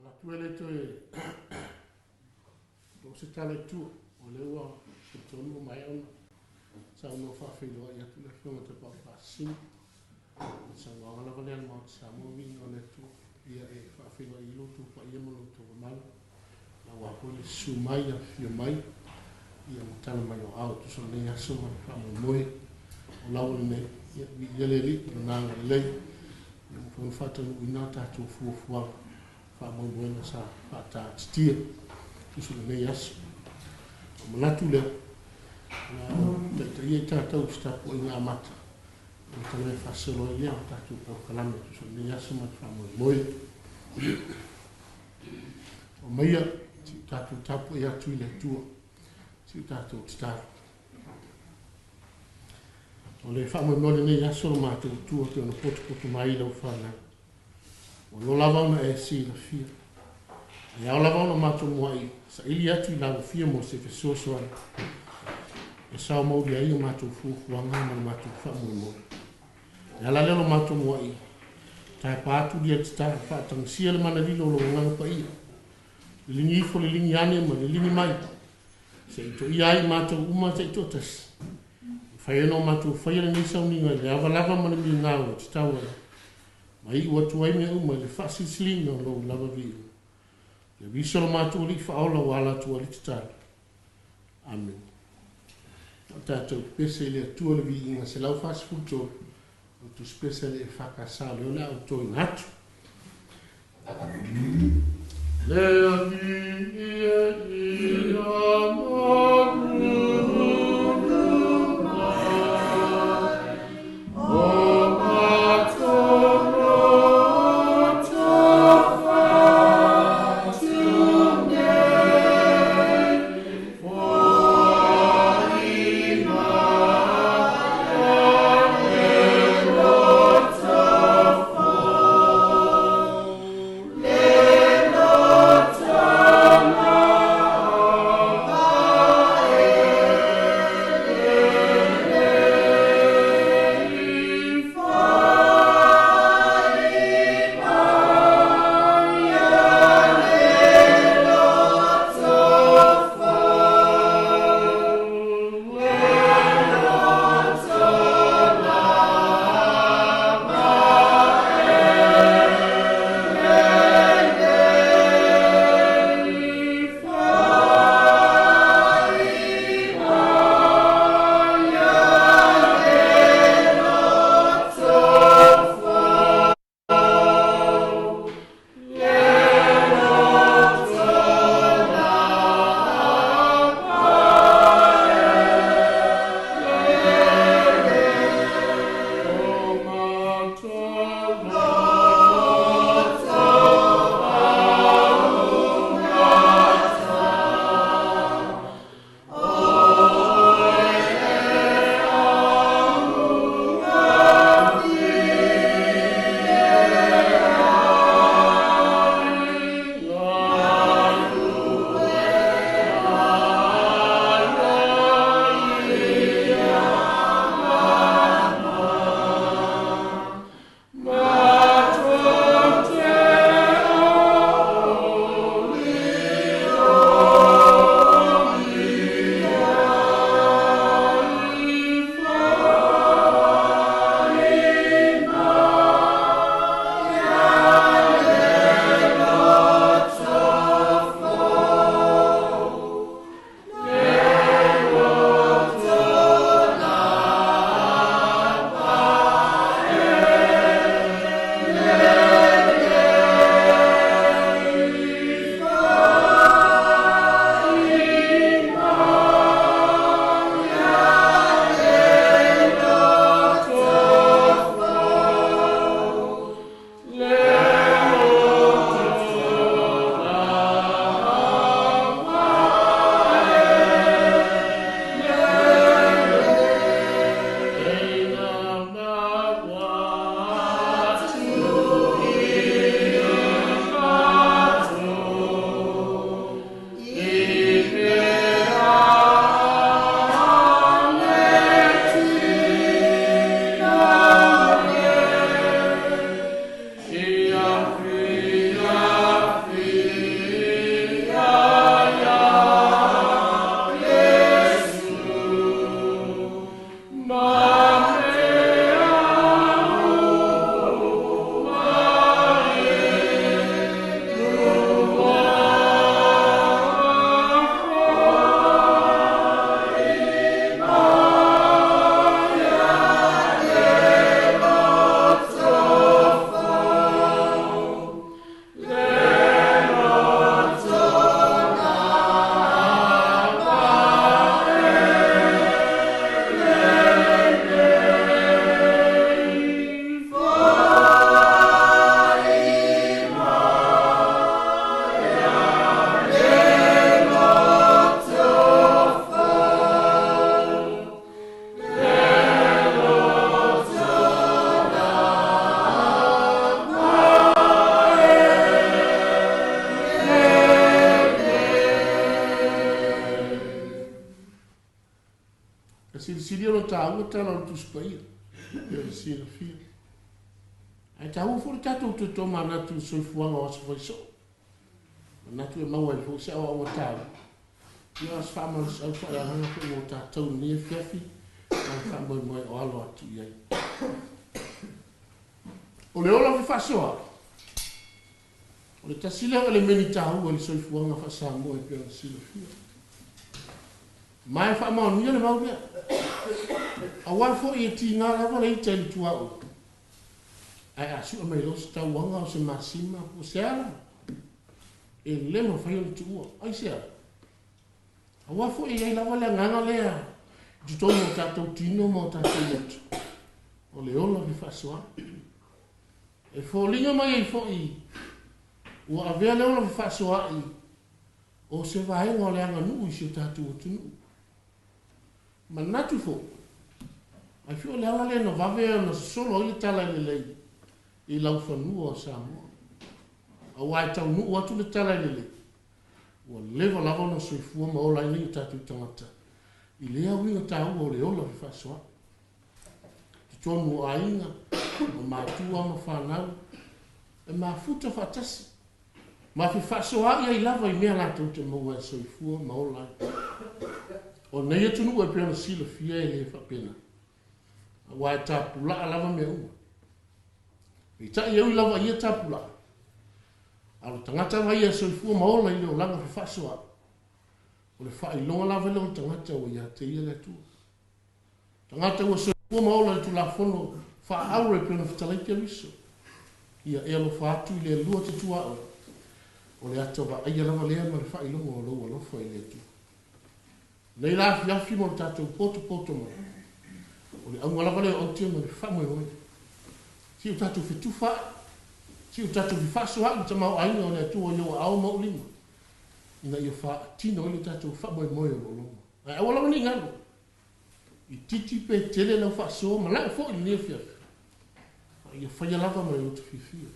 Manatu e le toe oo se tala i tua, o lea ua talitonu ua maea ona saunoa faafeiloai atu le Afioga i le Tapaau Faasisina. O le saunoaga lava lea a le Maota Samoa, viiga o le Atua. Ia e faafeiloai ai lo outou paia ma lo outou mamalu, aua foi le susu mai, afifio mai, ia ma tala mai o ao e tusa o lenei aso ma le faamoemoe o lava lenei. Ia, viia le Alii i lona agalelei, ia ua mafai ona faataunuuina a tatou fuafuaga faamoemoega sa faataatitia tusa o lenei aso. O manatu lea, o le a ou taitaia i tatou i se tapuaiga amata, ona talai faasolo ai lea o tatou polokalame tusa o lenei aso ma le faamoemoe. Aumaia, se i tatou tapuai atu i le Atua, se i tatou tatalo. O le faamoemoe o lenei aso lo matou Atua pei ona potopoto mai i lau fanau. Ua loa lava ona e silafia. E ao lava ona matou muai saili atu i lalofia mo se fesoasoani e sao mauli ai o matou fuafuaga ma le matou faamoemoe. E ala lea o lo matou muai tapa atu lia le tatalo, faatagisia le mana lilo o lou Agaga Paia, liligi ifo, liligi ane ma liligi mai, se i toia ai matou uma taitoatasi, mafai ai ona o matou faia lenei sauniga i le ava lava ma le migao e tatau ai, ma iu atu ai mea uma i le faasilisiliga o lou lava viiga. Ia viso lo matou Alii Faaola ua ala atu ai le tatalo. Amene. O tatou pese i le Atua le viiga 143, o le tusipese a le EFKS o lea o le a ou toina atu. Le Alii e ia malulu mai, o matou loto fatu nei, foai mai a le loto fou, le loto. silisili ona taua tala o le Tusi Paia, pei ona silafia. Ae taua foi le tatou toe tomanatu i le soifuaga o aso faisoo. Manatu e maua ai foi se aoaoga taua, ia o se faamalosiau faaleagaga foi mo tatou i lenei afiafi ma le faamoemoe o alo atu i ai. O le ola fefaasoaai, o le tasi lea o elemeni taua i le soifuaga faa-Samoa e pei ona silafia. Ma e faamaonia le mau lea. Aua foi e tiga lava le ita i le tuaoi, ae a sue mai loa se tauaga o se masima po o se a lava, e le mafai ona tuua. Aisea? Aua foi e i ai lava le agaga lea i totonu o tatou tino ma o tatou loto, o le ola fefaasoaai. E foliga mai ai foi ua avea le ola fefaasoaai o se vaega o le aganuu i si o tatou atunuu. Manatu foi, ai foi o le ala lea na vave ona sosolo ai le talalelei i laufanua o Samoa. Aua e taunuu atu le talalelei, ua leva lava ona soifua ma ola ai nai o tatou tagata i lea uiga taua o le ola fefaasoaai. I totonu o aiga, o matua ma fanau, e mafuta faatasi ma fefaasoaai ai lava i mea latou te maua e soifua ma ola ai. O nei atunuu e pei ona silafia e le faapena, aua e tapulaa lava mea uma. Peitai e ui lava i ia tapulaa, a o le tagata lava ia e soifua ma ola i le olaga fefaasoaai, o le faailoga lava lea o le tagata ua ia te ia le Atua. Tagata ua soifua ma ola i le Tulafono faaauro e pei ona fetalai Keriso. Ia e alofa atu i le Alua te tuaoi, o le ata vaaia lava lea ma le faailoga o lou alofa i le Atua. Nei la afiafi mo le tatou potopoto mai, o le auga lava lea o aute ma le faamoemoe. Se i o tatou fetufaai, se i o tatou fefaasoaai le tamaoaiga o le Atua i ou aao ma ou lima, ina ia faatino ai le tatou faamoemoe o lo o loma. Ae aua lava ne i galo, itiiti pe tele lau faasoa ma lau foi i lenei afiafi, a ia faia lava ma le loto fiafia,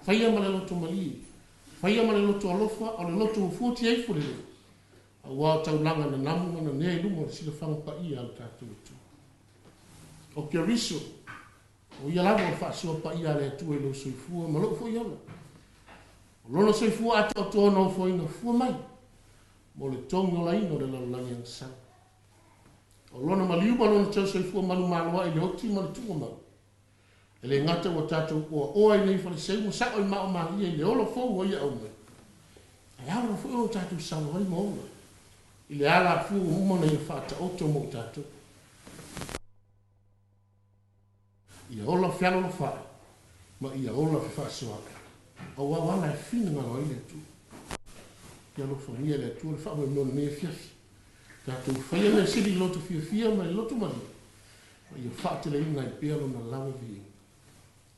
faia ma le loto malie, faia ma le loto alofa, o le loto ua fuatia ifo lelei, aua o taulaga nanamu ma nanea i luma o le silafaga paia a lo tatou Atua. O Keriso, o ia lava o le faasoa paia a le Atua i lou soifua ma lou foi ola. O lona soifua atoatoa na ofoina fua mai mo le togiolaina o le lalolagi agasala. O lona maliu ma lona tausoifua manumaloa i le oti ma le tuuamau. E le gata ua tatou oaoa i nei faleseu ma sao i maomalie i le ola fou o ia aumai, ae ao lava foi ona tatou savavali ma ola i le alafua ua uma ona ia faataoto mo i tatou. Ia ola fealolofaai ma ia ola fefaasoaai, aua o ala e finagalo ai le Atua. Ia alofagia e le Atua le faamoemoe o lenei afiafi. Tatou faia mea sili i le loto fiafia ma le loto malie, ma ia faateleina ai pea Lona lava viiga.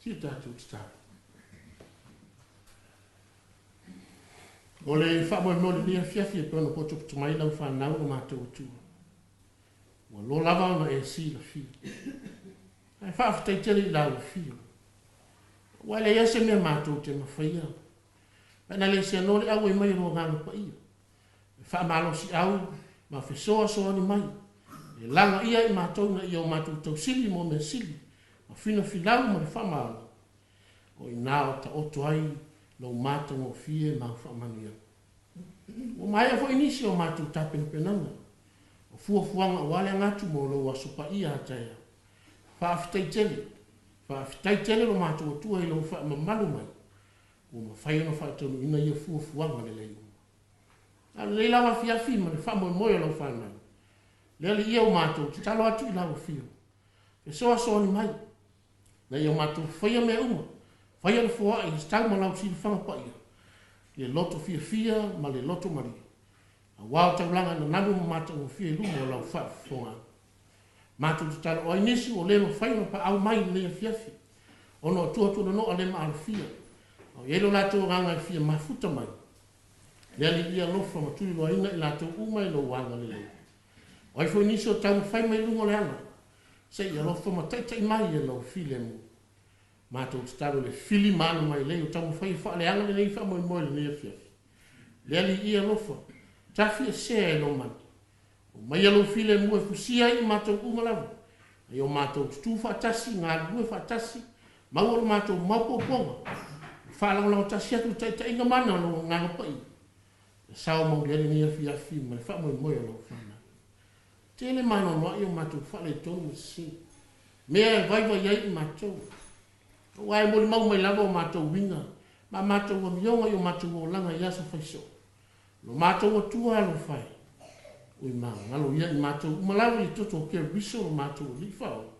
Se i tatou tatalo. O le faamoemoe o lenei afiafi e pei ona potopoto mai lau fanau lo matou Atua. Ua loa lava ona e silafia. Ae faafetai tele i lau afio. Aua e leai lava se mea matou te mafaia. Pe ana le seanoa le auai mai o lo Agaga Paia. E faamalosiau ma fesoasoani mai. E lagaia i matou ina ia o matou tausili mo mea sili, ma finafinau ma le faamaoni. O i ina o taoto ai lou matagofie ma au faamanuiaga. Ua maea foi nisi o matou tapenapenaga o fuafuaga aua le aga atu mo lou Aso Paia a taeao. Faafetai tele, faafetai tele lo matou Atua i lou faamamalu mai ua mafai ona faataunuuina ia fuafuaga lelei uma. A o lenei lava afiafi ma le faamoemoe o lau fanau, le Alii ia ua matou tatalo atu i lau Afio, fesoasoani mai, ina ia matou faia mea uma, faia le foai e tatau ma lau silafaga paia, i le loto fiafia ma le loto malie, aua o taulaga e nanamu ma matagofie i luma o lau faafofogaaga. Matou tatalo o ai nisi ua le mafai ona paau mai i lenei afiafi, ona o tuatuanonoa le maalofia, a o i ai lo latou agaga e fia mafuta mai, le Alii ia alofa ma tuliloaina i latou uma i lou agalelei. O ai foi nisi o taumafai mai luga o le ala, se i alofa ma taitai mai e lau filemu. Matou tatalo i le fili ma ana mailei o taumafai e faaleaga lenei faamoemoe i lenei afiafi. Le Alii ia alofa, tafiesea e lou malu. Aumaia Lou filemu e fusia ai i matou uma lava, ina ia o matou tutū faatasi, galulue faatasi, maua lo matou maopoopoga, e faalagolago tasi atu i le taitaiga mana o Lou Agaga Paia, ia sao mauli ai lenei afiafi ma le faamoemoe o Lau fanau. Tele ma anoanoai o matou faaletonu ma sese, mea e vaivai ai i matou, aua e molimau mai lava o matou uiga ma a matou amioga i o matou olaga i aso faisoo. Lo matou Atua alofa e, ui magalo ia i matou uma lava i le toto o Keriso lo matou Alii Faaola,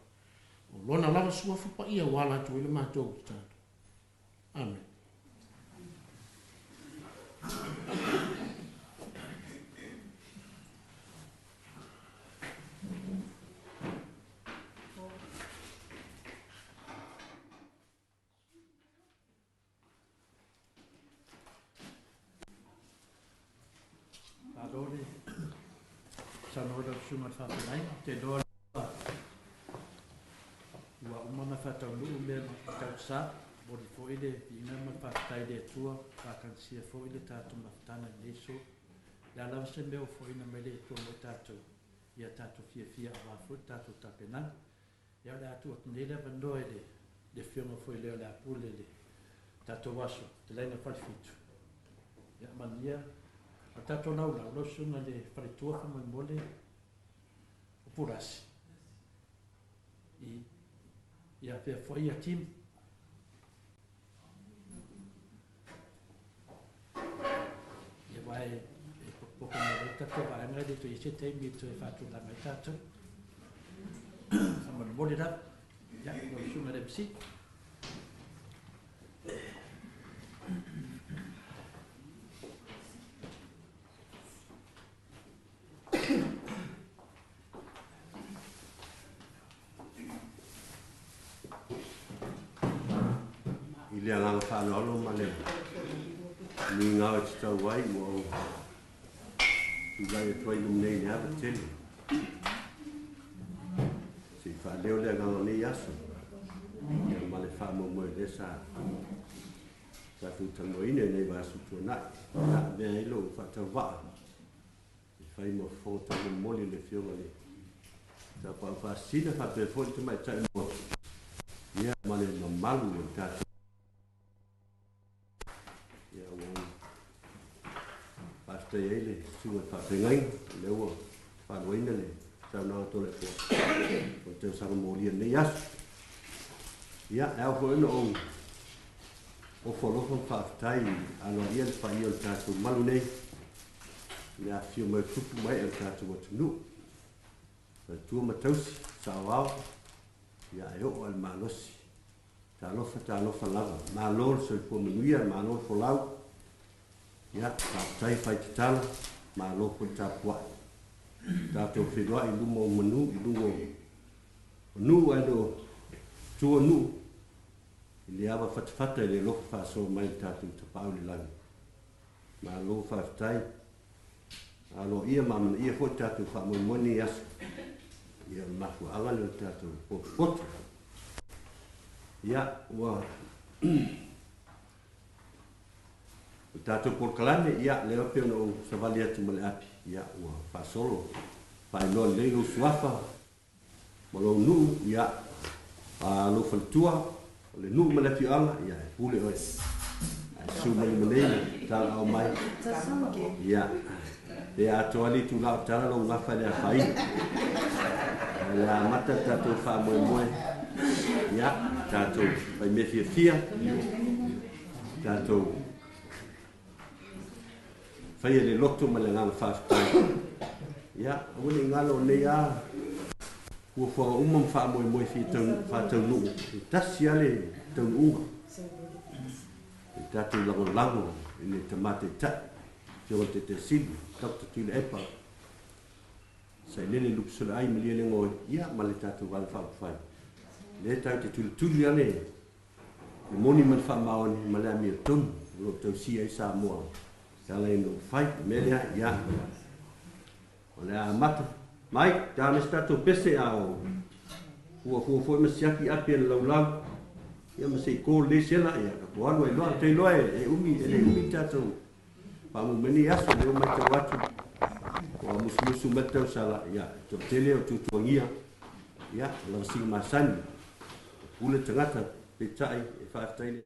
o Lona lava Suafa Paia ua ala atu ai le matou tatalo. Amene. Malo le saunoa lau Susuga i le Faafeagaiga. Ou te iloa ua uma ona faataunuu mea matautusa. Momoli foi le viiga ma le faafetai i le Atua, faatagisia foi le tatou mafutaga i lenei aso. O le a lava se mea ua foaiina mai le Atua mo i tatou, ia tatou fiafia aua foi le tatou tapenaga. Ia o le a tuu atu nei le avanoa i le Afioga foi lea o le a pule i le tatou aso, Fetalaiga Falefitu. Ia manuia. O le tatou laulau, lau Susuga i le Faletua faamolemole o Pulasi. I, ia faapea foi ia Tim. Ia aua e popopo mai loa le tatou vaega e le toe i ai se taimi e toe faatulaga ai tatou. Faamolemole lava. Ia, lau Susuga i le MC. I le agaga faaaloalo ma le migao e tatau ai ua ou tulai atu ai i luma nei i le ava tele se i faaleo le agaga o lenei aso ia ma le faamoemoe lea sa tatou talanoaina i nai vaiaso tuanai. Ia avea ai lou faatauvaa e fai ma fofoga taumolimoli i le Afioga i le Tapaau Faasisina faapea foi le Tamaitai Motu ia ma le mamalu o le tatou ia ua ou faafetai ai le Susuga i le Faafeagaiga o lea ua faaluaina le saunoaga Toleafoa o le tausaga molia i lenei aso. Ia, e ao foi ona ou ofo alofa ma faafetai aloaia le paia o le tatou malu nei i le afifio mai o tupu ma ee o le tatou atunuu, faletua ma tausi, saoao, ia e oo lava i le malosi. Talofa, talofa lava. Malo le soifua manuia, malo le folau. Ia, faafetai fai tatalo, malo foi le tapuai. Tatou feiloai i luma o manu, i luga o nuu ae le o tua nuu, i le ava fatafata i le alofa faasoa mai i le tatou Tapaau i le Lagi. Malo faafetai. Aloaia ma amanaia foi le tatou faamoemoe i lenei aso. Ia, o le mafuaaga lea o le tatou potopoto. Ia, ua o le tatou polokalame, ia, lea pei ona ou savali atu ma le api, ia, ua faasolo, faailoa lelei lou suafa ma lou nuu, ia, a lou faletua, o le nuu ma le afioaga, ia, e pule oe. Ae susu mai lima nei ma talaao mai. Ia, pe atoa le itula o tala lou gafa e le afaina. O le a amata le tatou faamoemoe, ia, tatou fai mea fiafia, tatou faia le loto ma le agaga faafetai. Ia, aua ne i galo o nei lava fuafuaga uma ma faamoemoe fia faataunuu, e tasi lava le taunuuga. E tatou lagolago i le Tama Taitai, Afioga i le Taitai Sili, Doctor Tuilaepa, Sailele Lupeseleai Malielegaoi, ia ma le tatou Vaega Faaupufai. O lea tatou te tulituli lava le moni ma le faamaoni ma le amiotonu o lo o tausia ai Samoa e ala i ona upufai. O le mea lea, ia, o le a amata mai, ta me se tatou pese a o fuafua foi ma siaki api a le laulau, ia ma se i ko lelei sela, ia tatou alu ai loa. Ou te iloa e umi, e le umi le tatou faamoemoe i lenei aso, lea ua matau atu. Ua musumusu mai le tausala, ia, e toatele o tuatuagia, ia, o lavasiga masani, e pule le tagata, peitai, e faafetai le.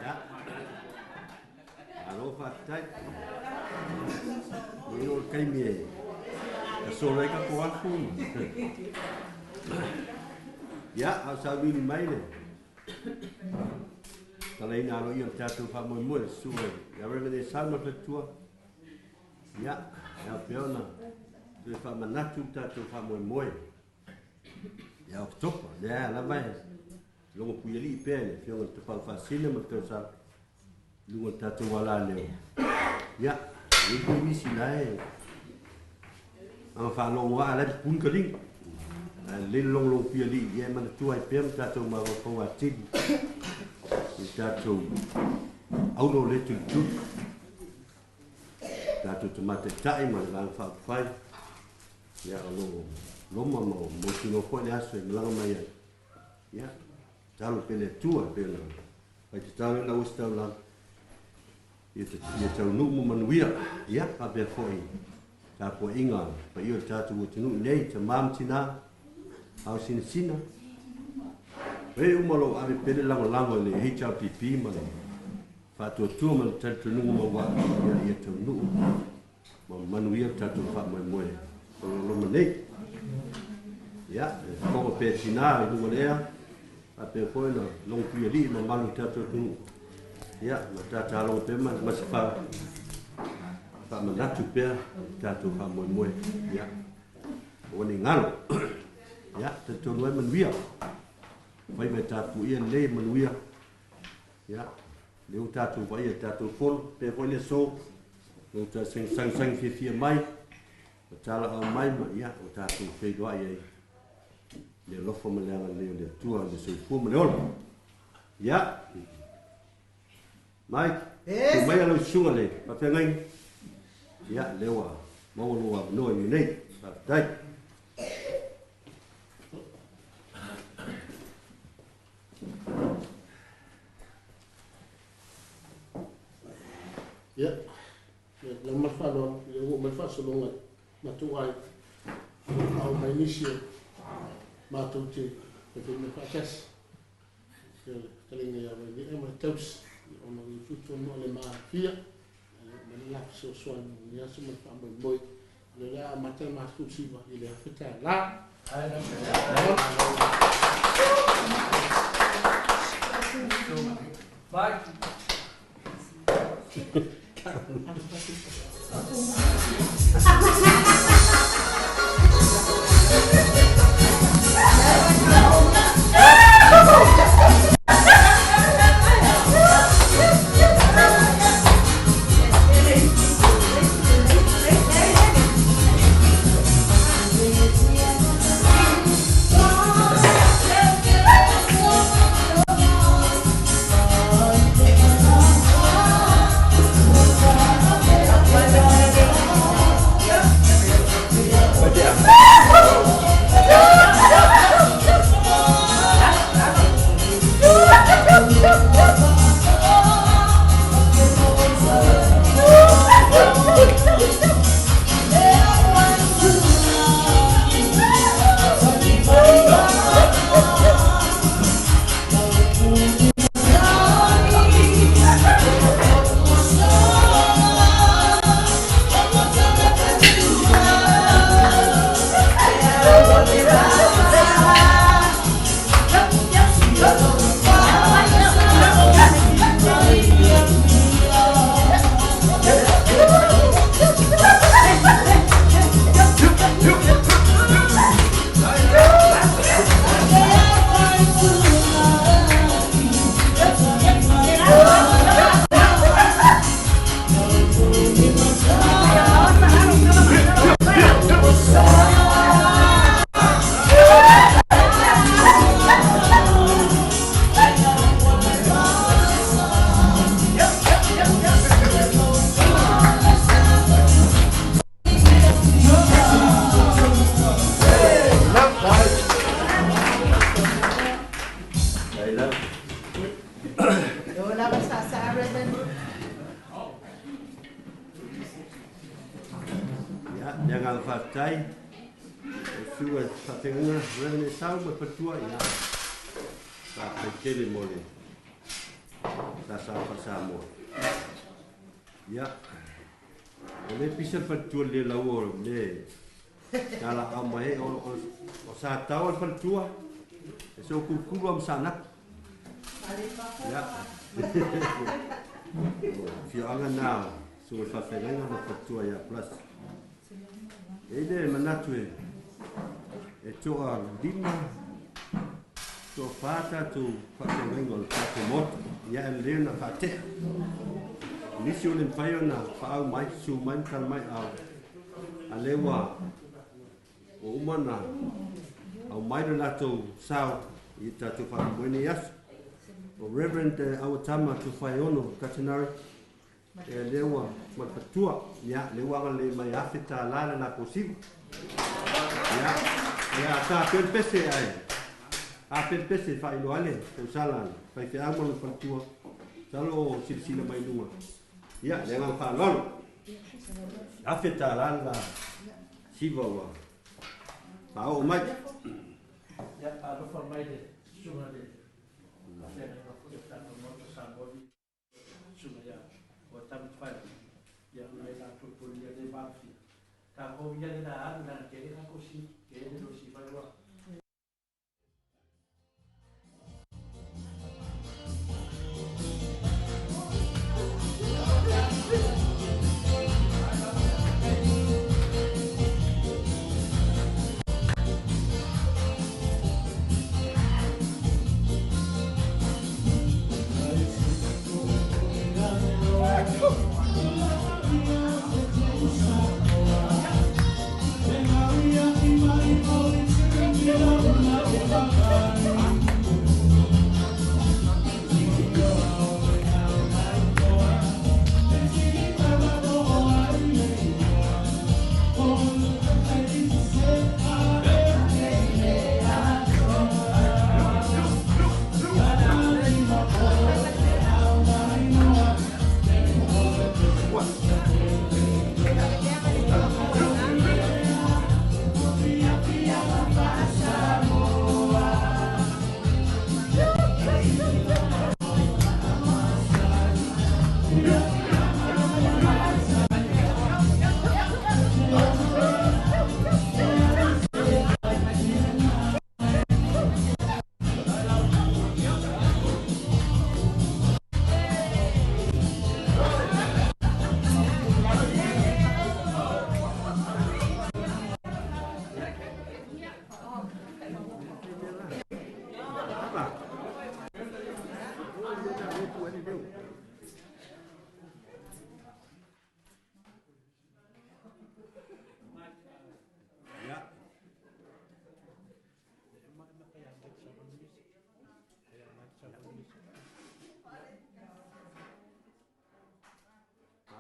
Ia. Malo faafetai. Ua oo le taimi e solo ai tatou afu. Ia, a o sauniuni mai le talaina aloaia o le tatou faamoemoe le susuga ia Reverend Esau ma le faletua. Ia, e ao pea ona toe faamanatu le tatou faamoemoe ia Oketopa, lea lava e logo puialii pea i le Afioga i le Tapaau Faasina ma le Tausa i luga o le tatou alaleo. Ia, e i ai foi nisi la e aga faalogo aa la e pupuni ka liga. Ae lelei le logologo puialii, ia e manatua ai pea ma tatou mafaufau atili i tatou auro o le tulituli. Tatou tamataitai ma le Vaega Faaupufai, ia o lo o loma ma o mautinoa foi le aso e malaga mai ai. Ia, tatalo pea le Atua e pei ona fai tatalo i lau ositaulaga, ia taunuu ma manuia. Ia, faapea foi tapuaiga paia o le tatou atunuu nei, tama ma tina, ao sinasina, e uma lo ave pea le lagolago i le HRPP ma le faatuatua ma le talitonuga maualu ia taunuu ma manuia le tatou faamoemoe o lo o loma nei. Ia, e fofoga pea tina i luga o le ea, faapea foi ona logo puialii ma malu i tatou atunuu. Ia, ma tatalogo pea ma se faamanatu pea i tatou faamoemoe. Ia, aua ne i galo. Ia, talitonu ai manuia. Faiva e tapuia lelei manuia. Ia, lea ua tatou vaaia i le tatou fono, pea foi le aso, lea ua tatou sagisagi fiafia mai, ma talaau mai, ma ia, ua tatou feiloai ai le alofa ma le agalelei o le Atua, le soifua ma le ola. Ia, Mike, yes. Tu mai lau susuga le faafeagaiga. Ia, lea ua maua lou avanoa i lenei. Faafetai. Ia, lau ma le faaaloalo, ia ua oo mai le faasologa i matou aiga, o lo o faaoo mai nisi o matou te fai mea faatasi. Ia le fetalaiga ia Vailea ma le tausi, ona o le tutu ona o le maafia. Aumai le la fesoasoani i lenei aso ma le faamoemoe, o lea o le a amata le matou siva i le $1,000. Ia, le agaga faafetai o susuga i faafeagaiga Reverend Esau ma le faletua, ia, faafetai tele mo le sasa faa-Samoa. Ia, o le pisa le faletua le laua o le tala mai ai o sa tau le faletua e so kukulu am sanap. Ia. Fioanga na so le faafeagaiga ma faletua ia plus. E le manatu e toa lima toa fa tatou faafeagaiga o le tatou motu. Ia e lelei ona faatea. Nisi o le mafai ona faaau mai, susu mai ma tala mai au. A lea ua uma na aumai le latou sao i tatou faamoemoe nei aso. O Reverend Auatama Tufaiono Katinari, e lea ua ma le fatua, ia, lea ua agalelei mai $1,000 le latou siva. Ia, ia ta pele pese ai. A pele pese faailoa ai le tausala faifeau ma le faletua. Salo o silasila mai luga. Ia, le agaga faaaloalo. $1,000 le la siva ua faaoo mai. Ia, alofa mai le susuga le faafeagaiga foi o le tatou Maota Samoa i susuga ia Tama Tufaila. Ia, o le latou pulia le malofia. Tatou ia le la alu leaga tele tatou siva, tele lo siva ua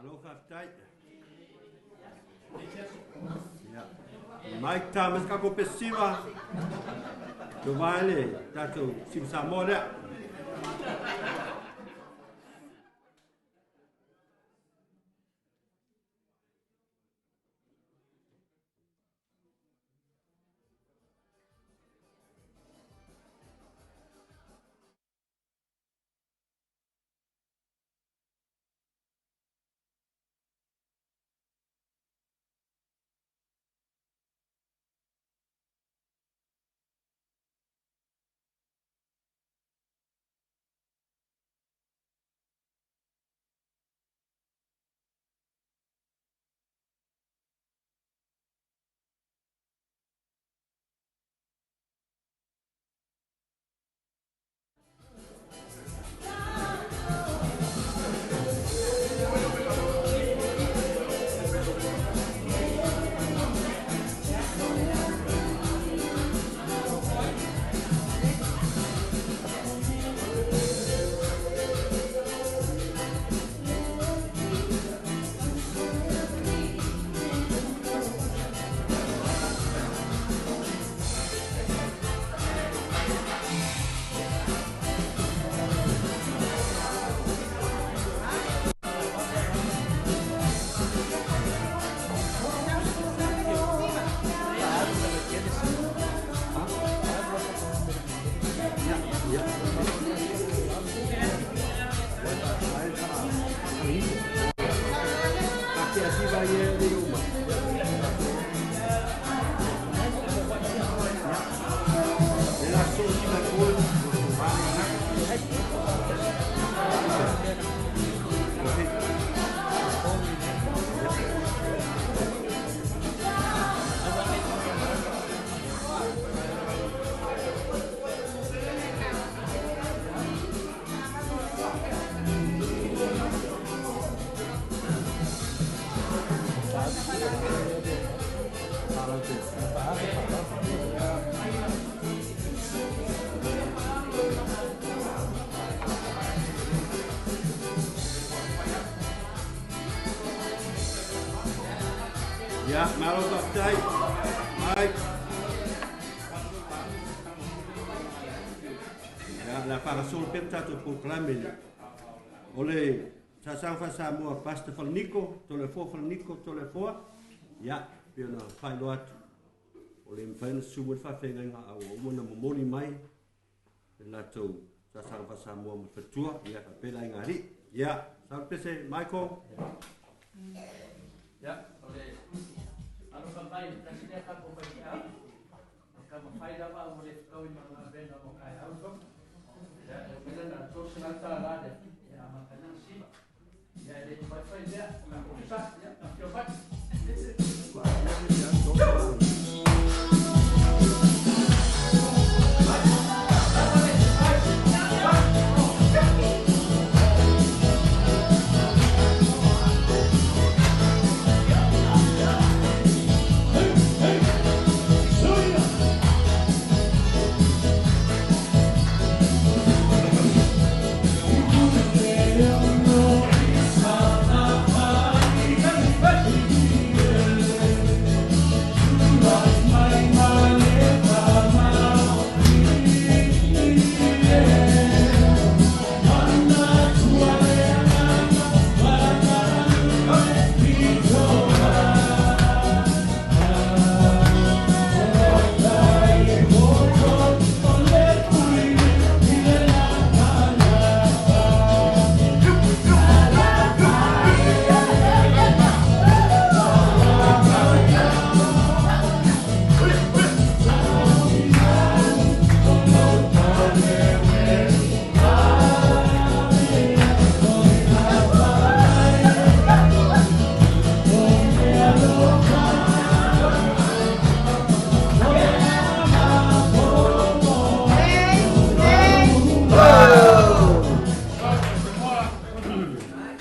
Malo faafetai. Ia. Mike Thomas ka ko pesiva. To vai le tatou Simu Samoa lea. Ia, malo faafetai. Mike. Ia, le a faagasolo pea le tatou polokalame le. O le Sasaga Faa-Samoa Pastor Falaniko, Toleafoa Falaniko, Toleafoa. Ia, pei ona faailoa atu, o le mafai ona susu mai le faafeagaiga a ua uma ona momoli mai le latou Sasaga Faa-Samoa ma le faletua, ia faapea le aiga alii. Ia, saunoa pese Michael. Ia, o le alofa mai tasi lea tatou faifeau. E taumafai lava a ua le fetaui ma lona avega mo taeao to. Ia, e umela na $300 lea, ia amata ai ona siva. Ia, e le mafai fai lea, o tatou sa, ia, afio mai.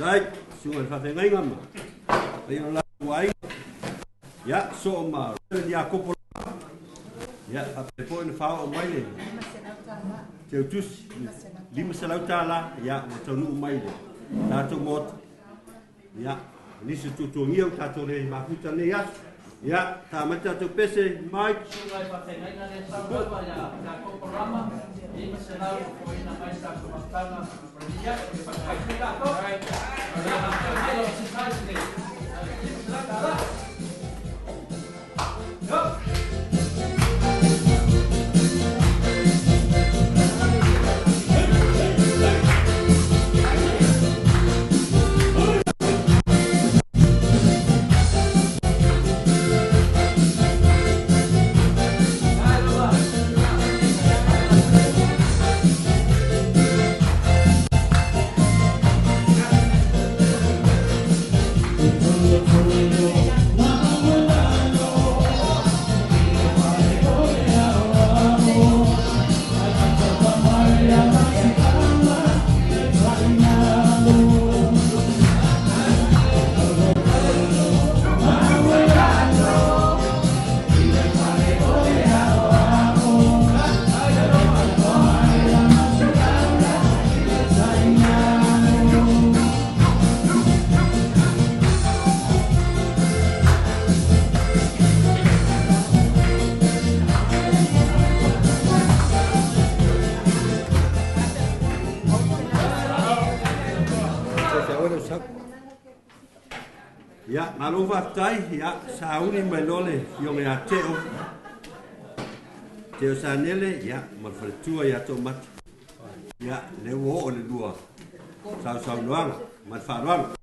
Dai, susuga i le faafeagaiga ma paia o latou aiga. Ia, soo ma Reverend Iakopo lava. Ia, faapea foi ona faaoo mai le Teutusi, $500, ia, ua taunuu mai le tatou Maota. Ia, o nisi o tuatuagia ua tatou le mafuta lenei aso. Ia, ta mai tatou pese, Mike. Susuga i faafeagaiga lea sau lava ia Iakopo Rama, 500 ua foaiina mai le tatou mafutaga Palemia, e faafetai foi tatou. Ia, afio mai lau exercise le $500. Yo! Ia, malo faafetai, ia, sauni mai loa le Afioga ia Teo, Teo Sanele, ia, ma le faletua ia Toomata. Ia, lea ua oo le lua sausaunoaga ma le faaaloalo.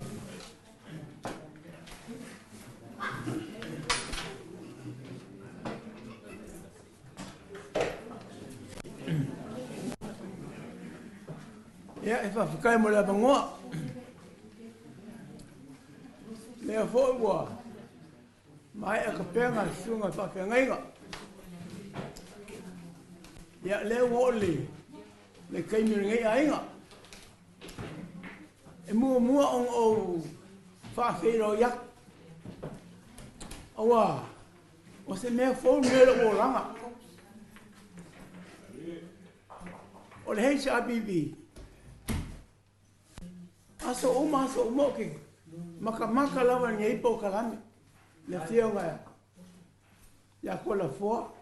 Ia, e faafetai mo le avanoa. Lea foi ua maea kapega le susuga i faafeagaiga. Ia, lea ua oo le, le taimi o lenei aiga. E muamua ona ou faafeiloai atu. Aua o se mea fou lenei o lou olaga. O le HRPP, aso uma aso uma ou te makamaka lava i lenei polokalame, le afioga ia Kolafoa,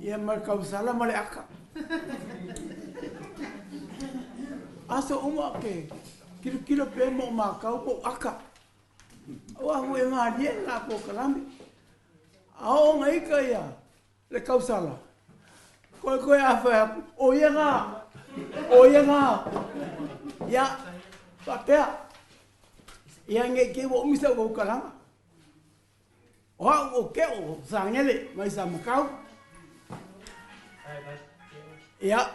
ia ma le tausala ma le aka. Aso uma ou te tilotilo pea ma ou matau ma ou aka. Aua foi e malie le la polokalame. A oo ina ita ia le tausala, koe koe a fai atu, o ia na, o ia na. Ia, faapea, ia nei te i ua umi sau tautalaga. O au o Teo Sagele mai Samatau. Ia,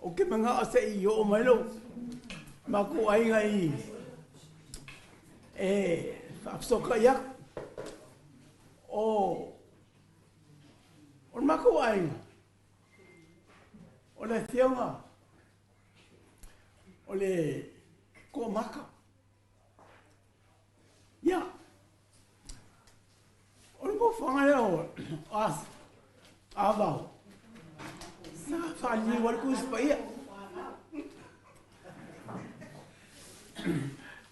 ou te manao se i oo mai lou matou aiga i e faafesootai atu. O o le matou aiga, o le afioga o le Toomaka. Ia, o le nofoaga lea o Avao, sa faaliliu ai le Tusi Paia.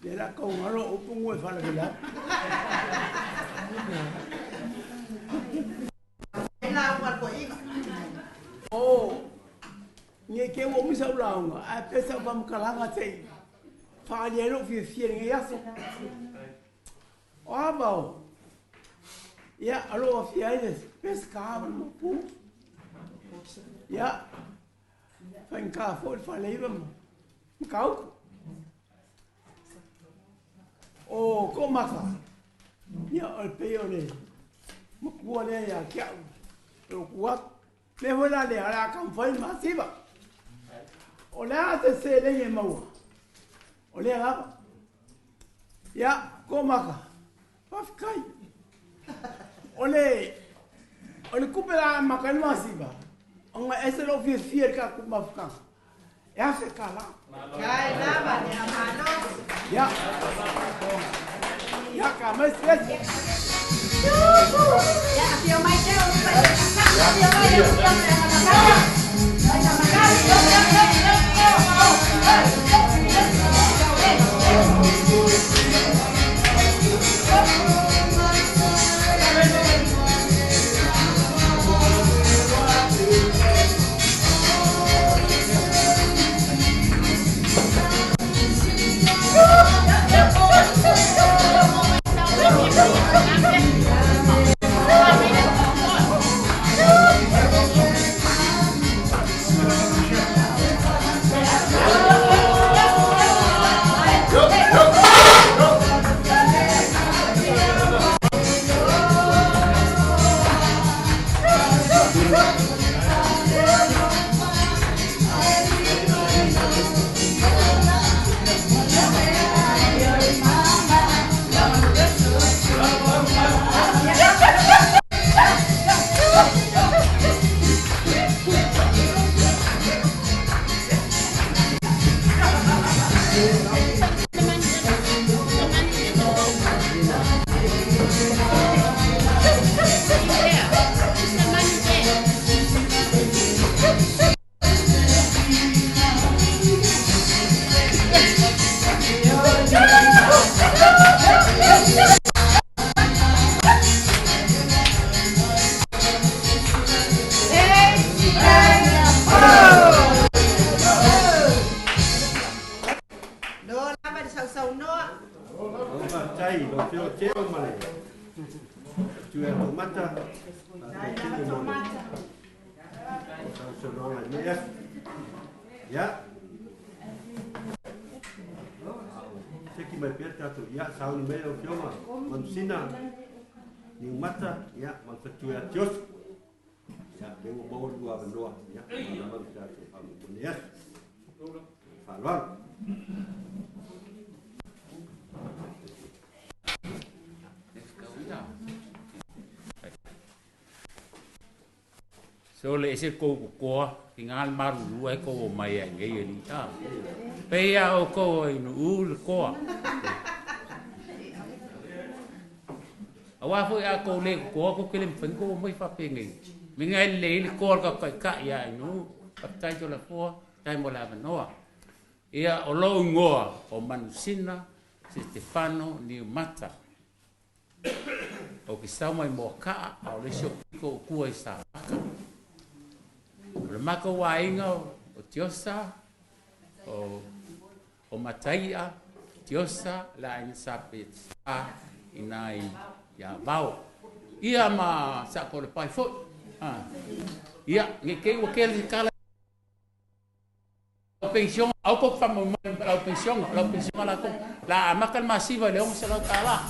Lea la tau galo upu ua e faalavelave. O, nei te ua umi sau lauga, ae pei sau faamatalaga se i Faaalia ai lou fiafia i lenei aso. O a vao? Ia, o lo o afia ai le Peseta ma le Maopu. Ia, faigata foi le Faleiva ma Matautu. O Toomata, ia, o le pei o le matua lea ia te au, o lou tu atu. Mea foi la lea, o le a taumafai le masiva. O le a se seleni e maua? O lea lava. Ia, Toomata, faafetai. O le, o le tupe la amata ai le masiva, ona e ese lou fiafia i le tatou mafutaga, e $1,000. Ia, ia, ka mai se esi. Faafetai i lau Afioga Teo ma le Tuiatomata, faafetai tele mo le sausaunoaga i lenei aso. Ia, seki mai pea le tatou, ia, sauni mai lau Afioga Manusina Niumata, ia, ma le faletua ia Tiosi. Ia, lea ua maua le lua avanoa, ia, faalama le tatou faamoemoe i lenei aso. Faaaloalo. So le ese kou kokoa ki ngā le marulua e kou o mai ai ngei e ni a. Pei a o kou ai nu u le koa. Awa foi a kou le kokoa ko kele mwhangi kou o mai whape ngei. Mi ngai le le koa le ka kai ka ia nu. Patai to la foa, tai mo la avanoa. Ia o lou ingoa o Manusina Setefano Niumata. O ke sau mai Moakaa, a o le isi o piko o kua i Sāpaka. O le makou aiga o Tiosa, o Mataia, Tiosa, le aiga Sa i nā i Avao. Ia ma Sakolepai foi. Ia, nge kei ua kele se kala pension, au ko whamo mai lau pension, lau pension la ko. La amaka le masiva le 600 tala.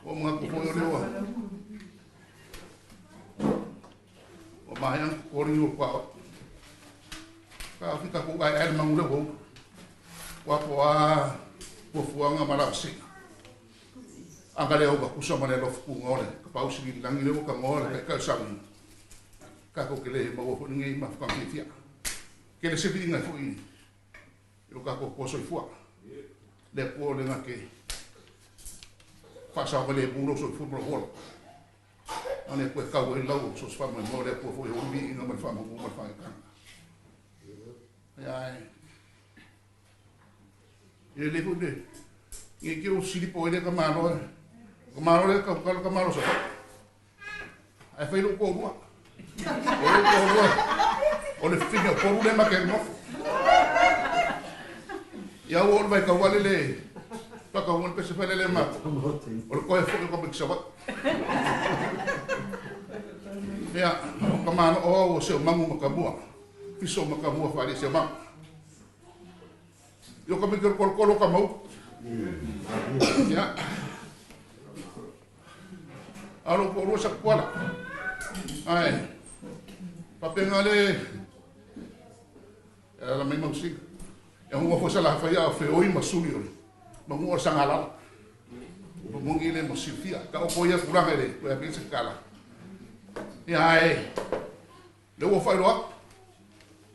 Ua manatu foi o lea ua ua maea ona totogi o tuaoi. Taofi tatou aeae le manu lea ua ulu. Ua po a fuafuaga ma lavasiga. Aga lea ua tusa ma le alofa tuga o le Tapaau Sili i le Lagi lea ua tanoa le Taitai o le Sauniga. Tatou te le maua foi lenei mafutaga fiafia. Tele se viiga e foi i lo tatou Atua soifua. Le Atua o le na te faasaogalemu lou soifua ma lou ola. Na o le Atua e tau ai lau so o se faamoemoe, o le Atua foi e ou le viiga ma le faamanu ma le faaetaga. Ia ae e lelei foi le ne i te i ua silipo ai lea tamaloa, o tamaloa lea e tautala tamaloa Savaii. Ae fai lou toalua. O lou toalua, o le fafine o Upolu lea ma te nofo. Ia ua oo le vaitauale le faatauga le pese fai lele ma o le toe foi o tamaiti Savaii. Ia, o tamaloa o au o Seomagu Matamua, fiso Matamua faaalii Seomagu. Ia o tamaiti o le tolotolo o tama upu. Ia. A o lou toalua Satuala. Ae, faapena le e ala mai mausina. E honua foi Salafai a o feoi ma suli o le manu o le Sagalala. Ua moni le mo silafia. Ka o ia tulaga i le toe api se kala. Ia ae, le ua faailoa atu.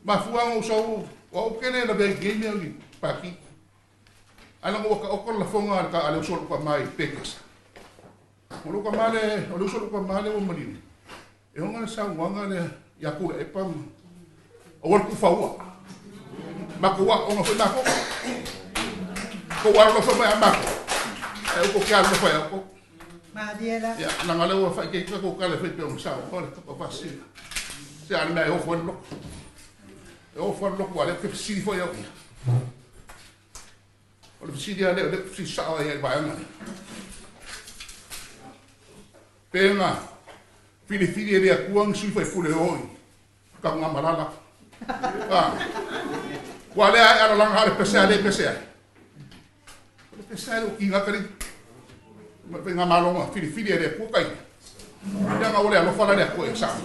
Mafua ona ou sau, o au kele lavea i nei mea i paki. Ae leaga ua taoto le lafoga a le a le uso a lou tama i Pekesa. O lou tama le, o le uso a lou tama lea ua maliu, e ona le saunoaga lea ia Tuilaepa ma aua le tuufaua. Matou aoga foi matou. Tou alolofa mai ia matou, ae aua tou te alolofa ia outou. Ia, leaga o lea ua faaiteita tou tala e fai pei ona saunoa le Kapa Faasisina. Se a le mea e ofo ai le loto. E ofo lava le loto, a o lea ou te fesili foi au ia. O le fesili lava lea, o lea ou te fesili sao ai i le vaega lea. Pe na filifili e le Atua ni sui faipule e o i Tanugamalala. Ah. Ua lea ai alalaga a le pese a le pese ai. O le pese ai o kinga kali. Ma faiga malonga filifili e le Atua kai. Ia nga ua le alofa la le Atua i sa.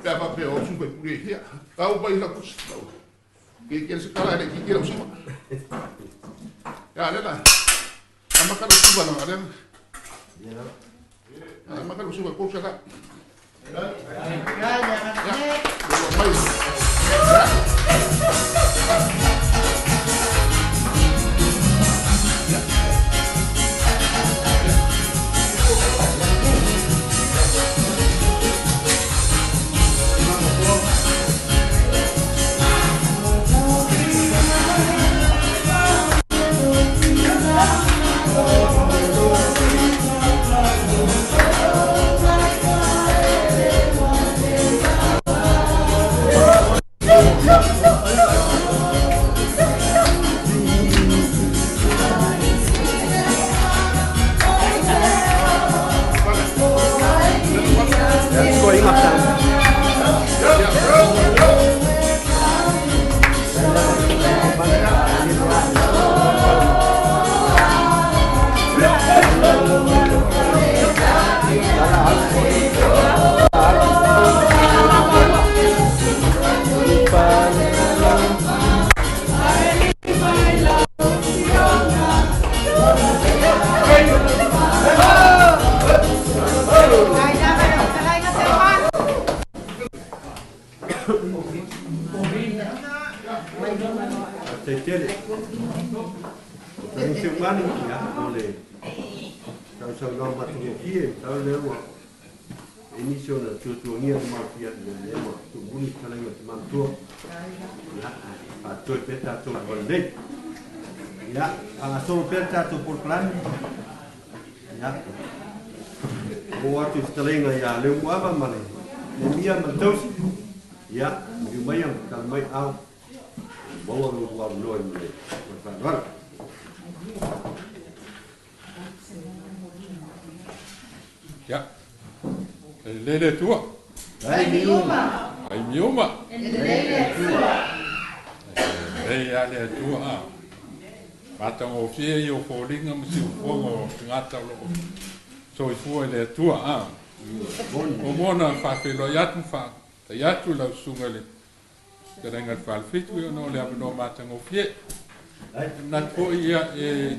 Pe a faapea o sui faipule ia. Tau mai la kusi. Ke ke se kala le ki ke lau siva. Ya le la. Amaka lau siva la le. Amaka lau siva ko sala. Ya. Mai. Faafetai tele. O Tanu Seumani, ia, mo le sausaunoa matagofie, tau lea ua e nisi ona tuatuagia le maofia ia lea ua tuumuli le fetalaiga o te matua. Ia, faatoe pea tatou i le nei. Ia, faagasolo pea le tatou polokalame. Ia, oo atu i fetalaiga ia Leumuava ma le Lemia ma le Tausi. Ia, maliu maia ma tala mai ao. Maua lo lua avanoa i ma le faaaloalo. Ia, e lelei le Atua. Ai miuma. Ai miuma. E lelei le Atua. E lelei lava le Atua. A matagofie ia o foliga ma siufofoga o tagata o lo o Soifua i le Atua, a. Muamua ona faafeiloai atu ma faafetai atu i lau Susuga i le Fetalaiga i le Falefitu ona o le avanoa matagofie. E manatu foi ia e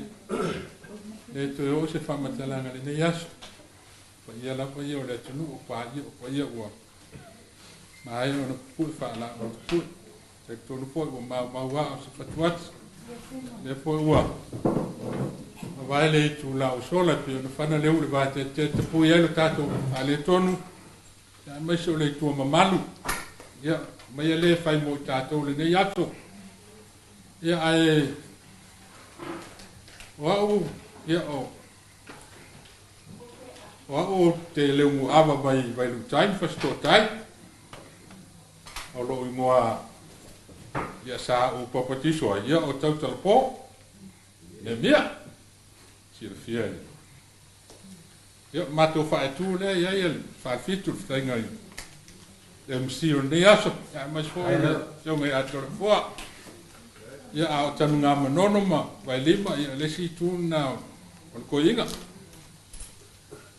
le toe oo se faamatalaga i lenei aso. O paia lava ia o le atunuu, o paia, o paia ua maea ona pupue faalaau pupue. Talitonu foi ua maumau aa o se fatuati. Lea foi ua mavae le itula ua sola e pei ona fana le uu i le vateatea e tapui ai lo tatou faaletonu, aemaise o le Atua mamalu. Ia, aumaia lea e fai mo i tatou i lenei aso. Ia, ae o au, ia, o, o au ou te Leumuaava mai Vailuutai ma Fasitootai. O lou igoa ia sa ou papatiso ai, ia o Tautalapo, Nehemia, silafia e ia matou faaitu lea i ai le Falefitu, le fetalaiga i le MC o lenei aso, ia aemaise foi o le Afioga ia Toleafoa. Ia a o Tanugamanono ma Vailima, ia le isi itu lena o le koiina.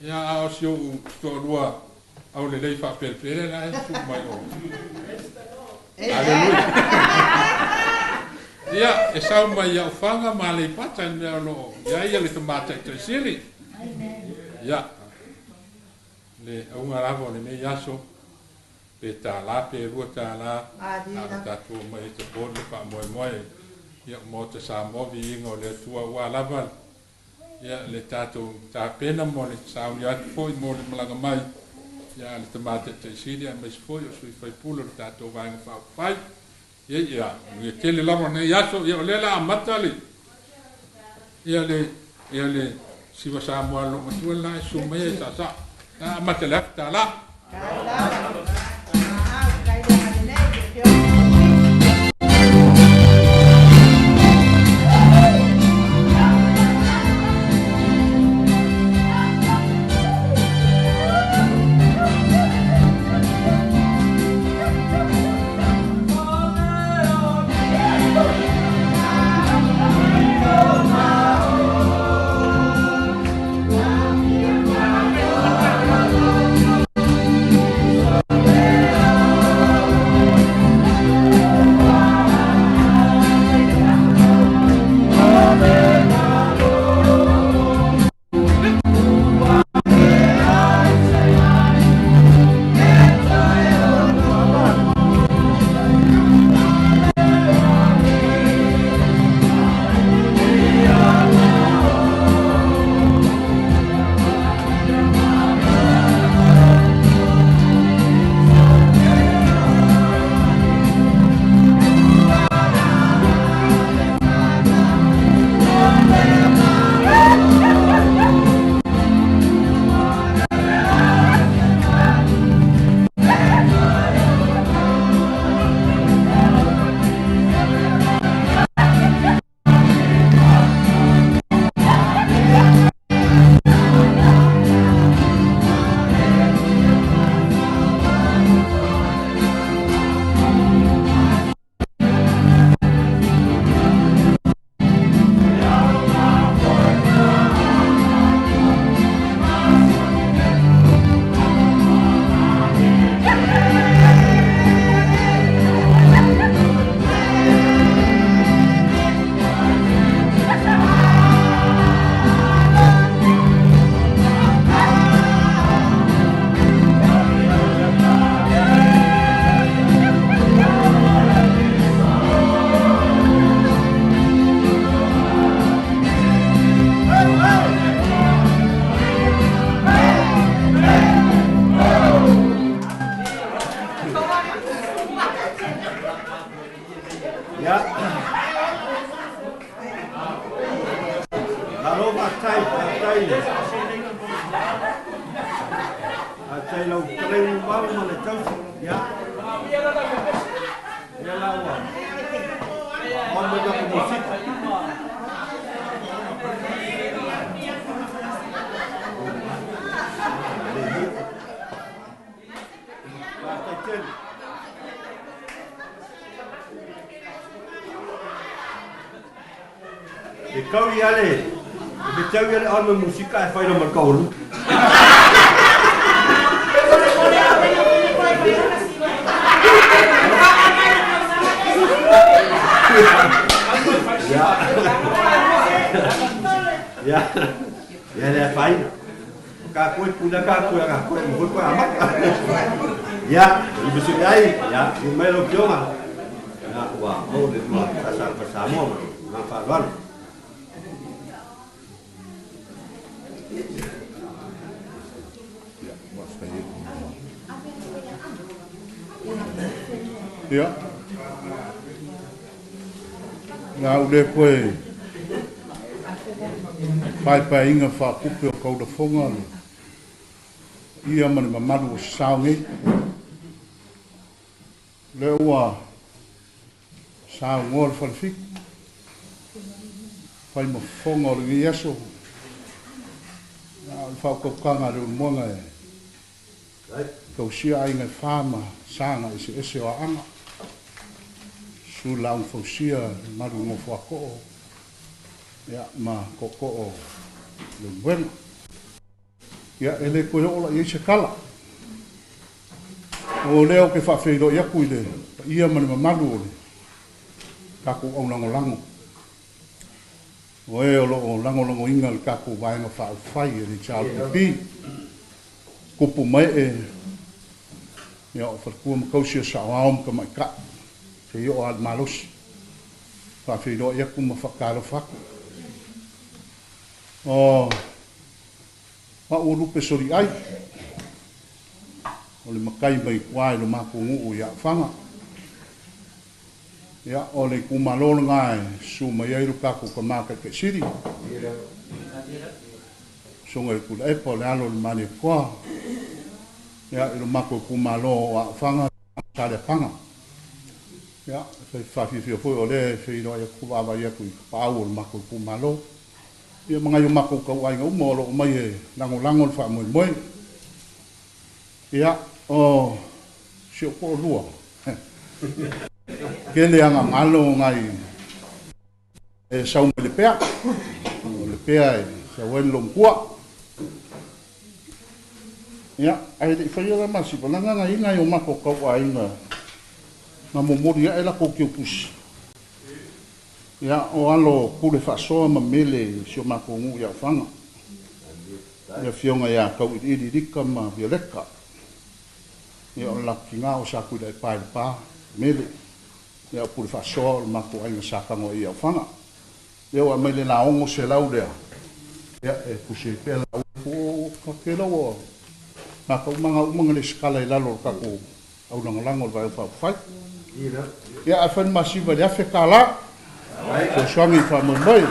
Ia a o si ou toalua aulelei faapelepele la e tuu mai o. Aleluia. Ia, e sau mai ia'u Faga ma Aleipata i le mea o lo o i ai le Tamaitai Sili. Ia, le auga lava o lenei aso, pe $1 pe $2, a o tatou omai e tapoli le faamoemoe. Ia, Maota Samoa, viiga o le Atua aua lava Ia, le tatou tapena mo le sauni atu foi mo le malaga mai ia le Tama Taitai Sili aemaise foi o sui faipule o le tatou Vaega Faaupufai. Ia, ia, manuia tele lava lenei aso. Ia, o lea la amata le, ia le, ia le Siva Samoa a lou matua le la e susu mai ai saasaa. La amata le $1,000. Ia. Malo faafetai, faafetai. Faafetai lau fetalai mamalu ma le tausi. Ia. Ia la ua. Ua mai ka musika. Faafetai tele. E kau ia le, e fetau ia le on me musika e whaira ma le kaulu. Ia, ia le afaina. O ka koe puna ka koe ka koe mo koe amata. Ia, i besuli ai, ia, i mai lau afioga. Ia, ua maua le lua tausaga faa-Samoa ma le agaga faaaloalo. Ia. La u le koe paepaeina faapupe o kaulafoga le ia ma le mamalu o sao nei. Lea ua saunoa le Falefitu, fai ma fofoga o lenei aso, a o le faautautaga a Leulumoega e tausia aiga e fa ma saga eseese o Aana. Susu le Laau na Fausia, le mamalu i le nofo a too, ia, ma tootoo o Leulumoega. Ia, e le toe oo la i ai se tala. O lea ou te faafeiloai atu i le paia ma le mamalu o le tatou aulagolago. O e o lo o lagolagoina le tatou Vaega Faaupufai e le HRPP. Tupu ma ee, ia, o faletua ma tausi o saoao ma tamaitai, seia oo lava i le malosi. Faafeiloai atu ma faatalofa atu. O au o Lupe Soliai, o le matai mai tua i lo matou nuu i Aafaga. Ia, o le itumalo lena e susu mai ai lo tatou tama taitaisili, susuga i Tuilaepa o le alo o le Malietoa, ia, i lo matou itumalo o Aafaga Saleapaga. Ia, e faafiafia foi o lea e feiloai atu vaavaai atu i tapaau o le matou itumalo. Ia ma nai o matou tauaiga uma o lo o mai e lagolago le faamoemoe. Ia, o si ou toalua, tele agagalo nai e sau mai Lepea. O Lepea e sau ai le loomatua. Ia, ae le i faia la masiva, leaga na i ai nai o matou tauaiga na momoli ae latou teutusi. Ia, o alo pule faasoa ma mele i si o matou nuu i Aofaga, le afioga ia Tauiliili Lika ma Violeta. Ia, o le latou tina o Satuilaepa i Lepa, mele. Ia, o pule faasoa o le matou aiga sa tago ai i Aofaga. Ia, ua aumai le la 600 lea, ia, e tusi ai pea la upu o ka tele ua gata uma na lesitala i lalo o le tatou aulagolago o le Vaega Faaupufai. Ia, ae fai le masiva i le $1,000. Fesoasoani i faamoemoe.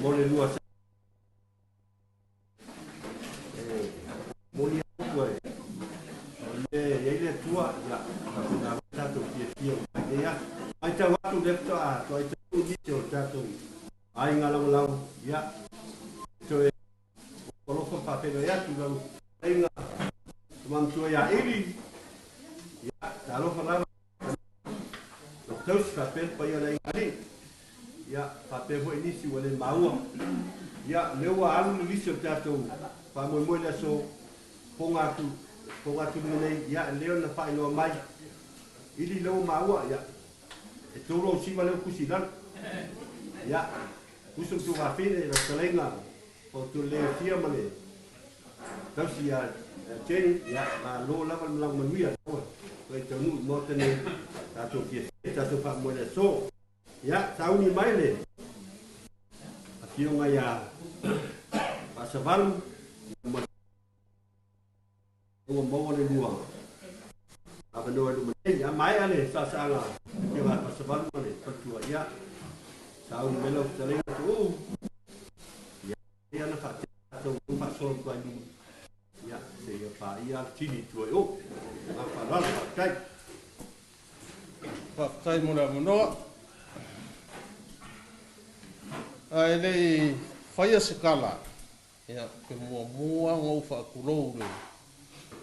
mo le lua e moni atu e o le mea e i ai le Atua, ia, faapena foi tatou fiafia uma i lenei aso. Matau atu lea faatoa toai taunuu nisi o tatou aiga lagolago, ia, toe alofa faafeiloai atu i lau aiga tama matua ia Ili, ia, talofa lava lau tausi faapea le paia o le aiga alii, ia, faapea foi nisi ua le maua. Ia, o lea ua alu le lisi o le tatou faamoemoe i le aso poga atu, poga atu luma nei, ia, e lea na faailoa mai, Ili lea ua maua, ia, e tolu au sima lea ua tusi i lalo. Ia, uso ma tuafafine, lau fetalaiga, Fautuleleatia ma le tausi ia Jenny, ia, malo lava le malaga manuia, ua toe taunuu i Maota nei, tatou fiafia, tatou faamoe le aso. Ia, sauni mai le afioga ia Faasavalu, ua maua le lua avanoa i luma nei. A maea le saasaaga afioga ia Faasavalu ma le faletua, ia, sauni mai lau fetalaiga Tuuu, ia, ia na faatea tatou faasolo atu ai luma, ia, seia paia le tini i tua i o. Ma faaaloalo, faafetai. Faafetai mo le avanoa. Ae le i faia se tala, ia, ou te muamua ona ou faatulou i le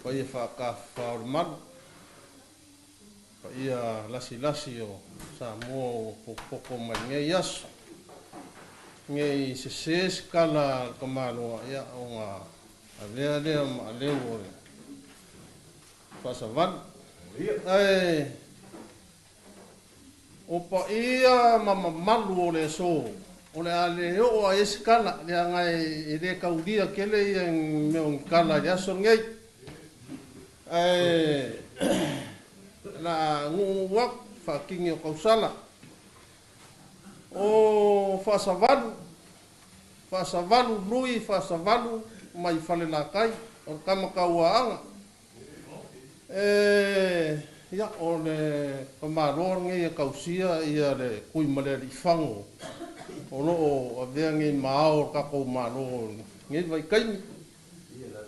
paia faatafafa o le malu, paia lasilasi o Samoa ua potopoto mai lenei aso. Nei sese se tala a le tamaloa, ia, ona avea lea ma aleu o le faasavali. Ae o paia ma mamalu o le aso, o le a le oo ai se tala, leaga e le taulia tele ia mea o ni tala i le aso lenei. Ae la nuunuu atu faatini o tausala. O Faasavalu, Faasavalu lui, Faasavalu mai Falelatai, o le tama tauaaga. E, ia, o le tamaloa lenei e tausia ia le kui ma le aliifago o lo o avea nei ma ao o le tatou Malo i lenei vaitaimi.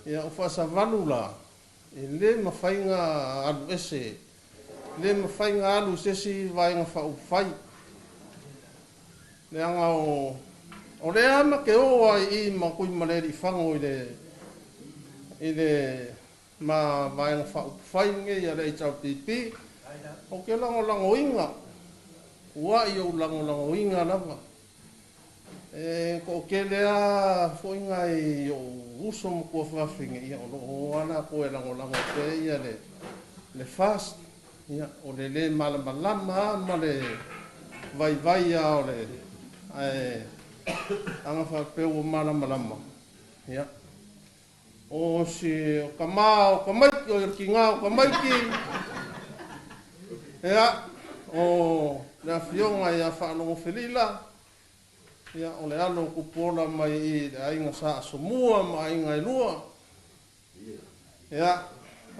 Ia, o Faasavalu la, e le mafai ona alu ese, le mafai ona alu i se isi vaega faaupufai. Leaga o lea ma te o ai i ma kui ma le aliifago i le ma vaega faaupufai lenei a le HRPP. Ou te lagolagoina, ua i ou lagolagoina lava. E toatele lava foi nai ou uso ma tuafafine, ia, o lo o o lava latou e lagolago pea ia le FAST. Ia, o le le malamalama lava ma le vaivai lava o le, ae aga faapea ua malamalama. Ia, o si o tama o tamaiti, o le tina o tamaiti, ia, o le afioga ia Faalogo Felila, ia, o le alo o Tupuola mai i le aiga Sa Asomua ma aiga e lua. Ia,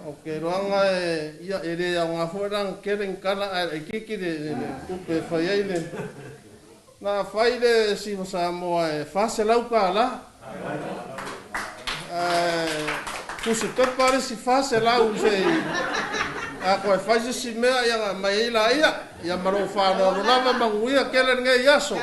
o ke iloaga e, ia, e le aoga foi la ona tele ni tala ae laitiiti le tupe e fai ai le na fai le siva Samoa e $400. Ae tusi pepa le isi 400 se i a koe fai se isi mea, ia na aumai ai laia. Ia ma lou faaaloalo lava, manuia tele lenei aso.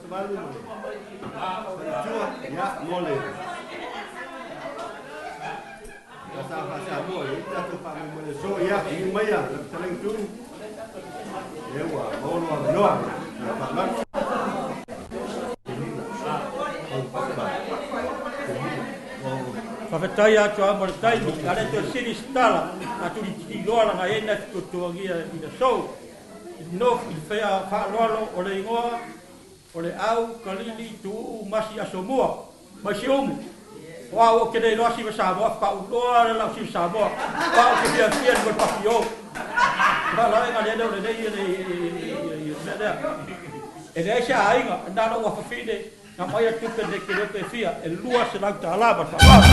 Faasavalu ma le faletua, ia, mo le tausaga faa-Samoa, e i ai le tatou faamoemoe i le aso. Ia, liliu maia lau fetalaiga Tuuu, lea ua maua lou avanoa. Ia, faaaloalo. Faafetai ia Tuaa mo le taimi, a le toe sili se tala, a tulitililoa lana i ai nai fetuatuagia i le aso. I le nof i le fea faaaloalo o le igoa o le Au Kalili Tuuu Masi Asomua mai Siumu. O au ou te le iloa siva Samoa faapauu loa le lau siva Samoa. O au ou te fiafia i le moe papio. Faalaega le leo lelei le mea lea. E leai se aiga, na ona ua fafine na mai tupe nei ke leo pe fia e $200 ma le faaaloalo.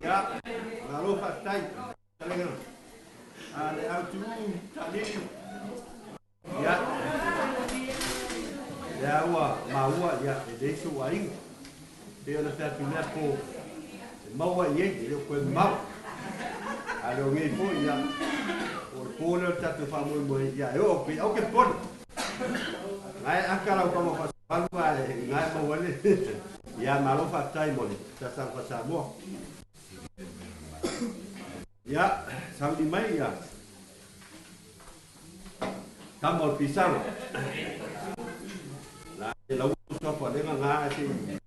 Ia, malo faafetai. Fetalaiga a le Au Tuuu Taalili. Ia, lea ua maua, ia, e leai sou aiga. Pei ona fai atu i lea po e maua i ai, e le o koe mamao. A le o nei foi, ia, o le po lea o le tatou faamoemoe, ia, e oo pei, au ke popole. Ngai aka lau kama faasavalu a e ngai maua le. Ia, malo faafetai mo le tausaga faa-Samoa. Ia, sauni mai ia tama o le pisaga. La e lau sofa lenga ngā se i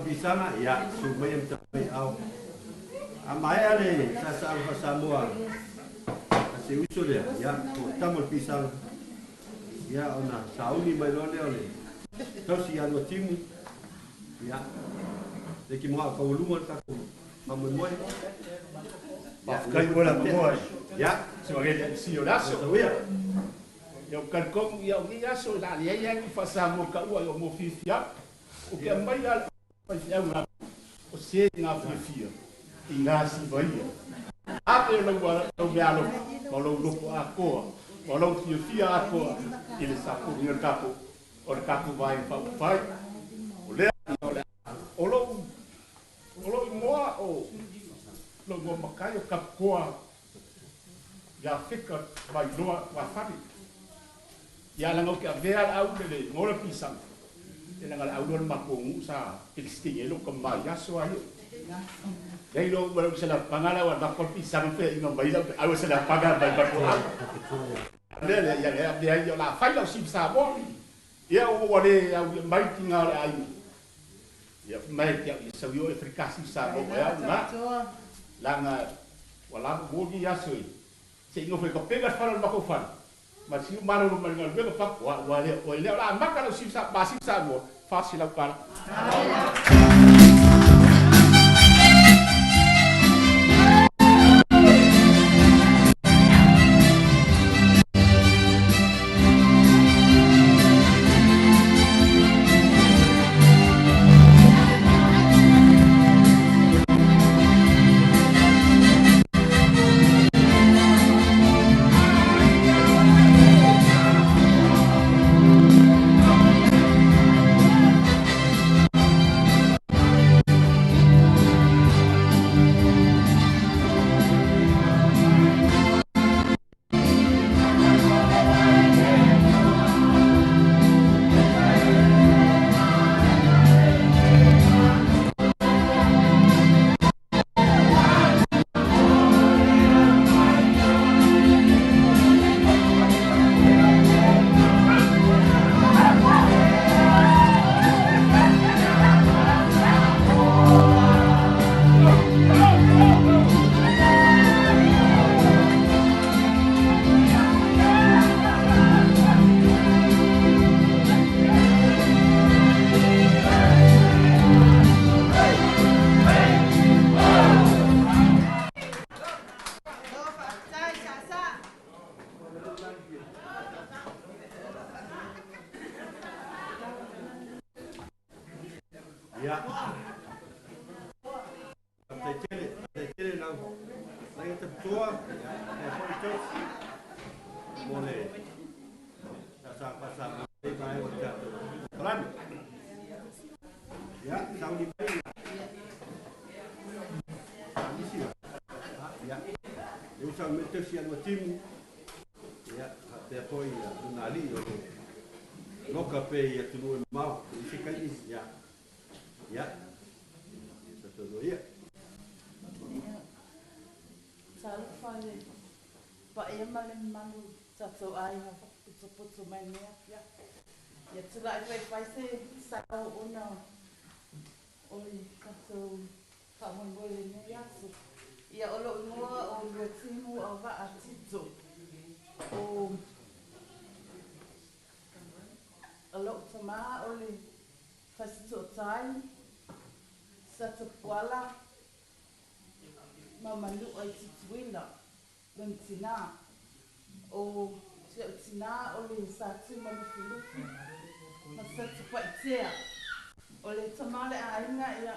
pisaga, ia, su mai am mai au. A mai ale sa sa fa Samoa. A se uso lea, ia, o tama o le pisaga. Ia, ona sauni mai loa lea o le tausi ia lua timu. Ia, le ki moa kaualunga le tatou faamoemoe. Faafetai mo le avanoa i Ia, se magele si o le aso. Ia. Ia, o talitonu ia o nei aso e la leai ai ni faasamoa taua i o mo fiafia. O ke mai a faifeau na o se ngā fiafia i ngā siva ia. A pe lau lau mea alofa, ma lau loko atoa, ma lau fiafia atoa i le sapuni o le tatou o le tatou vaega faaupufai. O lea o le o lou igoa o lou igoa matai o Taputoa ia Feka Vailoa Tuafale. Ia laga ou te avea le au le igoa o le pisaga. E laga le au lea o le matou nuu sa pelisitini ai lou tama i aso a ia. Lei lo ua lau se lapaga lau avako le pisaga feaiga mai lau au se lapaga mai matou au. Lea lea ia lea lea ia la fai lau siva Samoa. Ia ua le au ia mai tinga o le aiga. Ia mai kia ia sau i Afrika si Samoa mai au na. Langa ua lava mo ni aso i. Se ingo foi ka pega fala le matou fale. Ma si malo lo mai ngaluega pa ua ua le o le la maka lau siva sa ma siva Samoa fa si lau kala. Ia. Faafetai tele, faafetai tele lau Laiga Taputoa, ia, faapea foi Tausi mo le tausaga faa-Samoa i lenei vaega o le tatou polokalame. Ia, sauni mai ia nisi o. Ia, lea ua sauni mai le Tausi ia Luatimu, ia, faapea foi ia Lunaalii o lo o loka pea i atunuu e mamao i se taimi, ia, ia, sausaunoa ia. Talofa i le paia ma le mamalu o tatou aiga potopoto mai lenei afiafi. Ia tulai foi e fai se sao ona o le tatou faamoemoe i lenei aso. Ia o lou igoa o Luatimu Auvaa Tito. O lou tama o le Fasitootai Satapuala ma Manua i Tutuila lona tinā. O si au tinā o le Satuma Lufilufi ma Satupaitea. O le tama o le aiga, ia,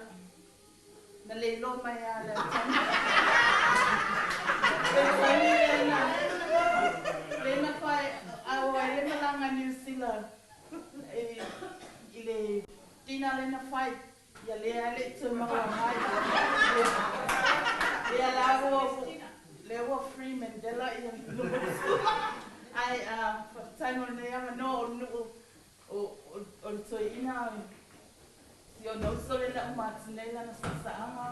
na le iloa mai lava le tama. Le taimi lea na, lea na fai ao ai le malaga New Zealand i le dinner lea na fai. Ia lea e le i toe maua mai. Ia la ua, lea ua free Mandela ia Ae faafetai mo lenei avanoa o le nuu o le toeaina si ona uso lea na uma atu nei lana saasaaga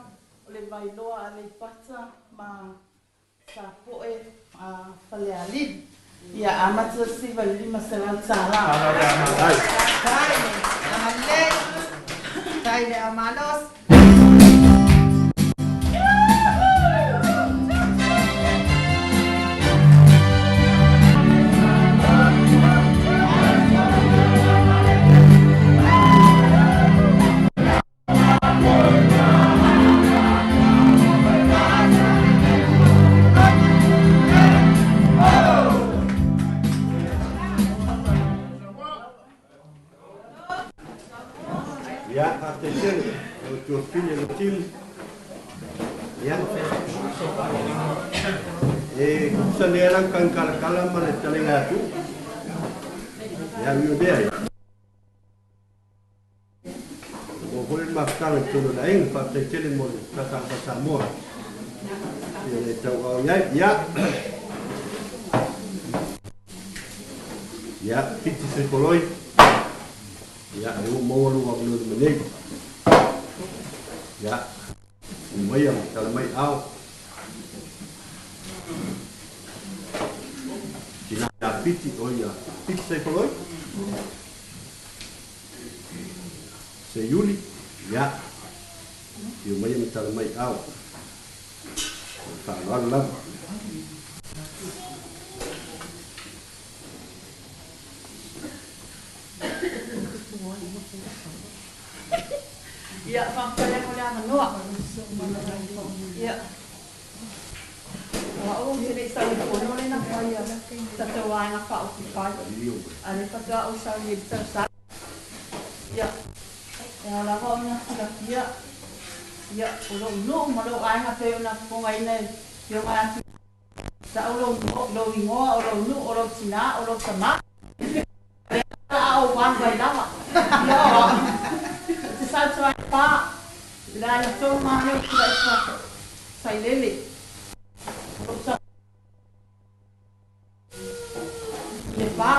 o le Vailoa Aleipata ma Sapoe a Falealili. Ia amata $9,500. Tai agalelei, tai le aumalosi. Ia, faafetai tele lau Tuafine Lutili. Ia, e tusa lea lau tagkalakala ma le talega atu. Ia, ui o lea, ia. Ua foi le mafutaga i totonu o le aiga, faafetai tele mo le tausaga faa-Samoa ia le tauao i ai. Ia, ia, Fiti Sefoloi, ia, e ua maua lou avanoa i luma nei. Ia, umaia ma tala mai ao. Tina ia Fiti, o ia, Fiti Seifoloi. Seiuli, ia, i umaia ma tala mai ao. Faaaloalo lava. Ia, faafetai lava mo le avanoa. Ia, o au ou te le i sau i le fono lea na fai a tatou Vaega Faaupufai, a o lea faatoa ou sau i le tausaga. Ia, e ao lava ona silafia, ia, o lou nuu ma lou aiga pei ona fofogaina e Afioga ia Tau lou igoa, o lou nuu, o lou tinā, o lou tamā. Lea la a ou alu ai lava. Ia o au, ou te sau atu ai pā, i le aiga tonu ma lou tulai fa sailele. Lou tau i le pā,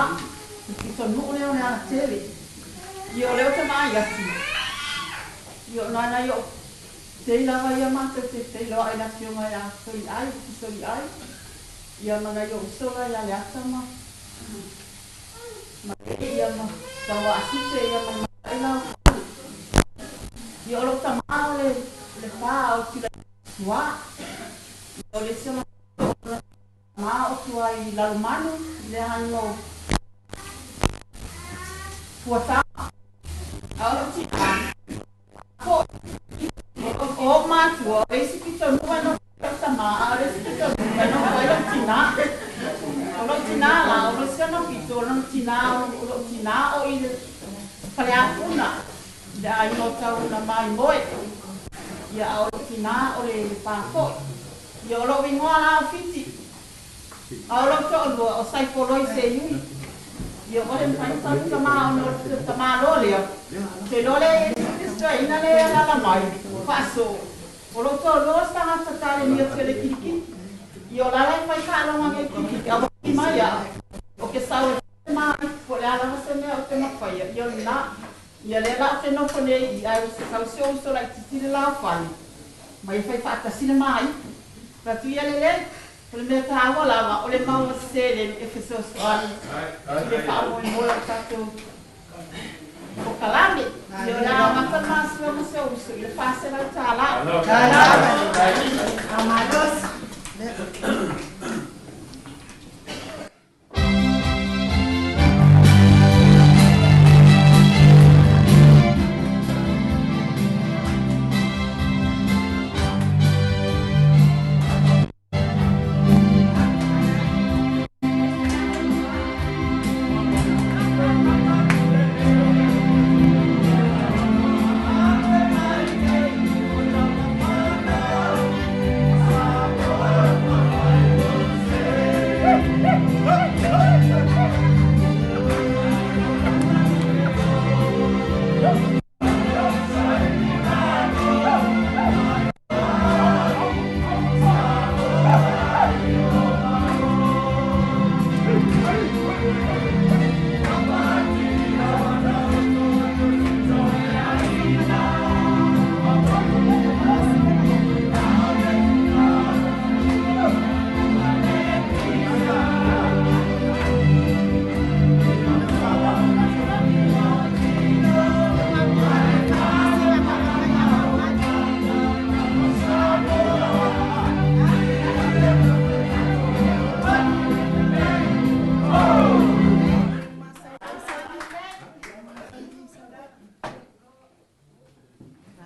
i pito nuu lea o le alatele. Ia o lea ou te vaai atu, ia o nai nai ou tei lava ia matou te feiloai i le afioga ia Soliai, Soliai, ia ma nai ou uso la ia Leata ma Ma ia ma Tauaasite ia ma Mataila o Fale. Ia o lou tama o le le pa o tula tua. Ia o le isi o tama o tua i Lalomanu i le aiga o Fuata. A o lou tina foi o ou matua o le isi pitonuu e nofo ai lou tama a o le isi pitonuu e nofo ai lou tina. O lou tina la o le isi ona pito o lona tina o lou tina o i le Faleapuna. le aiga o Taunamaimoe. Ia a o lou tinā o le Lepa foi. Ia o lou igoa la o Fiti. A o lou toalua o Saifoloi Seiui. Ia ua le mafai ona sau tamā ona o le tamāloa lea. Ou te iloa lea e i ai si Festoaiga lea e alaala mai, faasoo. O lou toalua o se tagata talenia tele kilikili. Ia o la la e fai taaloga nei kilikili, a ua ki mai au, o ke sau e mai, po o le a lava se mea ou te mafaia, ia o lena. Ia lea la ou te nofo nei i i, ae ua sau si ou uso laitiiti le laofale, ma ia fai faatasi le ma ipu. Fai atu ia lelei, o le mea taua lava, o le maua seleni e fesoasoani i le faamoemoe o le tatou polokalame. Ia o le a amata le masua ma si ou uso i le $400.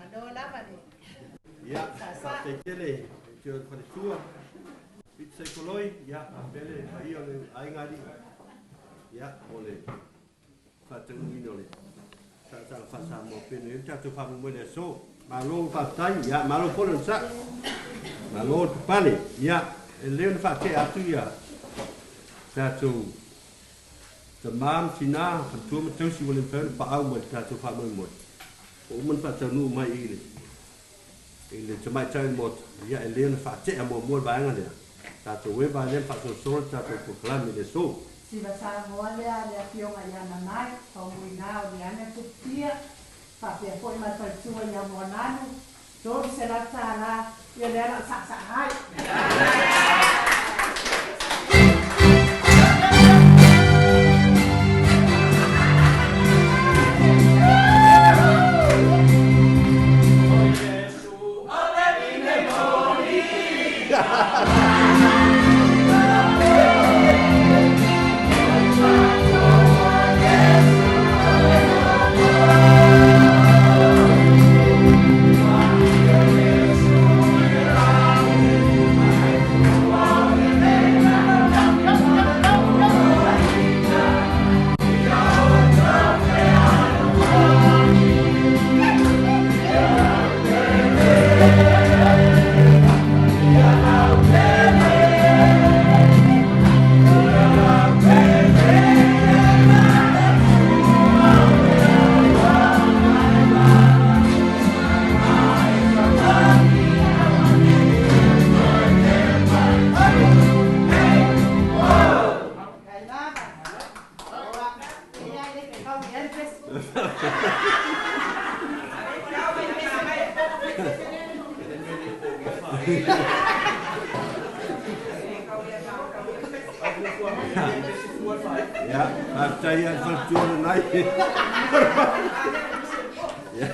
Malo lava le Ia, faafetai tele i te o le faletua, Fiti Saifoloi, ia, faapea le paia o le aiga alii, ia, mo le faataunuuina o le talosaga faa-Samoa pei ona i ai le tatou faamoemoe i le aso. Malo faafetai, ia, malo foi le onosai, malo le papale. Ia, e lelei ona faatea atu ia tatou tama ma tina, faletua ma tausi ua le mafai ona paau mai i le tatou faamoemoe. Ua uma ona faataunuu mai i le i le tamaitai o le Maota, ia e lelei ona faatea muamua le vaega lea, tatou eva lea ma faasolosolo le tatou polokalame i le aso. Siva Samoa lea a le Afioga ia Nanai, Faumuina o Leana Tuputia, faapea foi ma le faletua ia Moananu, $300, ia lea la o saasaa ai. Ia, faafetai ia le faletua lenai. Ia,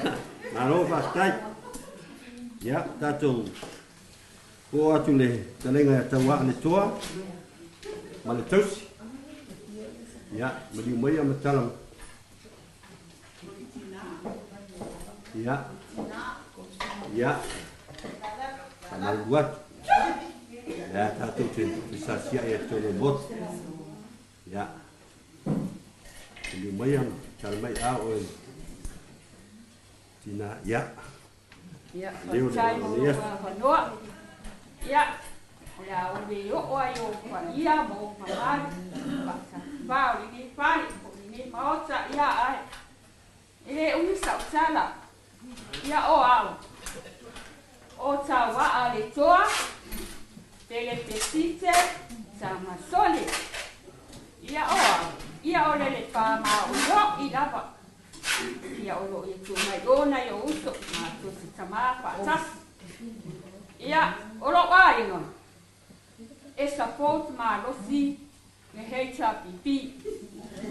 malo faafetai. Ia, tatou oo atu le talega ia Tauaa le Toa ma le tausi. Ia, maliu maia ma tala. Ia, ia, faamalulu atu. Ia, tatou te fesasiai ai totonu o le Maota. Ia, maliu maia ma tala mai a oe. Tina, ia. Ia, faafetai mo lou avanoa. Ia, o le a ou le oo ai i ou paia ma ou mamalu faatafafā o lenei fale po o lenei maota, ia, ae e le umi sau tala. Ia, o au, o Tauaa le toa, Pelepesite Samasone. Ia, o au, ia o le Lepā maoioi lava. Ia o lo o ia tu mai o nai ou uso matou te tama faatasi. Ia o lou aiga e support malosi le HRPP.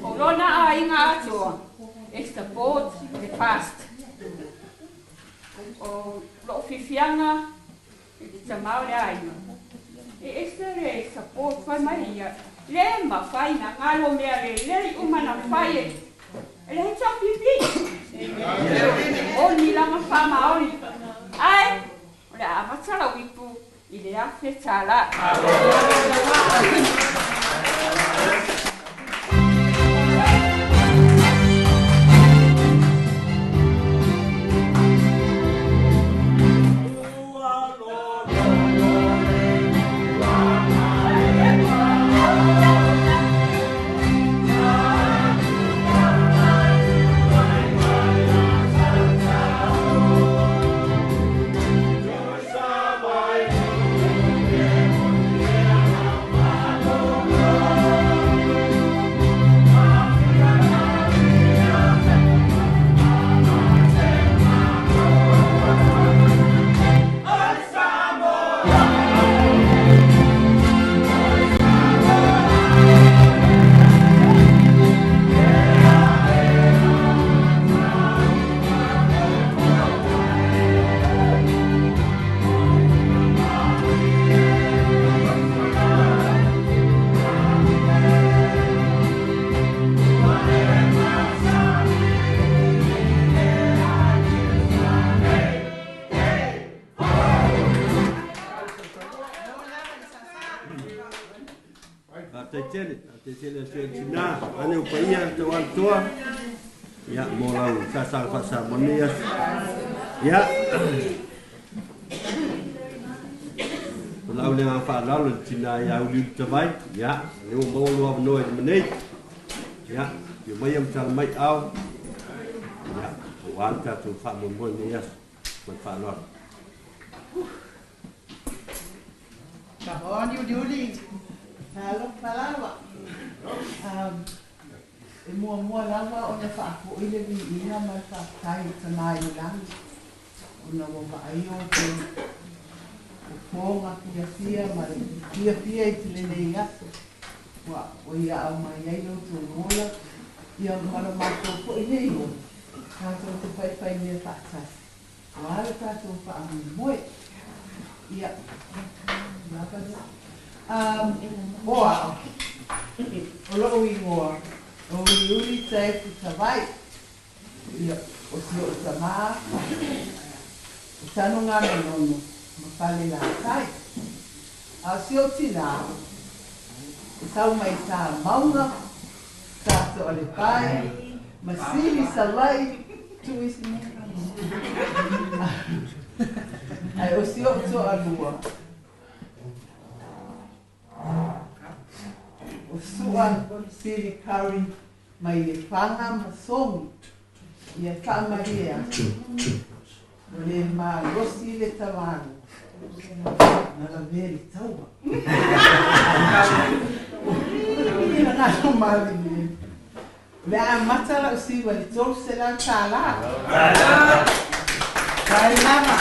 O lona aiga atoa e support le past. O lou fifiaga i le tama o le aiga e ese le support fai mai ia le mafai na galo mea lelei uma na fai e le HRPP. O ni lava faamaoni. Ae o le a amata lau ipu i le $1,000. Faafetai tele, faafetai tele atu i le tina, ane o paia tau alotoa. Ia, mo lau sasaga faasamoa nei aso. Ia, o lau le agaga faaaloalo i le tina ia Uliuli Tavai. Ia, lea ua maua lou avanoa i lima nei. Ia, afio maia ma tala mai ao. Ia, aua le tatou faamoemoe i lenei aso. Ma le faaaloalo. Kahoani uliuli, talofa lava. E muamua lava ona faafoi le viiga ma le faafetai i le Tama i le Lagi, ona ua vaaia outou fofoga fiafia ma le fiafia i te lenei aso, ua ia aumai ai lo outou ola, ia ma lo matou foi nei ola, tatou te faifai mea faatasi. Ua le tatou faamoemoe. Ia, lava lea. O au, o lou igoa, o Uliuli Taefu Tavai. Ia, o si ou tamā, o Tanoganonono ma Falelatai. A o si ou tinā, e sau mai sa mauga, sa Toalepai, ma sili Savaii, tuu isi mea. Ae o si ou toalua, o Sua Sili Curry mai Lefaga ma Sogi. Ia faamalie atu, ua le malosi le tamālua na lavea i le taua. Ina galo malilie. O le a amata lau siva i le $300. Vai lava.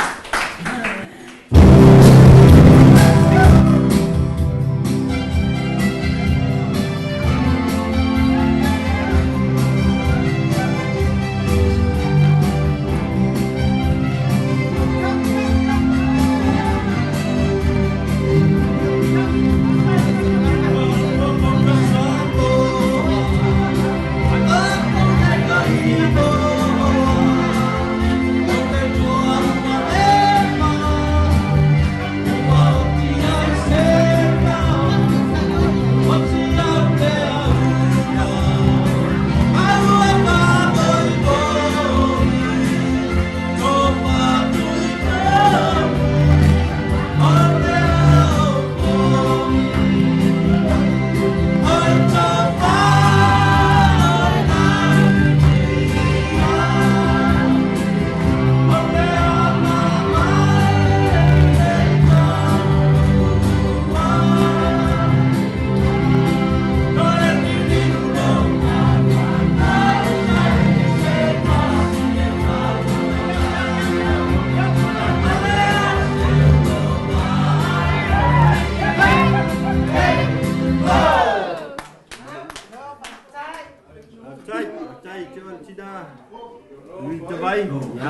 vai, ia,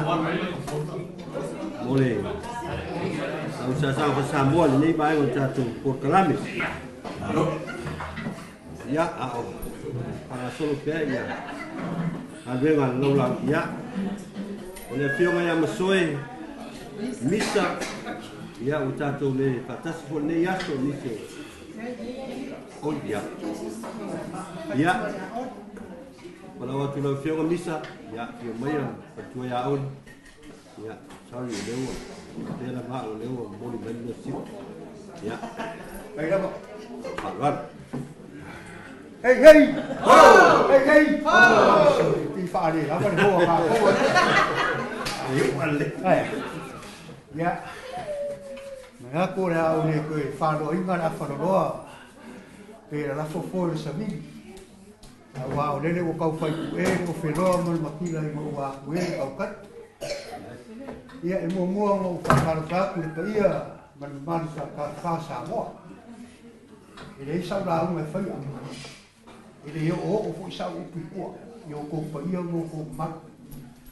mo le lau sasaga faa-Samoa i lenei vaega o le tatou polokalame. Ia, a o faagasolo pea ia galuega a le laulau, ia, o le afioga ia Masoe Misa, ia, ua tatou le faatasi foi i lenei aso, nisi o, oi, ia, ia, Palau atu lau Afioga Misa, ia, afio maia faletua ia Oli. Ia, sorry, o lea ua faapea lava au o lea ua momoli mai le mea sili. Ia. Mai lava. Faaaloalo. Hei, hei! Ho! Hei, hei! Ho! Ti whaare lava le hoa ngā hoa. E ua le. Ai. Ia. Mea ko le au le koe whāloa inga le awharoloa. Pe la lafo fo le savili. Auā o lele ua kau fai kuʻē le ofe loa ma le makila ina ua akuē le kaukai. Ia, e muamua ona ou faatalofa atu i le paia ma le mamalu faatalofa o Samoa. E leai sau lauga e faia, e le oooo foi sau upu i tua i o outou paia ma outou mamalu.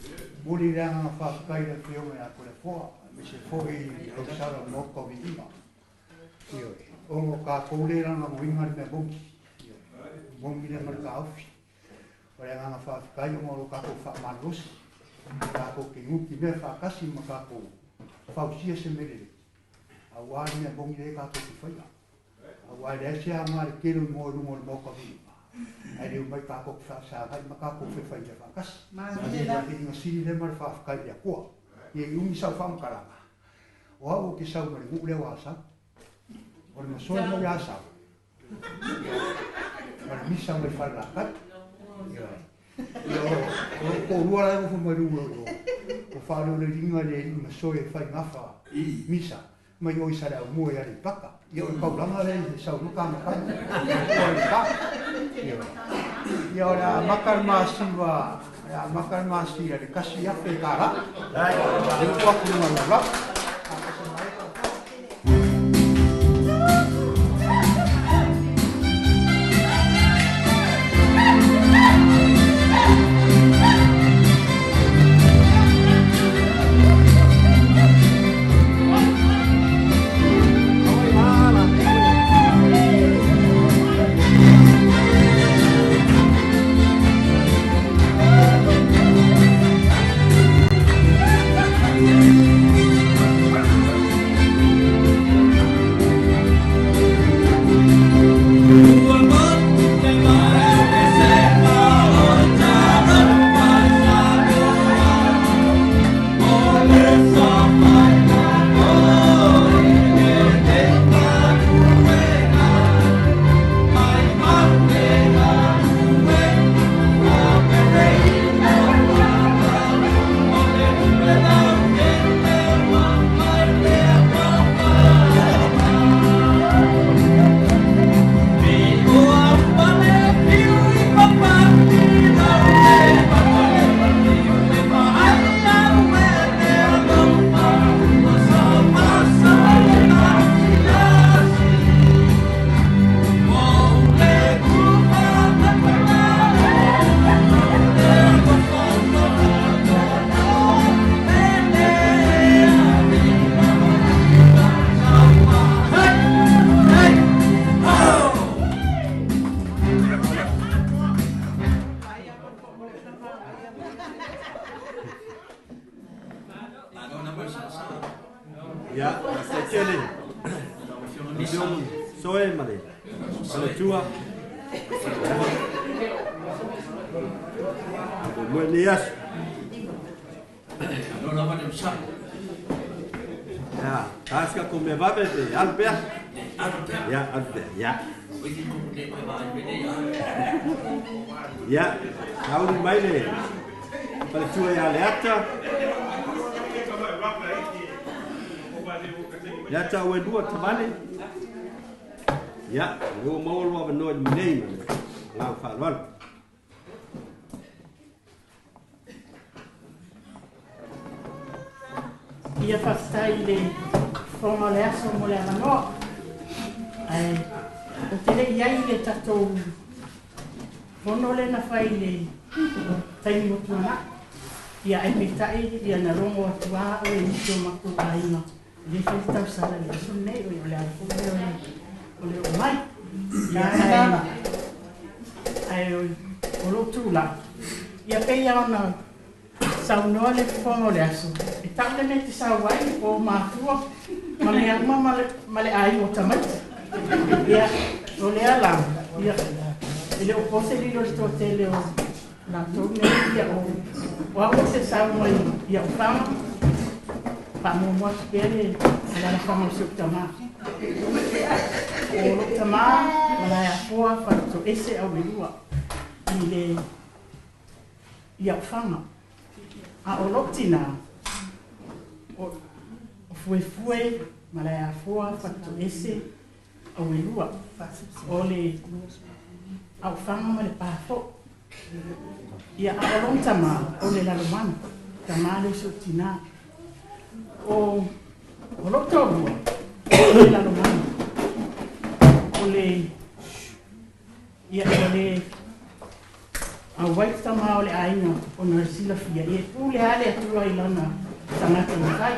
E momoli le agaga faafetai i le Afioga ia Toleafoa aemaise foi le tausala o le Maota o Viiga. Ioe, ona o tatou lea e lagolagoina le mea moni. Ioe, moni lea ma le taofi. O le agaga faafetai ona o lo tatou faamalolosi, tatou te nutimea faatasi ma tatou fausia se mea lelei, aua le mea moni lea tatou te faia. Aua e leai se aoga le tele o igoa i luga o le Maota viiga, ae le omai tatou te faafesagai ma tatou faifai mea faatasi. O le viiga sili lea ma le faafetai i le Atua. Ia i umi sau faamatalaga, O au ou te sau ma le nuu lea o Asau. O le masoe mai Asau. Ma le misa mai Falelatai. Ia, o lou toalua la e nofo mai luga o o Faleoleliga le alii masoe e fai gafa misa mai o i Saleaaumua i Aleipata. Ia o le taulaga lea e sau ai Matamatagi. O le pa. Ia o le a amata le masiva, o le a amata le masila i le $1,000. Le upu atu i luga o le lalolagi. Ia, faafetai tele. Afioga Soe ma le faletua. Mo lenei aso. Ia, taas ka ko mea vave pe alu pea. Ia, alu pea. Ia. Ia, tauli mai le faletua ia Leata. Leata ua lua tavale. Ia, o lea ua maua lou avanoa i le nei ma le agaga faaaloalo. Ia faafetai i le fofoga o le aso mo le avanoa. Ae ou te le i ai i le tatou fono lea na fai i le taimi ua tuanai. Ia ae peitai ia na logo atu lava au e nisi o matou aiga e lē fai le tausala i le aso lenei o le ala foi lea o le oo mai. Ia ae o lou tula'i ia pei a ona saunoa le fofoga o le aso e ta'u le mea te sau ai o matua ma mea uma ma le aiga o tamaiti. Ia o lea la ia e le o po se lilo i le toatele o latou nei. Ia o au o se sau mai ia ofaga faamuamua atu pea le alalafaga o si ou tamā. O lou tamā ma laeafoa faletoese auelua i le ia ofaga a o lou tinā o fuefue ma laeafoa faletoese auelua o le aofaga ma le pafo'u. Ia a o lona tamā o le lalomanu tamā le o si ou tinā. O lou toalua o le lalomanu o le ia o le auai tamā o le aiga ona le silafia ia e pule lava le Atua i lana tagata na fai.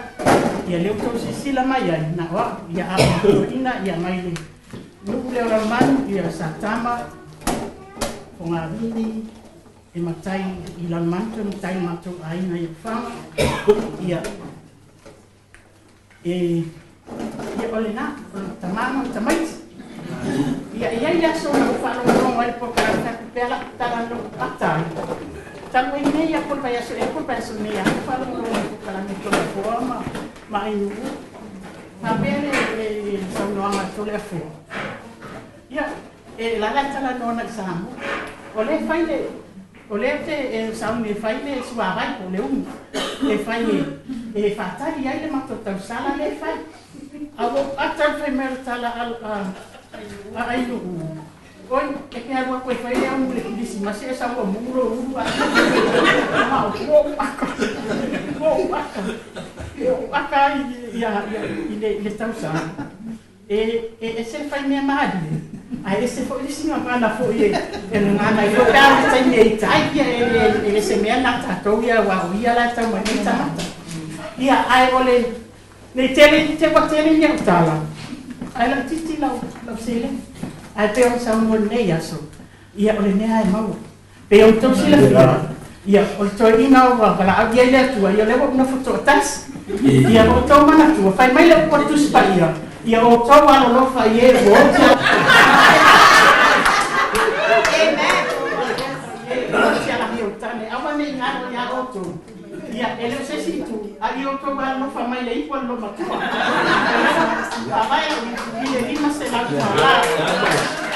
Ia lea ua tou silasila mai ai na o a'u. Ia a o toeina ia mai le nuu lea o Lalomanu ia Satama Fogavini e matai i Lalomanu toe matai i matou aiga i Ofaga. Ia e ia o lenā o le tamā ma le tamaiti. Ia e iai le aso na ou faalogologo ai le polokalame fai atu pea la'u tala na ou ata ai talu ai nei ia po le vaiaso ea po le vaiaso nei a ou faalogologo ai polokalame Toleafoa ma Ainuu faapea le saunoaga a Toleafoa. Ia e lala e talanoa agai Samoa o lea fai le o lea te e sauni e fai le suavai po o le umu e fai e faatali ai le matou tausala lea e fai. A ua ou ata le fai mai o le tala a Ainuu oi e te alu atu e fai le umu i le kerisimasi e sau ua mu'u lou ulu a ua ou ata ua ou ata ua ou ata ai ia i le tausaga e ese le faimea malie ae ese foi le isi gagana foi e gagana ai foi pe a o le taimi e ita ai ia e le se mea na tatou ia aua o ia la e tau mai nei tagata. Ia ae o le nei tele te ua tele ni au tala ae laitiiti lau seleni ae pei ona saunoa i lenei aso ia o le mea e maua pei ona tou silafia ia o le toeaina ua valaau i ai le Atua ia o lea ua ou nofo toatasi. Ia ua outou manatua fai mai le upu a le Tusi Paia ia o outou alolofa i e ua oti alahi o tane aua nei galo iā outou. Ia e le o se isi itu a ia outou alolofa mai le ipu a le lomatua faavae au i le $500.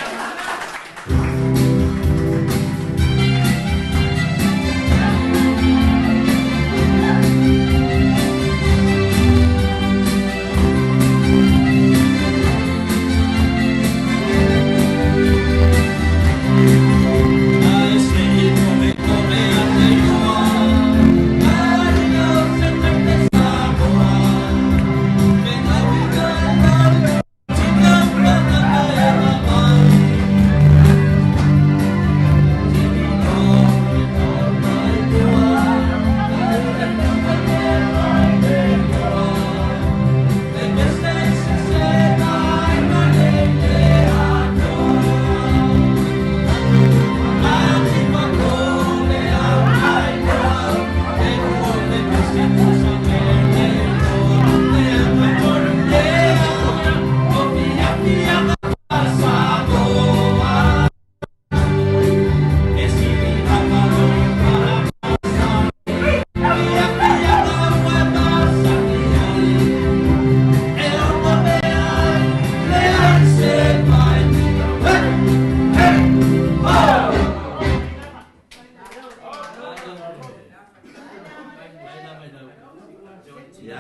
Ia.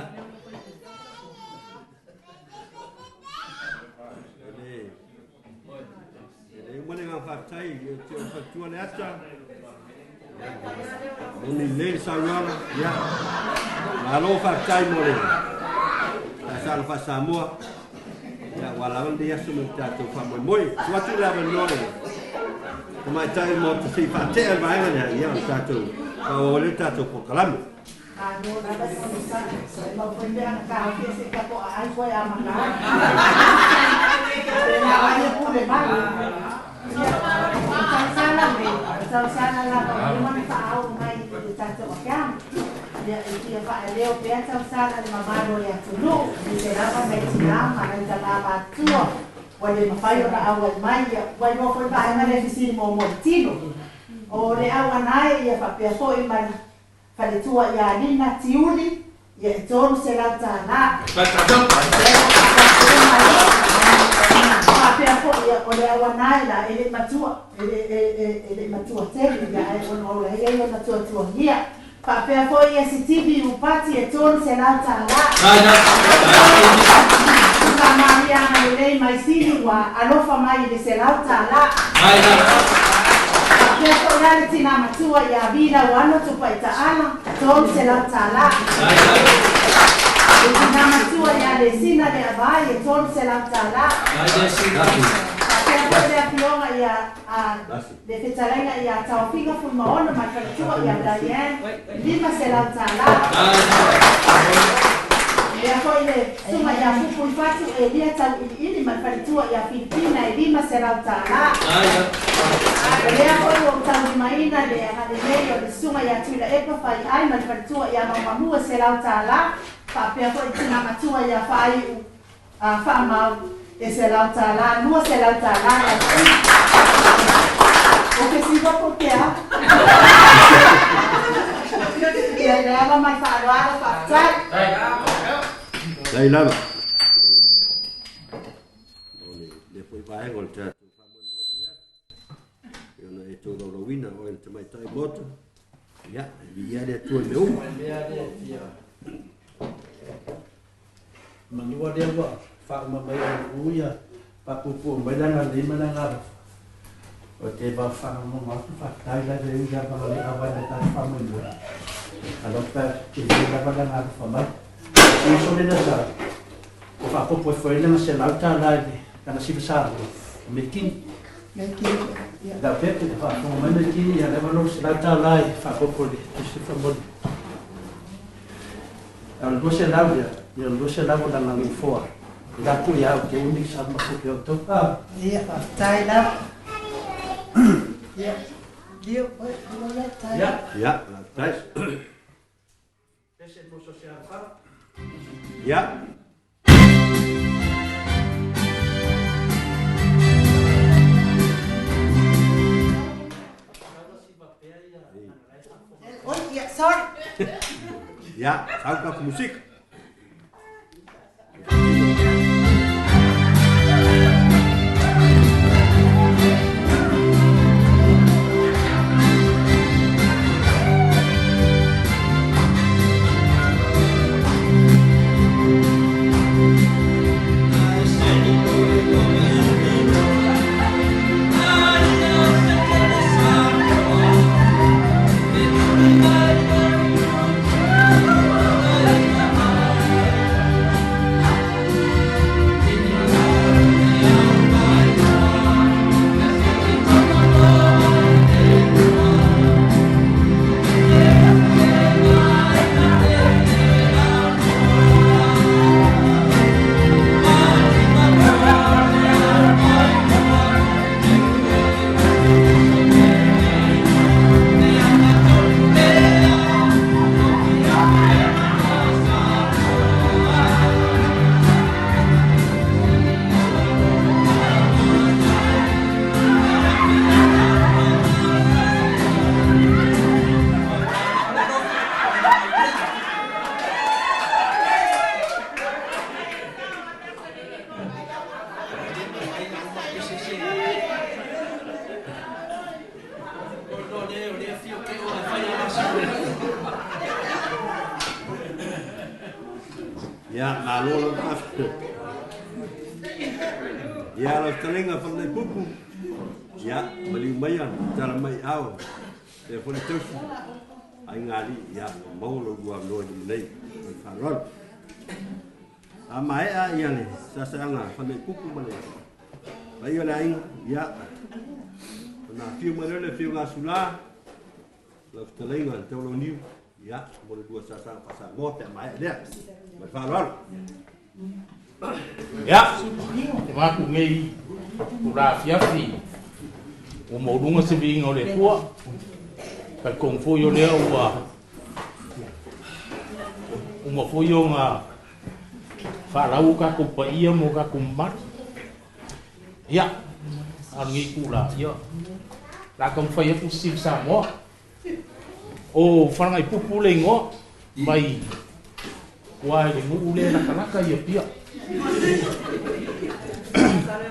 E le uma le agaga faafetai e te o faletua le ata. Moni lelei le saunoaga. Ia. Malo faafetai mo le tausaga faa-Samoa. Ia, ua lava lenei aso mo le tatou faamoemoe. Tuu atu le avanoa i le tamaitai o le Maota se i faatea le vaega lea, ia, o le tatou Faaauau ai lea le tatou polokalame. Malo lava le onosai. E mau foi pe ana taofia se i tatou aai koe a maka ai. Pena ai e pule mai. Ia, o tausala me, o tausala lava o lea ona faaoo mai i le tatou account. Ia, e fia faaleo pea tausala le mamalu o le atunuu, aemaise lava nai tinā ma nai tamā matutua ua le mafai ona auai mai. Ia, ua iloa foi le vaega lea e fesili muamua i le tino. O le auanae ia faapea foi ma le faletua ia Lina Tiuli, ia e $300. Faapea foi ia o le auanae la e le matua, e le e le matua tele ia ae ona o la e i ai ona tuatuagia. Faapea foi ia Sitivi Upati e $300. Faamaria agalelei mai Sili ua alofa mai i le $100. Faapea foi la le tina matua ia Vila Uano Tupaitaala, $300. Le tina matua ia Lesina Leavai e $300. Faapea foi le afioga ia le fetalaiga ia Taofiga Fuimaono ma le faletua ia Diane, $500. Lea foi le susuga ia Pupuifatu Elia Tauiliili ma le faletua ia Filipina e $500. O lea foi ua ou taulimaina le agalelei o le susuga ia Tuilaepa Faiai ma le faletua ia Maumamu e $100. Faapea foi le tina matua ia Faaiu Faamau e $100, $200 la O ke siva po ke a. Ia le ala mai faaaloalo faafetai. Faafetai lava. O lea foi vaega o le tatou faamoemoe nei aso. E ona e tolaulauina oe le tamaitai Maota. Ia, e viia le Atua i mea uma. Mea lea e fia manua lea ua faauma mai o le u ia faapuupuu mai le agalelei ma le agalofa. O te va faalogologo atu faafetai la le ui lava o le auai mai tatou faamoemoe. Alofa te le lava le agalofa mai. Uso le na sa o faapopo e foi lana $100 i le lana siva Samoa o Mekini. Mekini, ia. Lau pepe te faafofoga mai Mekini, ia leva lou $100 i faapopo i le tusi faamoli. A o le 200 lea, ia o le 200 o lana nofoa. I la pui au te umi sa mafu ke outou. Ah. Ia, faafetai lava. Ia, Lio, oi, lo le tai. Ia. Ia, faafetai. Pese mo so se alafara. Ia. Oi, ia, sorry. Ia, sau tatou musika. Ia, malo lau faafetai. Ia, lau fetalaiga Falanaipupu. Ia, maliu maia, tala mai i ao. Lea foi le tausi. Aiga alii, ia, ua maua lo lua avanoa i luma nei. Ma le faaaloalo. A maea ia le saasaga Falanaipupu ma le paia o le aiga, ia, ona afio mai lea le afioga a Sula. lau fetalaiga i le Taulauniu, ia, mo le lua sasaga faa-Samoa pe a maea lea. Ma le faaaloalo. Ia, te maku nei tula afiafi ua maualuga se viiga o le Atua. Talitonu foi o lea ua uma foi ona faalau o tatou paia ma o tatou mamalu. Ia, a o lenei itula, ia, o le a taumafai atu se sili Samoa. O Falagaipupu le igoa, mai ua i le nuu lea e latalata i Apia.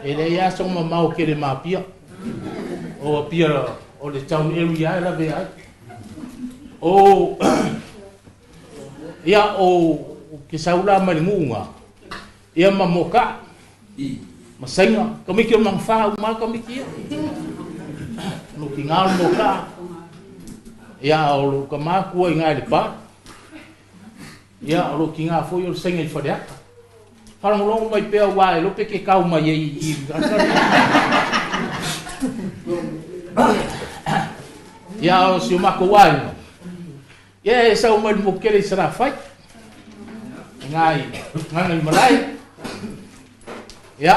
E leai lava sona mamao tele ma Apia. O Apia o le town area e lavea ai. O ia o ke sau la mai le nuu na, ia ma Moka'a ma Saina, tamaiti o le Magafa uma lava tamaiti ia. O lou tina o le Moka'a, ia o lou tama tua i ina i Lepa. Ia o lou tina foi o le Saina i Faleata. Faalogologo mai pea aua e iloa pe te tau mai ai i i. Ia o si o matou aiga, ia e sau mai le motu tele i Salafai, ina i Gagaimalae, ia,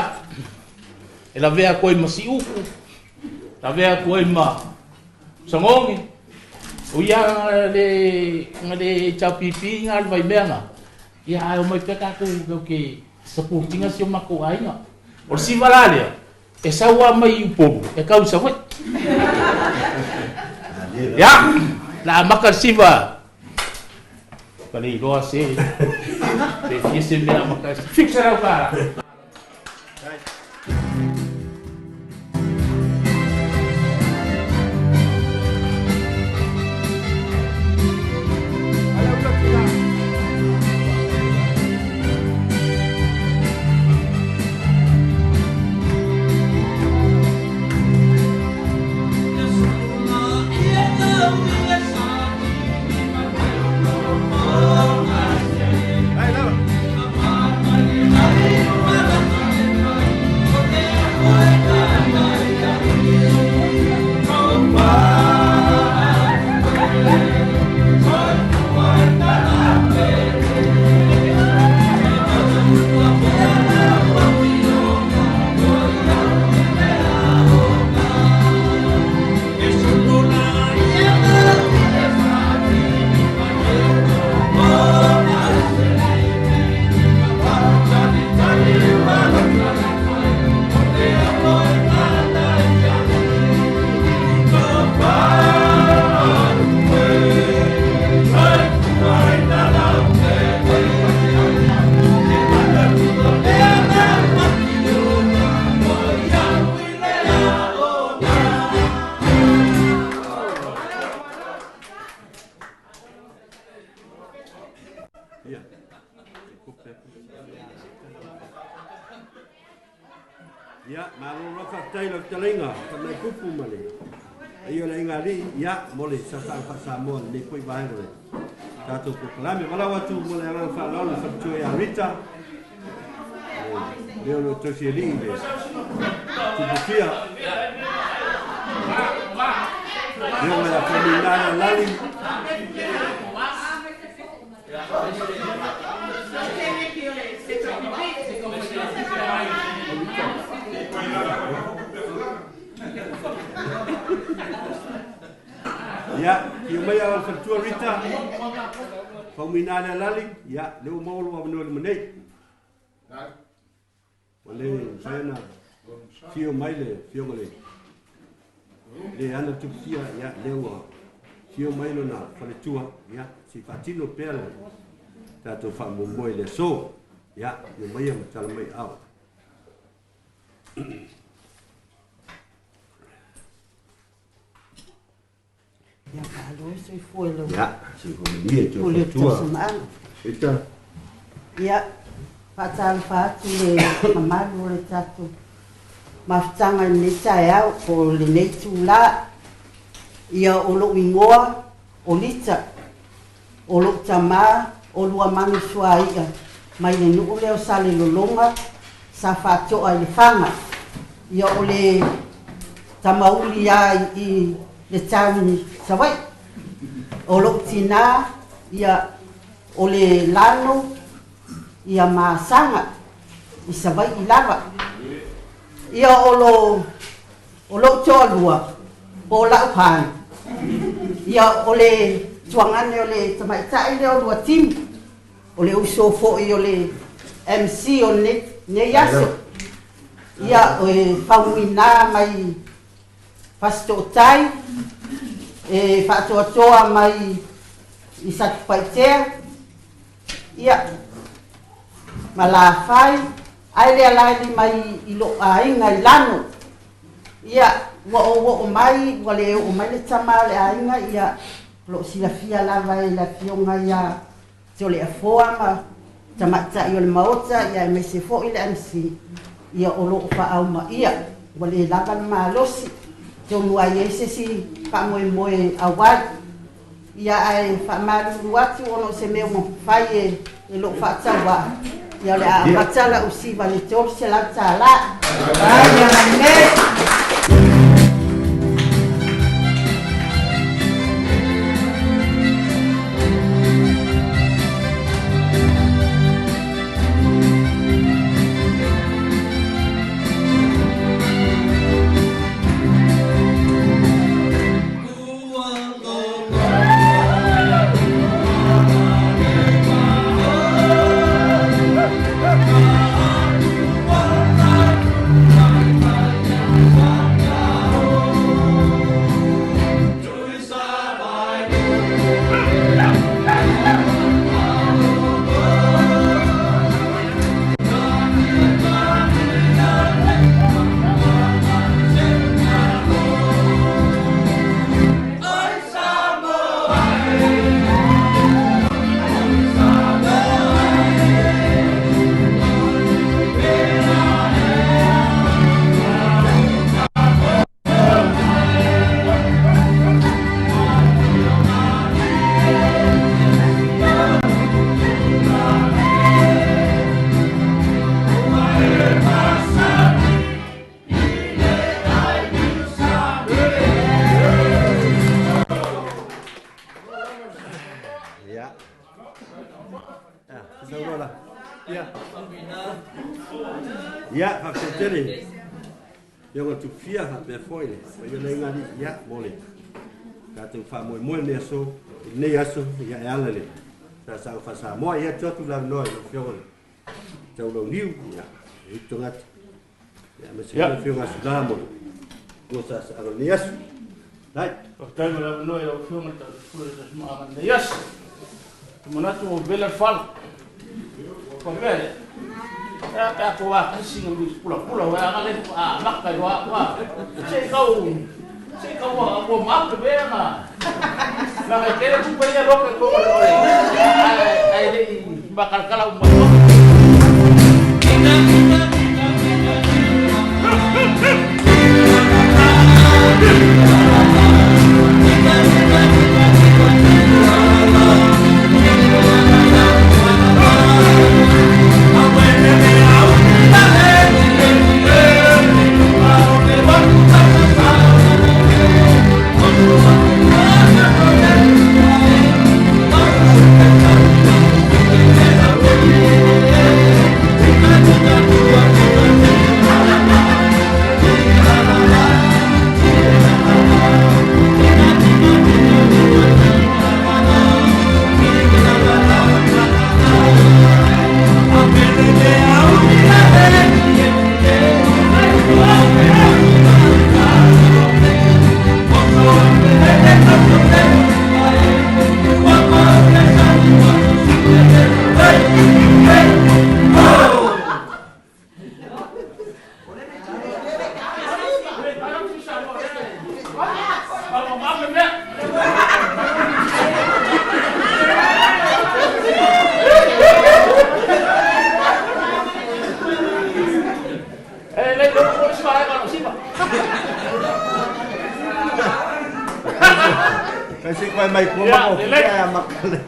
e lavea atu ai ma Siuku, lavea atu ai ma Sagogi, o ia le, na le HRPP na le vaimea na, ia ae omai pea tatou tatou te support ina si o matou aiga. O le siva la lea, e sau lava mai i Upolu, e tau i Savaii. Ia, la amata le siva, ka le iloa se, pe fia se mea amata ai, $700. Ia, malo loa faafetai i lau fetalaiga Faanaipupu ma le paia o le aiga alii, ia, mo le saosaga faa-Samoa i lenei foi vaega o le tatou polokalame. Valaau atu mo le agaga faaaloalo i le faletua ia Rita, le o lo o tausialii i le tupufia. Afioga ia Faumuina Lealali. Ia, afio mai au le faletua Rita. Faumuina Lealali, ia, lea ua maua lou avanoa i luma nei. Ua le mafai ona afio mai le afioga le le ana tupufia, ia, lea ua afio mai lona faletua, ia, se i faatino pea le tatou faamoemoe i le aso. Ia, afio maia ma tala mai ao. Ia malo le soifua i lau Ia, soifua manuia i pule o le tausamaaga. Ita. Ia, faatalofa atu i le mamalu o le tatou mafutaga i lenei taeao po o lenei itula. Ia, o lou igoa o Lita, o lou tama o Luamanu Suaia mai le nuu lea o Salelologa sa faatoa i Lefaga. Ia, o le tamauli lava i le tauni Savaii. O lo'u tinā, ia, o le Lano, ia ma Saga i Savai'i lava. Ia o lo o lo'u toalua po o la'u han, ia o le tuagane o le tamaita'i lea o Luatini, o le uso fo'i o le MC o lenei aso. Ia o e faumuinā mai Fasitootai, e faatoatoa mai i Satupaitea, ia, ma Lafai, ae le alaeli mai i lou aiga i Lano. Ia, ua ou oo mai, ua le oo mai le tama o le aiga, ia, o loo silafia lava e le afioga ia Toleafoa ma tamaitai o le Maota, ia aemaise foi le MC, ia o loo faaumaia, ua le lava le malosi, atonu a i ai se isi faamoemoe auai. Ia ae faamalulu atu ona o se mea ua fai e lou faatauvaa, ia o le a amata lau siva i le $300. Ai agai. Ia, faafetai tele. Ia ua tufia faapea foi le paia le ngali ia mo le tatou faamoemoe nei aso, i lenei aso ia e ala le saasaga faa-Samoa. Ia atu atu le avanoa i lau Afioga i le Taulauniu, ia, e itu tagata. Ia, aemaise foi le Afioga a Sula mo le tua saasaaga o lenei aso. Lai. Faafetai mo le avanoa i lau Afioga i le Taulauniu le tasimaaga i lenei aso. Ou te manatu ua vela le fala. Ua mea lea. E a pe a tou akisi na mui pulapula ua aga le a maka i wa wa. Se i kau se i kau ua ua mape mea na. Na ngai kele tupe ia loke ko ole ole. Ai ai le i makalakala uma. Kasi koe mai kua ma o kia makale.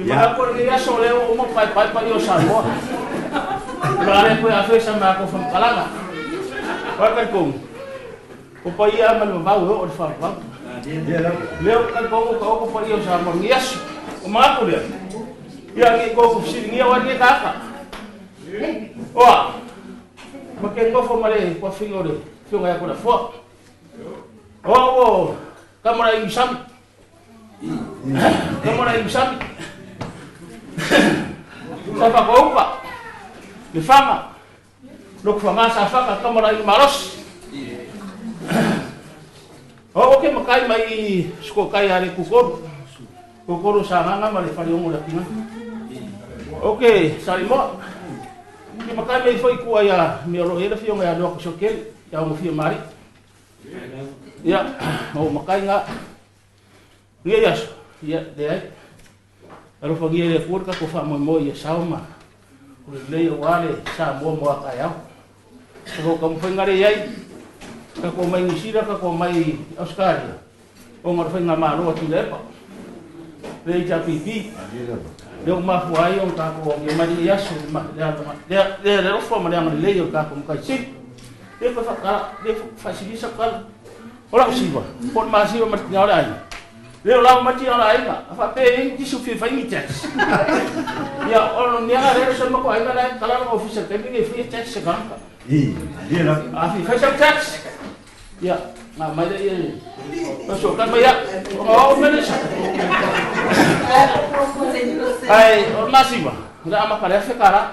Ia ko le aso le o mo pai pai pai o Samoa. La le koe afe sa ma ko fam kalanga. Wa ka kong. O paia ma le vavau e oo i le faavavau. Lea ou te talitonu ua taoto paia o Samoa i lenei aso. O manatu lea, ia ne i tou fesiligia o ai lenei tagata. Oa, ma te nofo ma le tuafafine o le Afioga ia Toleafoa. O au o tama o le aiga Sami. Tama o le aiga Sami. Sa Faatoaupa, Lefaga, Lotofaga, Safata, tama o le aiga Malosi. O au ke matai mai i Sukotai a le Tutolu. Tutolu o Sagaga ma le Faleogo o le Atinga. O ke Salimoa. Ke matai mai foi tua ia mea o lo o i ai le afioga ia Loato Sokeli, ia Augofia Malie. Ia, o matai ngā. Nei aso, ia, leai. Alofagia e le Atua le tatou faamoemoe ia sao ma o lelei aua le Samoa mo a taeao. O lou taumafaiga lea i ai, tatou omai Niu Sila, tatou omai Ausetalia, ona o le faigamalo a Tuilaepa, le HRPP, lea ua mafua ai ona tatou aulia mai lenei aso le alofa ma le agalelei o le tatou Matai Sili. Le toe faatala, le faasilia sau tala. O lau siva, po o le masiva ma le tina o le aiga. Le o lava ma tina o le aiga, a faapea e i ai ni tisi o fia fai ni tax. Ia, o le mea lea o se matou aiga la e tala lona ofisa i le taimi lenei e faia tax e tagata. A fia fai sau tax, ia, na aumai lea e fesoasoani mai au, ona o au le mea lea e sao. Ae o le masiva, o le a amata i le $1,000.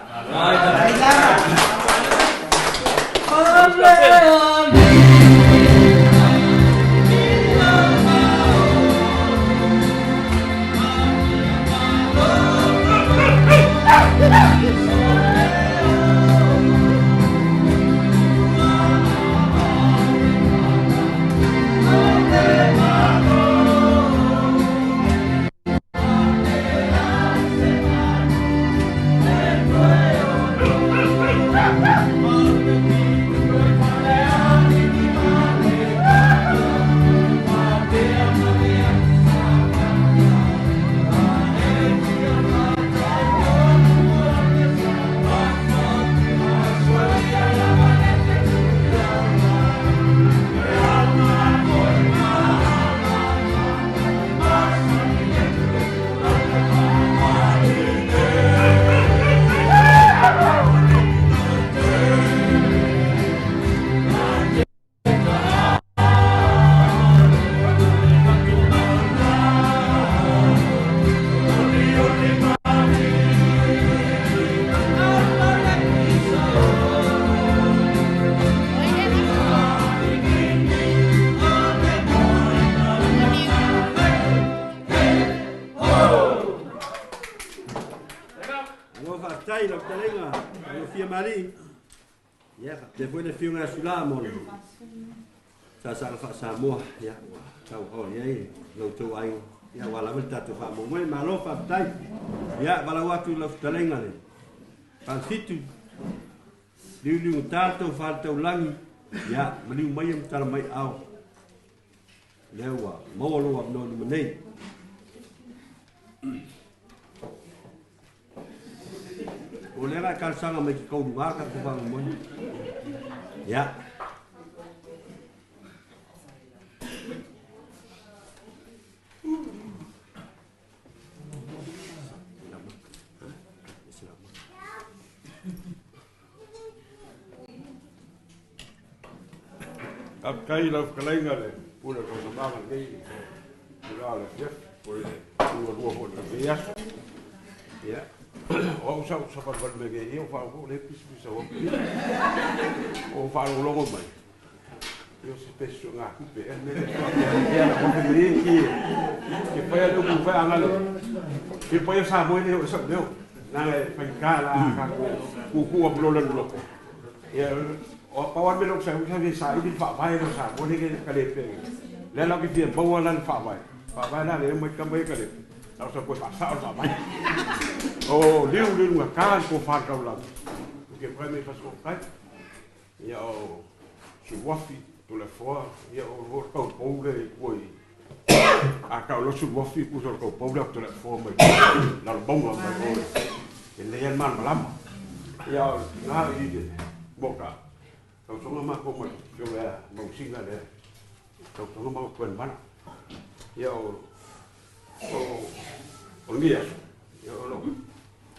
Malo faafetai i lau fetalaiga Alofia Malii. Ia, faapea foi le afioga ia Sula mo le saasaga faa-Samoa. Ia, ua tauaoa i ai lo outou aiga. Ia, aua lava le tatou faamoemoe. Malo faafetai. Ia, valaau atu i lau fetalaiga le Falefitu, liuliugata le tou faletaulagi. Ia, maliu maia ma tala mai ao. Lea ua maua lou avanoa i luma nei. O lea la e talosaga mai ke kauluga tatou faamoemoe. Ia. Faafetai i lau fetalaiga le pule o tausamāga lenei itula o le afiafi, po o le lualua foi o lenei aso. Ia, o au sa ou savalivali mai nei, ia ua faalogologo o lea e pisapisa ua Ua ou faalogologo mai, ia o se pesi suegatupe ea le mea lea faapea ia na ofe mai ai ki ke fai a le upu fai ana le ke paia Samoa e le o le sau leo leaga e faigata la a tatou tuutuu atu loa le alu loko. Ia, o pau lava le mea lea ou te saili, sa fia saili le faavae lea o Samoa lea e kalepe ai. Lea la ou te fia maua la le faavae. Faavae la lea omai tama ia kalepe, la o sa toe faasao le faavae. O liu le lugata le tofa i le taulaga, ou te fai mai Fasitootai. Ia o Suluafi, Toleafoa, ia o le taupou lea i tua i a tau loa Suluafi, tusa o le taupou lea o Toleafoa mai Lalomauga mai o e lelei lava le malamalama. Ia o le tina i le Moka, tausoga matou ma le afioga ia Mausina lea. Tautoga ma upu mala. Ia o o o lenei aso, ia o lo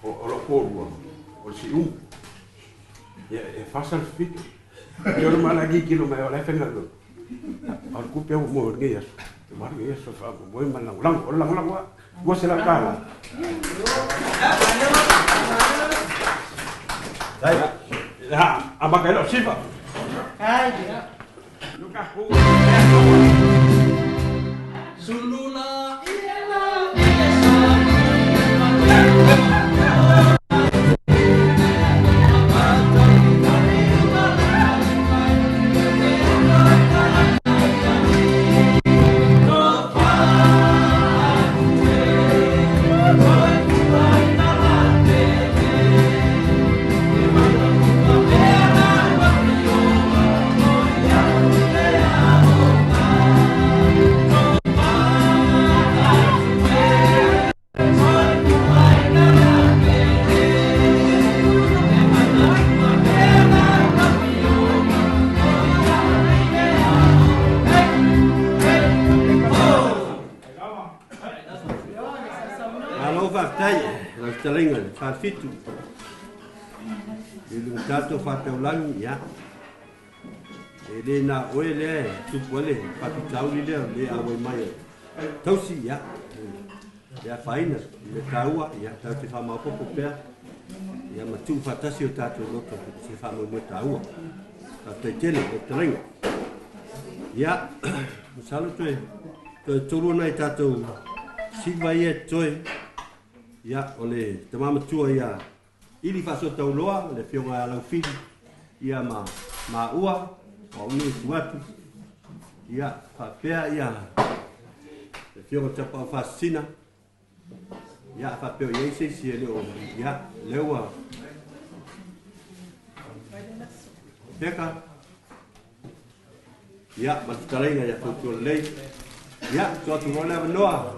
o lo polua o le siumu. Ia e fasa le fito. Ia o le mala ki kilo mai o le fenga lo. O le kupe o mo lenei aso. Te mara lenei aso fa mo ma lango lango o lango lango ua se la kala. Dai. Ya, amaka lo sifa. Ai. Luka hu. Sulula Malo faafetai lau fetalaiga le Falefitu i luga tatou faataulagi, ia e lē na oe lea e tupu ai le faafitauli lea o le auai mai e tausi, ia le afaina le taua, ia tatou te faamaopopo pea, ia ma tuu faatasi o tatou loto se faamoemoe taua. Faafetai tele lau fetalaiga. Ia masalo toe toe tolu ona i tatou siva ia e totoe. Ia o le tamā matua ia Ili Faasootauloa, le afioga ia Laufili, ia ma maua o au nei tu atu, ia faapea ia le afioga Tapaau Faasisina, ia faapea o i ai se isi e le o, ia lea ua Peka, ia ma le fetalaiga ia Fautua Lelei. Ia tuu atu loa le avanoa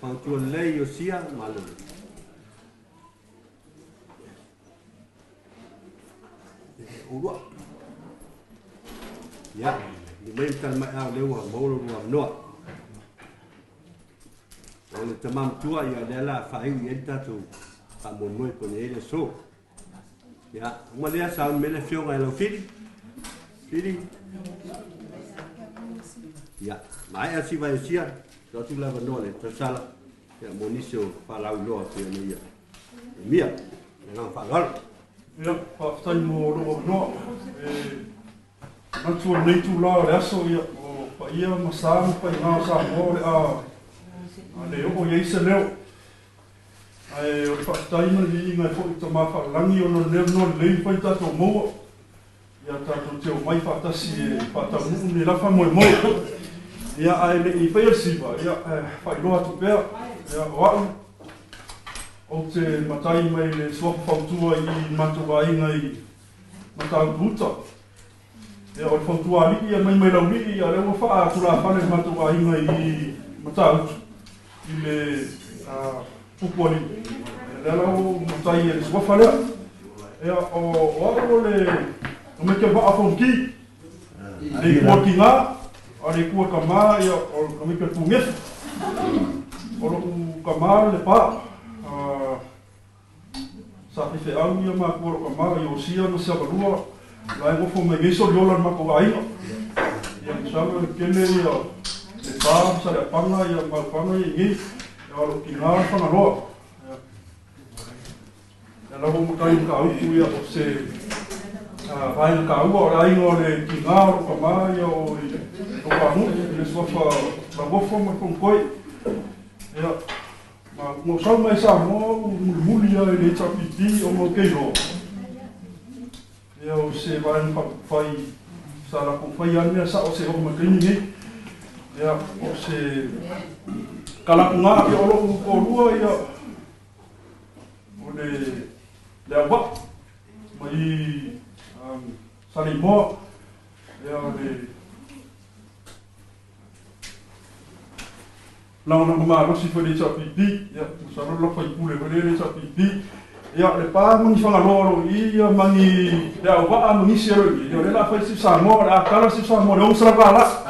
Fautua Lelei Iosia ma le ulua. Ia, ni mai tala mai au lea ua maua lo lua avanoa. O le tamā matua ia lea la faaiu i ai le tatou faamoemoe po o i ai le aso. Ia, uma lea sauni mai le afioga i Laufili. Fili. Ia, maea si vai sia, tuu atu le avanoa le tausala, ia mo nisi o faalauiloa pei ona ia e mia. Le agaga faaaloalo. Ia, faafetai mo lou avanoa. E manatu o lenei itulā o le aso, ia, o paia ma sa ma faigā o Samoa o le a le oo i ai se leo. Ae o le faafetai ma le viiga e foi i Tamā Faalelagi ona o lenei avanoa lelei ua mafai ona tatou maua, ia tatou te omai faatasi e faataunuu lenei lava faamoemoe. Ia, ae le i faia le siva, ia, e faailoa atu pea, ia, o au, ou te matai mai le suafa fautua i matou aiga i Matautu-uta. Ia, o le fautua alii ia mai mai Laulii, ia, lea ua faatulafale le matou aiga i Matautu i le Pupualii. Ia, lea la ua ou matai e le suafa lea. Ia, o au o le o me ke vaa fonki. Le kua ki ngā, a le kua ka mā, ia, o me ke pūngefu. O lou ka mā le pā. Sa faifeau ia matua o lou tama i Iosia ma Siavalua, la e nofo mai nei soliola i le matou aiga. Ia masalo e tele ia Lepa ma Saleapaga ia ma Aufaga ia i nei, ia o lou tina le Fagaloa. Ia, ia la ua matai Matautu ia o se vaega taua o le aiga o le tina o lou tama ia o i Tokanuu, i le suafa Lauofo ma le Fonotoe. Ia, Ma ua sau mai Samoa ou mulimuli ia i le HRPP ona ou te iloa ia o se vaega faaupufai sa latou faia lava le mea sao seia oo mai taimi nei. Ia o se kalapuga ia o lou toalua ia o le le auvaa mai Saleimoa ia o le Lagolago malosi foi le HRPP, ia, masalo o le faipule foi lea le HRPP. Ia, o Lepa ma ni Fagaloa o lo o i i, ia, ma ni Leauvaa ma nisi o lo o i i, ia, o lea o le a fai le Siu Samoa, o le a tala le Siu Samoa i le $600.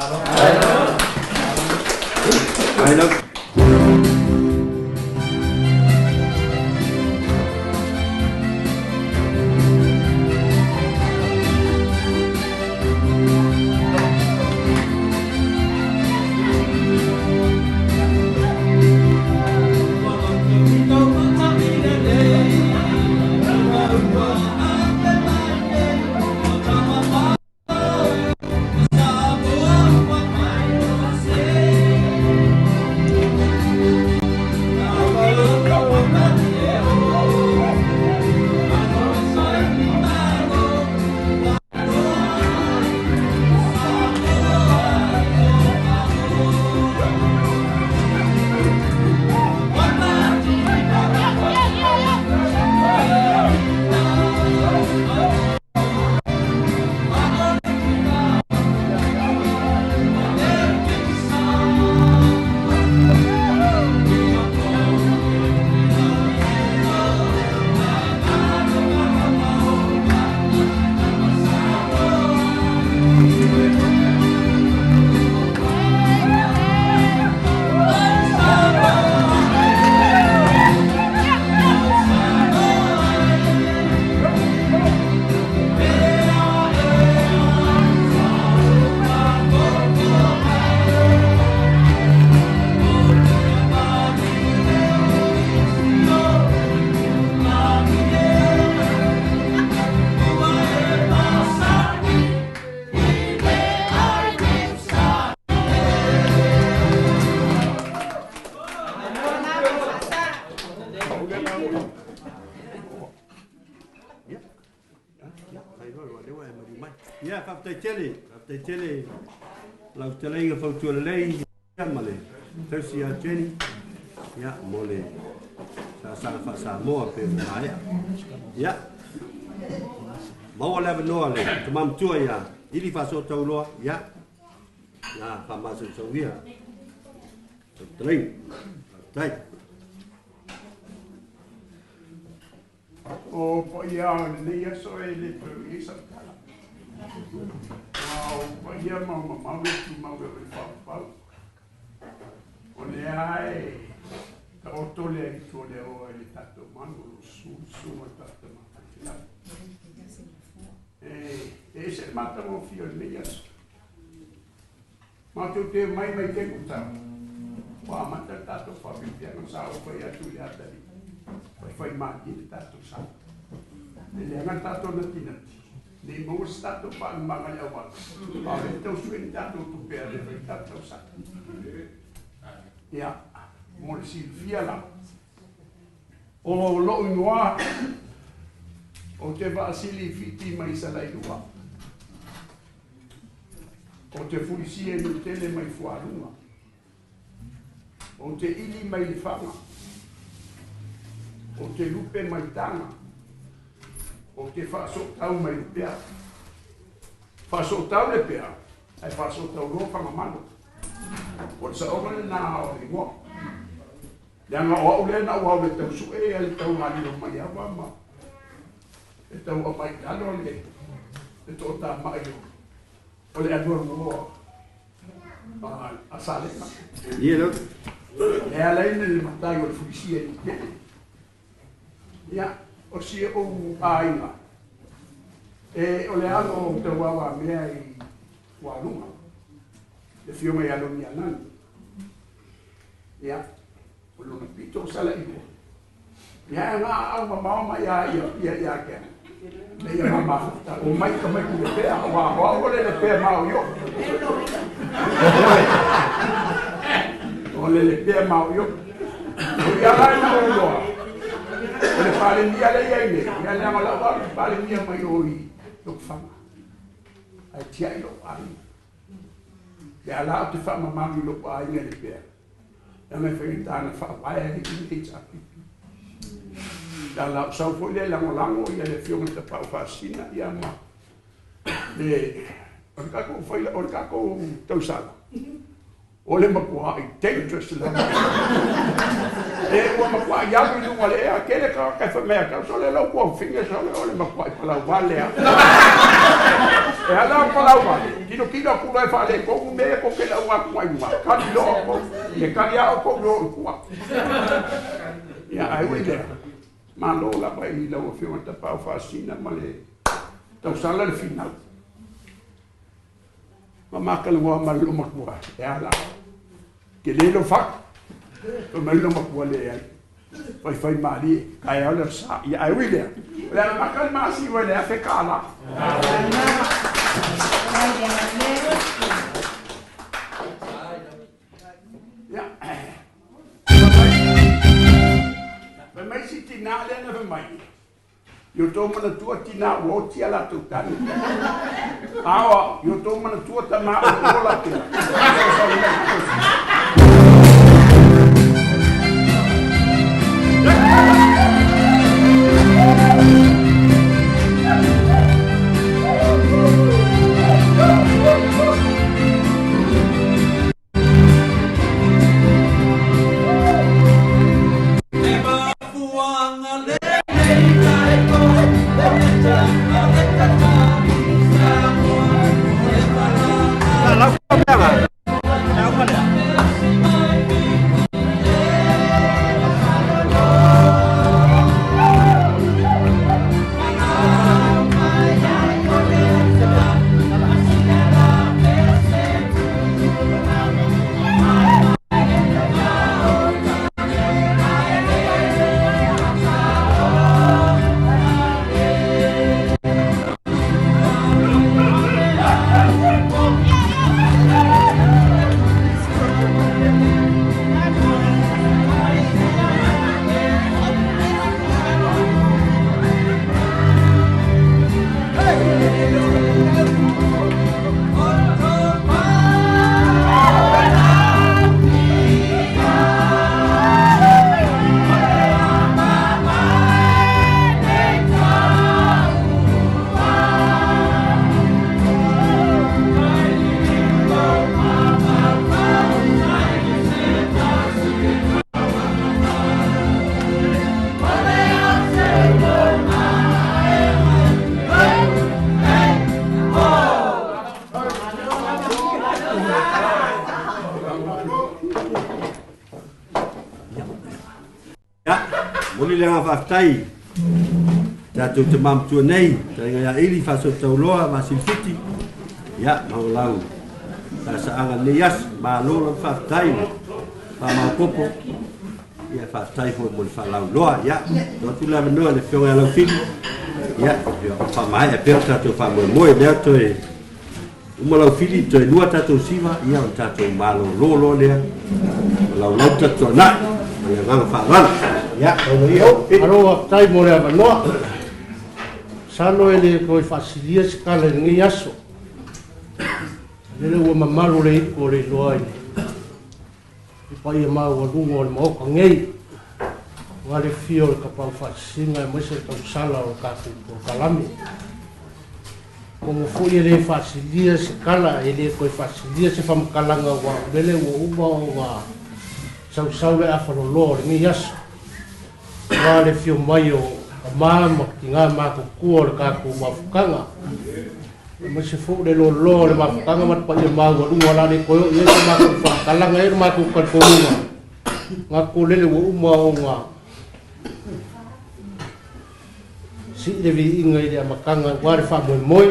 Ia, faafetai tele, faafetai tele lau fetalaiga fautua lelei ma le tausi ia Jenny, ia, mo le saasaga faa-Samoa pe ua maea. Ia, maua le avanoa le tama matua ia Ili Faasootauloa, ia, na faamasausauia lau fetalaiga. Faafetai. O paia o lenei aso e le toe i ai sau tala. Aua o paia ma o mamau e tumau e o le faufau. O lea e taoto le aitu o le aoa i le tatou manu o lo o susu le susuga o le tatou tama faifeau. E ese le matagofie o lenei aso. Matou te omai mai Campbelltown, ua amata le tatou faafiafiaga sa ou fai atu i le atalii, faifaimalie le tatou sa. E leaga le tatou natinati, ne i maua se tatou faalumaga i le auala, a o lea e tau sue ni tatou tupe e ave e fai le tatou sa. Ia, mo le silafia lava, o lou igoa, ou te faasili i Fiti mai Salailua. Ou te fulisia i Nutele mai Fualuga. Ou te ili mai Lefaga. Ou te lupe mai Taga. Ou te faasootau mai Lepea. Faasootau Lepea, ae faasootau loa Fagamalo. O le saoga lena o le igoa. Leaga o au lea na ou au i le tau sue ia le tau galilo mai ava ma le tau aumai i lalo le le toatamai o le alualuoa a Salega. Ia lea. E ala ai le matai o le fulisia i Lupele. Ia, o si ou aiga, e, o le alo o Tauauamea i Fualuga, le afioga ia Lonianani. Ia, o lona pito o Salailua. Ia ae na aau mamao mai a ia ia ia ke. Le ia mama o mai ka mai ku le pea wa wa o le le pea ma o yo. O le le pea ma o yo. O ia la na o loa. O le palemia le ia ile. Ia le nga la wa palemia mai o i lok fanga. Ai tia i lok ai. Le ala o te whaamamalu i lok ai le pea. Leaga e faigata ona faavae ai i le HRPP. Ia la o sau foi lea e lagolago ia le afioga i le Tapaau Faasisina ia ma le o le tatou faila o le tatou tausala. O le matuaʻi dangerous lava. E ua matuaʻi alu i luga o le ea, tele tagata e fai mai ia te au, sole lou tuafafine sole o le matuaʻi palau vale a. E ala o palau vale, tilotilo atu loa e faaletonu mea ia tou te lauga atu ai i luga, kali loa outou, e kali lava outou i o i tua. Ia, ae ui i lea, malo lava i lau Afioga Tapaau Faasisina ma le tausala le finau. Ma matalanoa ma le loomatua, e a la? Tele lou fatu. Fai mai le loomatua, Leai. Faifai malie, taeao le aso Sa. Ia, ae ui i lea, o le amata le masiva i le $1,000. Ia, fai mai si tinā lea na fai mai, I o tou manatua tina ua oti a latou tane. A o au, i o tou manatua tama ua ola pea. Ia, momoli le agaga faafetai i tatou tama matua nei, fetalaiga ia Ili Faasootauloa Vasilifiti, ia, ma o lau saasaaga lenei aso. Malo lava faafetai le faamaopoopo, ia, faafetai foi mo le faalauiloa. Ia, tuu atu le avanoa i le Afioga ia Laufili, ia, faamaea pea o tatou faamoemoe lea toe Uma lau fili, toe lua tatou siva, ia ona tatou malolo loa lea. Ma laulau tatou toanai, ma le agaga faaaloalo. Ia, tago ia. Malo faafetai mo le avanoa. Masalo e le toe faasilia se tala i lenei aso. Lele ua mamalu le ipu o le iloa i le paia maualuga o le Maota nei, aua le afio o le Tapaau Faasisina aemaise le tausala o le tatou polokalame. Atonu foi e le faasilia se tala, e le toe faasilia se faamatalaga aua o lele ua uma ona sausau le afaloloa o lenei aso, aua le afio mai o tama ma tina matutua o le tatou mafutaga, aemaise foi le loaloa o le mafutaga ma le paia maualuga o le a le toe oo i ai se matou faamatalaga e le matou talitonuga, gata o lele ua uma ona Sii le viiga i le amataga aua le faamoemoe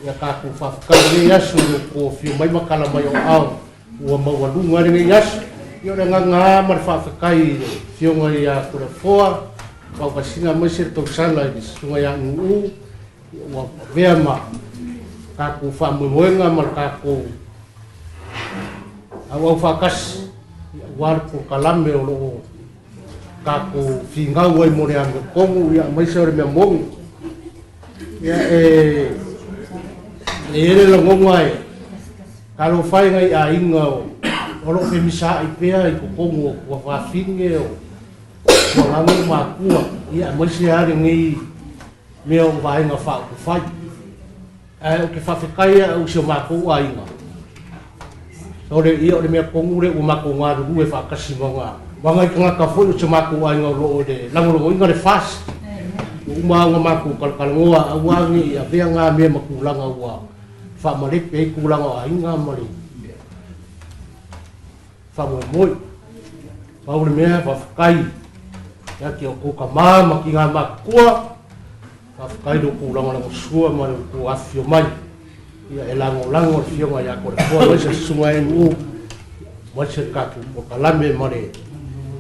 ia tatou faafetai i lenei aso i lo outou afio mai ma tala mai o aao ua maualuga ai lenei aso. Ia o le agaga lava ma le faafetai i le Afioga ia Toleafoa Vaovasina aemaise le tausala i le Susuga ia Nuuu ua avea ma tatou faamoemoega ma le tatou auau faatasi aua le polokalame o lo o tatou finau ai mo le amiotonu, ia aemaise o le mea moni. Ia e i ai le lagona e talofa e nai aiga o o lo o femisaai pea i totonu o tuafafine o tuagaga o matua, ia aemaise lava lenei mea o vaega faaupufai. Ae ou te faafetai au i si o matou aiga. O le ia o le mea tonu lea ua matou galulue faatasi ma ga ma nai tagata foi o si o matou aiga o lo o i le lagolagoina le FAST. Ua uma lava ona matou talatalanoa aua ne i avea na mea ma tulaga ua faamalepe ai tulaga o aiga ma le faamoemoe. Pau le mea, faafetai ia te outou tama ma tina matutua, faafetai lo outou lagolagosua ma le outou afifio mai. Ia e lagolago le Afioga ia Toleafoa aemaise le Susuga NU, aemaise le tatou polokalame ma le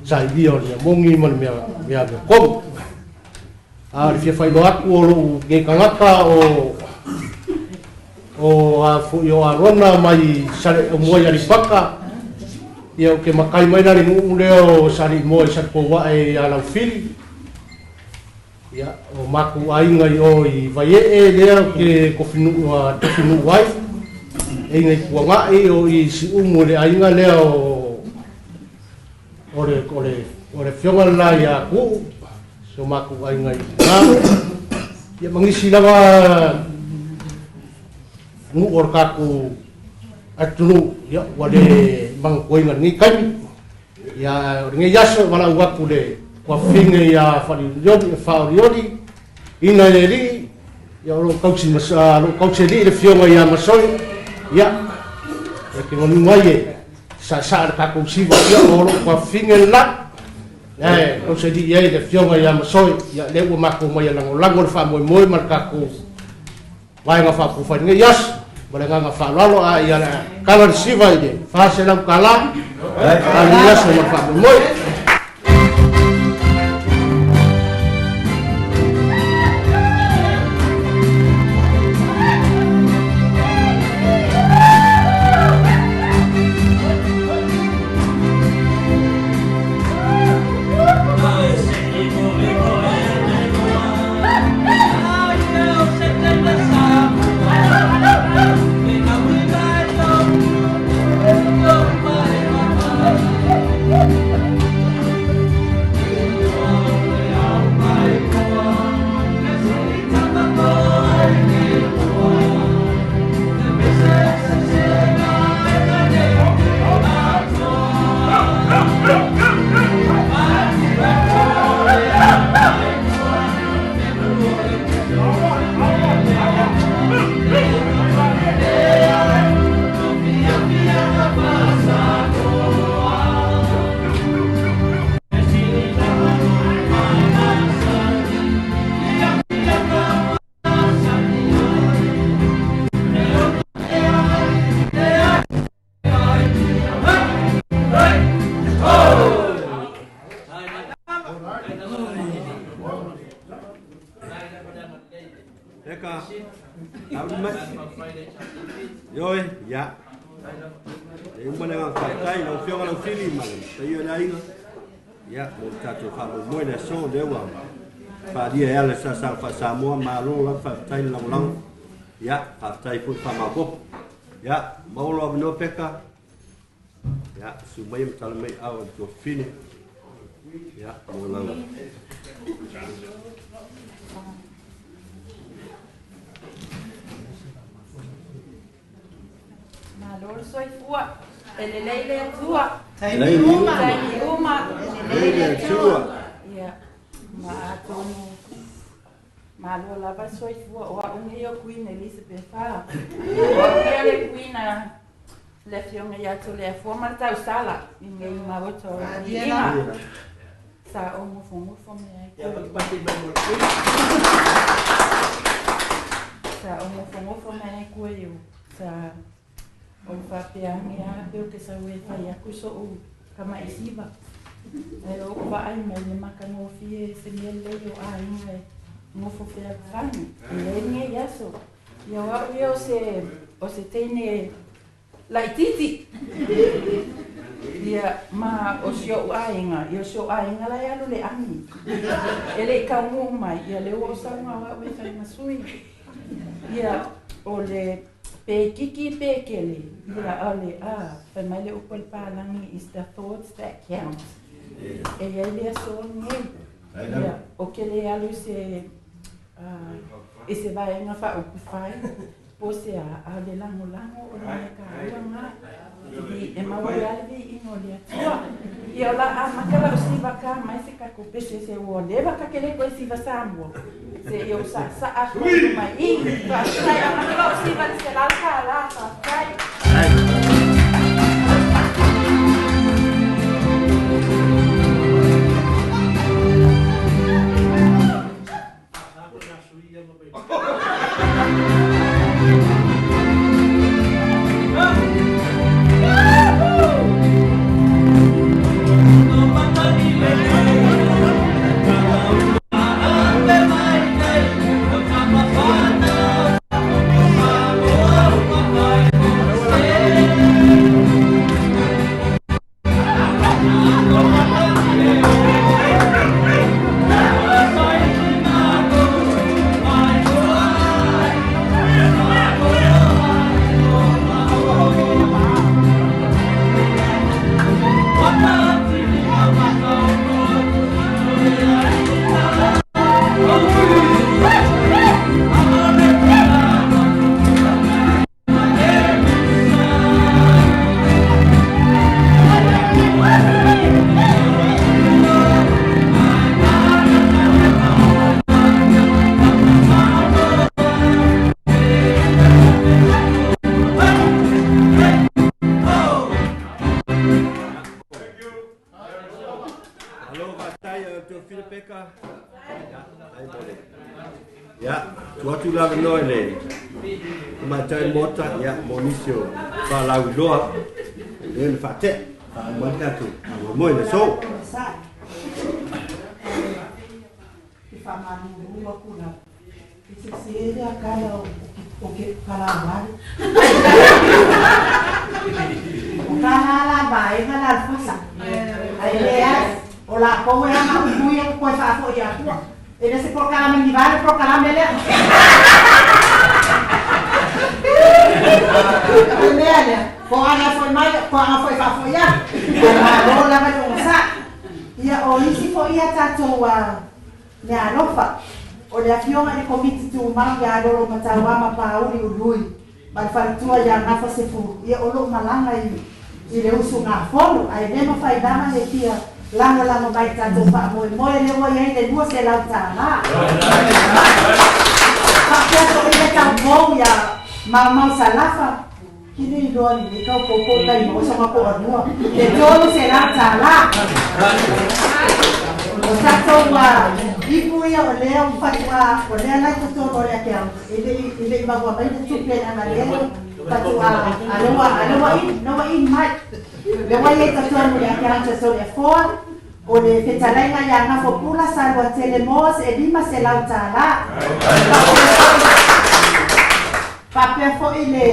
sailia o le mea moni ma le mea amiotonu. A o le fia faailoa atu o lou nei tagata o o a foi o Arona mai Saleaaumua i Aleipata, ia ou te matai mai la i le nuu lea o Saleimoa i Salepouae ia Laufili. Ia, o matou aiga i o i Vaiee lea ou te tofinuu ai, e ina i Puanai o i Siumu i le aiga lea o o le o le o le afioga le la ia Tuuu, si o matou aiga i ina. Ia ma nisi lava nuu o le tatou atunuu, ia ua le manatuaina i lenei taimi. Ia o lenei aso e valaau atu le tuafafine ia Faaolioli, Faaolioli ina i le alii, ia o lo o tausi o lo o tausi alii le afioga ia Masoe. Ia, ia te manu mai e saasaa le tatou siva, ia o lo o tuafafine le la. E tausi alii ai le afioga ia Masoe, ia lea ua matou mai e lagolago le faamoemoe ma le tatou Vaega Faaupufai lenei aso. Ma le agaga faaaloalo, a ia le kala le siva i le $400 a lenei aso ma le faamoemoe. Eka, au mai. Ioe, ia. E uma le agaga faafetai i lau Afioga Laufili ma le paia o le aiga. Ia, mo le tatou faamoemoe le aso lea ua faaalia e ala i le sasaga faa-Samoa, malo lava faafetai le lagolago. Ia, faafetai foi le faamaopoopo. Ia, maua lou avanoa Peka. Ia, susu mai ma tala mai ao i le tuafafine. Ia, mo lau. Malo le soifua. E lelei le Atua. Taimi uma. Taimi uma. E lelei le Atua. Ia, ma atonu malo lava le soifua o au nei o Queen Elizabeth a. O au ia le Queen a le Afioga ia Toleafoa ma le tausala i nei maota o Viiga. Sa ou nofonofo me ai. Sa ou nofonofo me ai koe o sa o le faapea ane a pe o ke sau e fai atu so'u kama'i siva. Ae o ou vaai mai le matagofie se mea lelei o aiga e nofo fealofani i lenei aso. Ia o au ia o se teine laitiiti. Ia ma o si o'u aiga, ia o si o'u aiga la e alu i le ami. E le i taunuu mai, ia lea ua ou sauga o au e fai ma sui. Ia o le pe itiiti pe tele, ia o le a, fai mai le upu a le palagi, is the thoughts that count. E i ai le aso lenei. Ia, ou te le alu i se i se vaega faaupufai po o se a, a o le lagolago o le mea taua lena. E maua ai lava le viiga o le Atua. Ia o la amata lau siva ka mai se tatou pese se ua leva ka ke le toe siva Samoa. Se i ou saasaa atu ai i luma i i. Faafetai amata lau siva i le $100. Faafetai. Alo, faafetai Teofilo Peka. Ia, tuu atu le avanoa i le Tamaitai Maota, ia, mo nisi o faalauiloa e le na faatea. Faauma ai le tatou faamoemoe i le aso. Te faamalulu atu lava, e sese le akala o ke kalawale. O kana la vaega la le fasa. Ai leai, o lakou e aga ului aku koe faafoi atua. E le se polokalame ni vale polokalame lea. O le mea lea, ko aga foi mai, ko aga foi faafoi atu. Ae malo lava le ogasai. Ia, o isi foi a tatou meaalofa, o le Afioga i le Komiti Tumau ia Lolo Matauama Pauli Ului ma le faletua ia Gafa Sefulu, ia o lo o malaga i i le usugafono, ae le mafai lava le fia lagolago mai i le tatou faamoemoe lea ua i ai le $200. Faapea foi le taupou ia Maumau Salafa, Ki le iloa lelei ka popo tai maua sa makoalua le $300. O tatou ipu ia o lea ua faatoa o lea la i totonu o le akeau e le i maua mai le tupe leaga lea faatoa a lea ua a lea ua in lea ua in mai lea ua i ai totonu o le akeau totonu e foa o le fetalaiga ia Gafopula Saluatele Moas e $500. Faapea foi le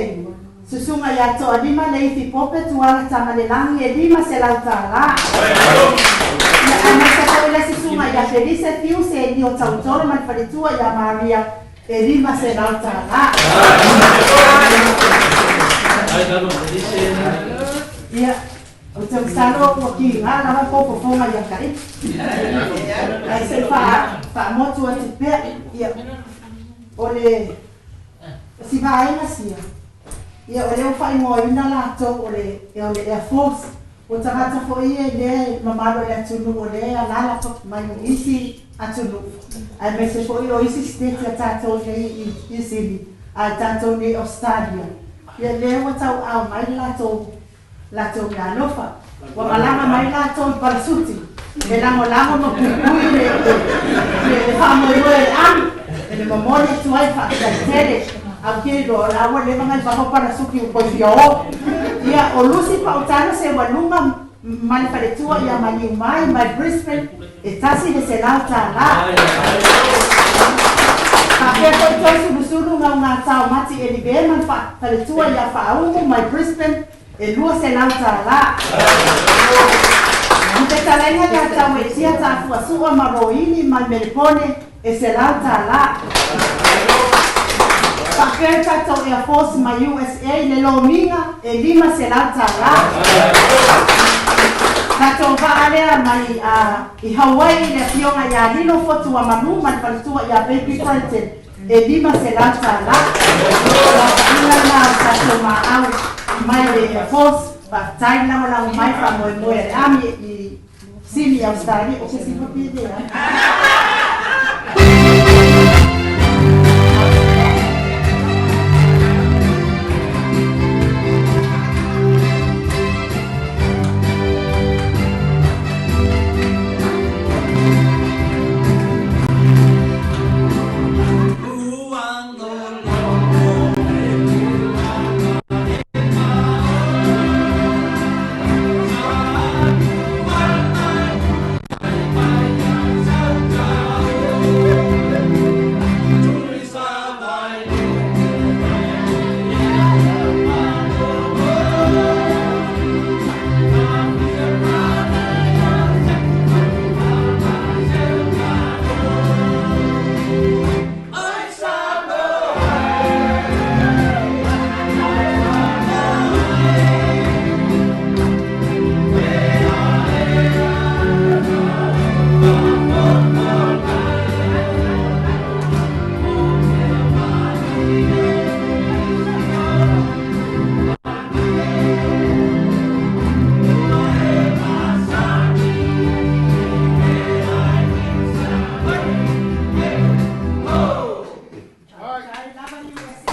susuga ia Toalima Leifi Pope Tuala Tamalelagi e $500. Ia aemaise foi le susuga ia Felise Fiu Senio Tautolo ma le faletua ia Maria e $500. Ia, ou te masalo ua kiga lava kou fofoga ia Taiti. Ae se i faamotu atu pea, ia, o le O si vaega sia, ia o lea ua faaigoaina latou o le o le Air Force. Ua tagata foi ia i lea mamalu o le atunuu o lea e alaala mai i isi atunuu, aemaise foi o isi siteti a tatou nei i Sini, a tatou nei i Ausetalia. Ia lea ua tauaau mai le latou latou meaalofa. Ua malaga mai latou i parasuti e lagolago ma puipui le le faamoemoe o le ami e le momoli atu ai faafetai tele. Au ke iloa o la ua leva nai fafo parasuti ua toe fia o. Ia o Lucy Pautano Seualuga ma le faletua ia maliu mai mai Brisbane e $100. Faapea foi toe sulusulu gaugata o Mati Elive ma le faletua ia Faaumu mai Brisbane e $200. I fetalaiga ia Tauetia Tafuasua ma Roini mai Melepone e $100. Faapea le tatou Air Force mai USA le lomiga e $500. Tatou vaa lea mai i Hawaii le afioga ia Lilo Fotuamanu ma le faletua ia Baby Brenton e $500. O aofaiga lena o tatou maau mai le Air Force. Faafetai le lagolago mai faamoemoe a le Ami i Sini Ausetalia o se siva pie lea.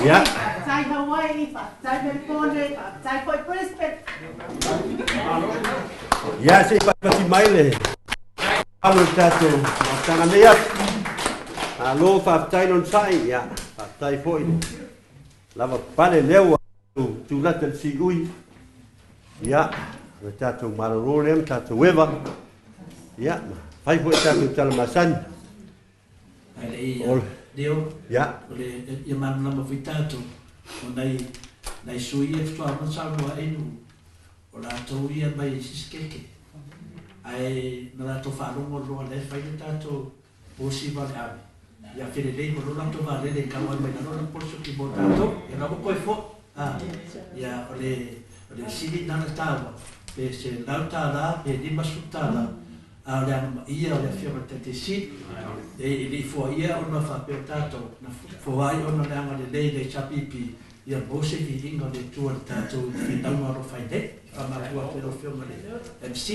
Ia. Faafetai Hawaii, faafetai Melbourne, faafetai foi Brisbane. Ia, se i faipati mai le alo i tatou mafutaga nei atu. Malo faafetai lon sa'i, ia, faafetai foi le lava pale lea ua tulata le siui. Ia, le tatou malolo lea ma tatou eva. Ia, fai foi tatou tala masani. Ae le i leo, o le ia malamalama foi tatou, o nai nai sui ia faatoa uma saunoa ai Nu'u, o latou ia mai Sisikeke. Ae na latou faalogo loa la e fai le tatou posi ma le ave, ia felelei ma lo latou valele e tau ai mai lalo le posi o mo tatou, ia la ua toe foi. Ia o le o le sili lena na taua, pe $100 pe $50, A o le agamaia o le Afioga i le Taitaisin, e le i foaia ona faapea o tatou, na foai ona le agalelei i le HRPP, ia maua se viiga o le Atua i le tatou finauga o lo o fai nei. E faamalulu atu i lau Afioga i le MC.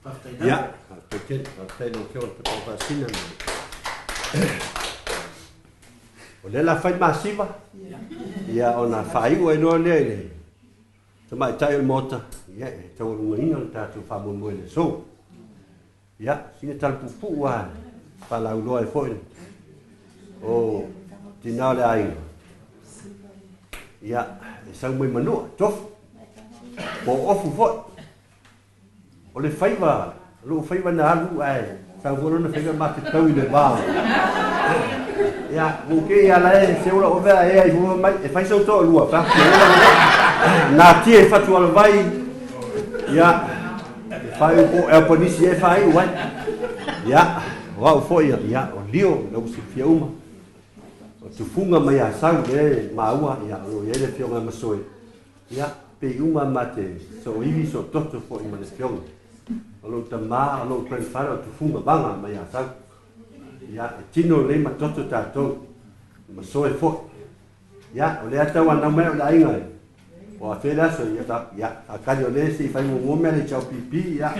Faafetai lava. Ia, faafetai tele. Faafetai i lau Afioga i le Tapaau Faasina. O lea la fai masiva, ia ona faaiu ai loa lea i le Tamaitai o le Maota, ia e taualugaina le tatou faamoemoe i le aso. Ia, sina tala puupuu lava e faalauiloa ai foi o tina o le aiga. Ia, e sau mai Manua, tofu, po o ofu foi. O le faiva, o lou faiva na alu ae sau foi lona faiva ma te tau i le va. Ia, ua ke ia la e se ula ove e ai hua mai, e fai sau toa lua, fa. Nā tia e whatu ala vai, ia, e whai o e panisi e whai uai. Ia, o au foi, ia, o lio, lau si fia uma. O tufunga mai a sau le maua, ia, o lo ia le fionga masoe. Ia, pei uma ma te soivi so toto foi ma le fioga. O lou tamā, o lou grandfather, o tufuga vaga mai Asau. Ia, e tino lelei ma toto tatou, ma soe foi. Ia, o lea tau anau mai o le aiga e, o a le aso, ia, ta, ia, akali o le se i fai muamua mea le HLPP, ia,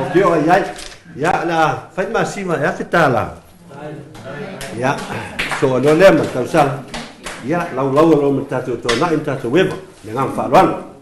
o ke o ai ai. Ia, la, fai masima, e afe tālā. Ia, so loa lea ma le tausala. Ia, laulau loa ma tatou toanai ma tatou eva. Le agaga faaaloalo.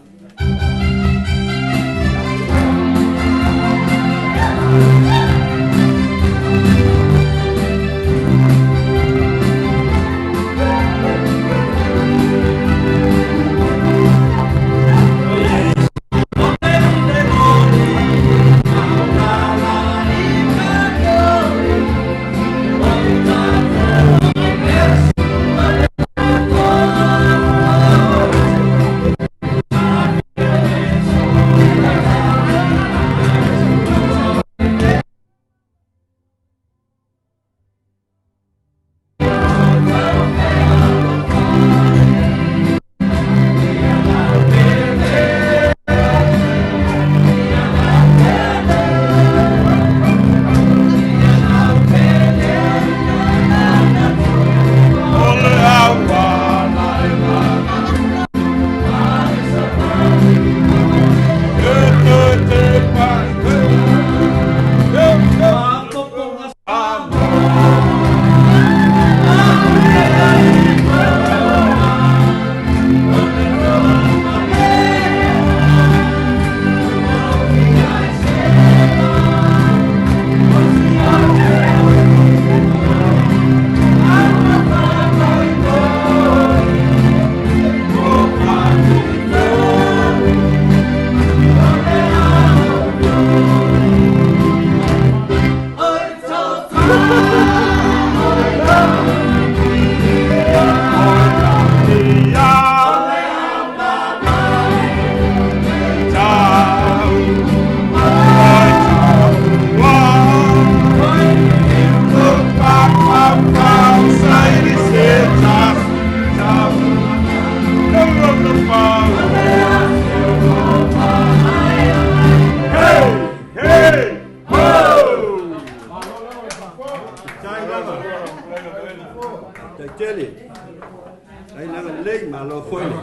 malo foi le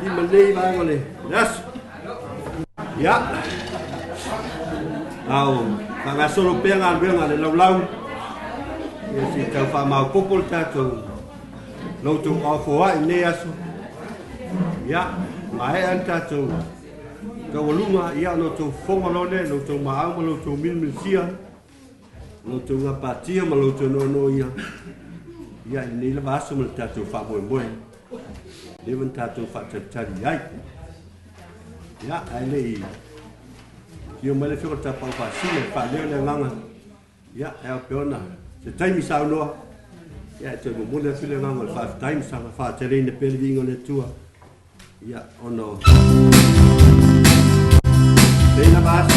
lima lenei vaega o le aso. Ia, a o faagasolo pea galuega a le laulau, ia se i tau faamaopoopo le tatou la outou aofoai i lenei aso. Ia, maea le tatou taualuga, ia ona outou fofoga loa lea i la outou maau ma la outou milimilisia, la outou gapatia ma la outou noanoia, ia i lenei lava aso ma le tatou faamoemoe, leva ona tatou faatalitali i ai. Ia, ae le i afio mai le Afioga i le Tapaau Faasina e faaleo le agaga, ia, e ao pea ona se taimi saunoa, ia, e toe momoli atu le agaga o le faafetai ma saga faateleina pea le viiga o le Atua, ia, ona o lenei lava aso.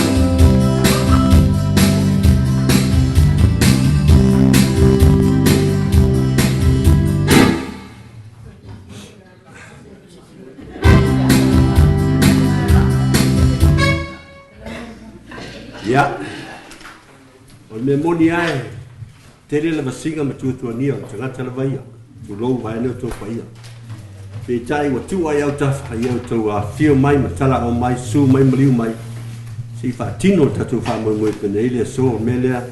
Ia, o le mea moni lava e tele le vasiga ma tuatuania o le tagata lava ia, tulou vaeane outou paia. Peitai ua tuu ai autafa ia outou afifio mai ma talaaga mai, susu mai maliu mai, se i faatino le tatou faamoemoe penei le aso. O le mea lea,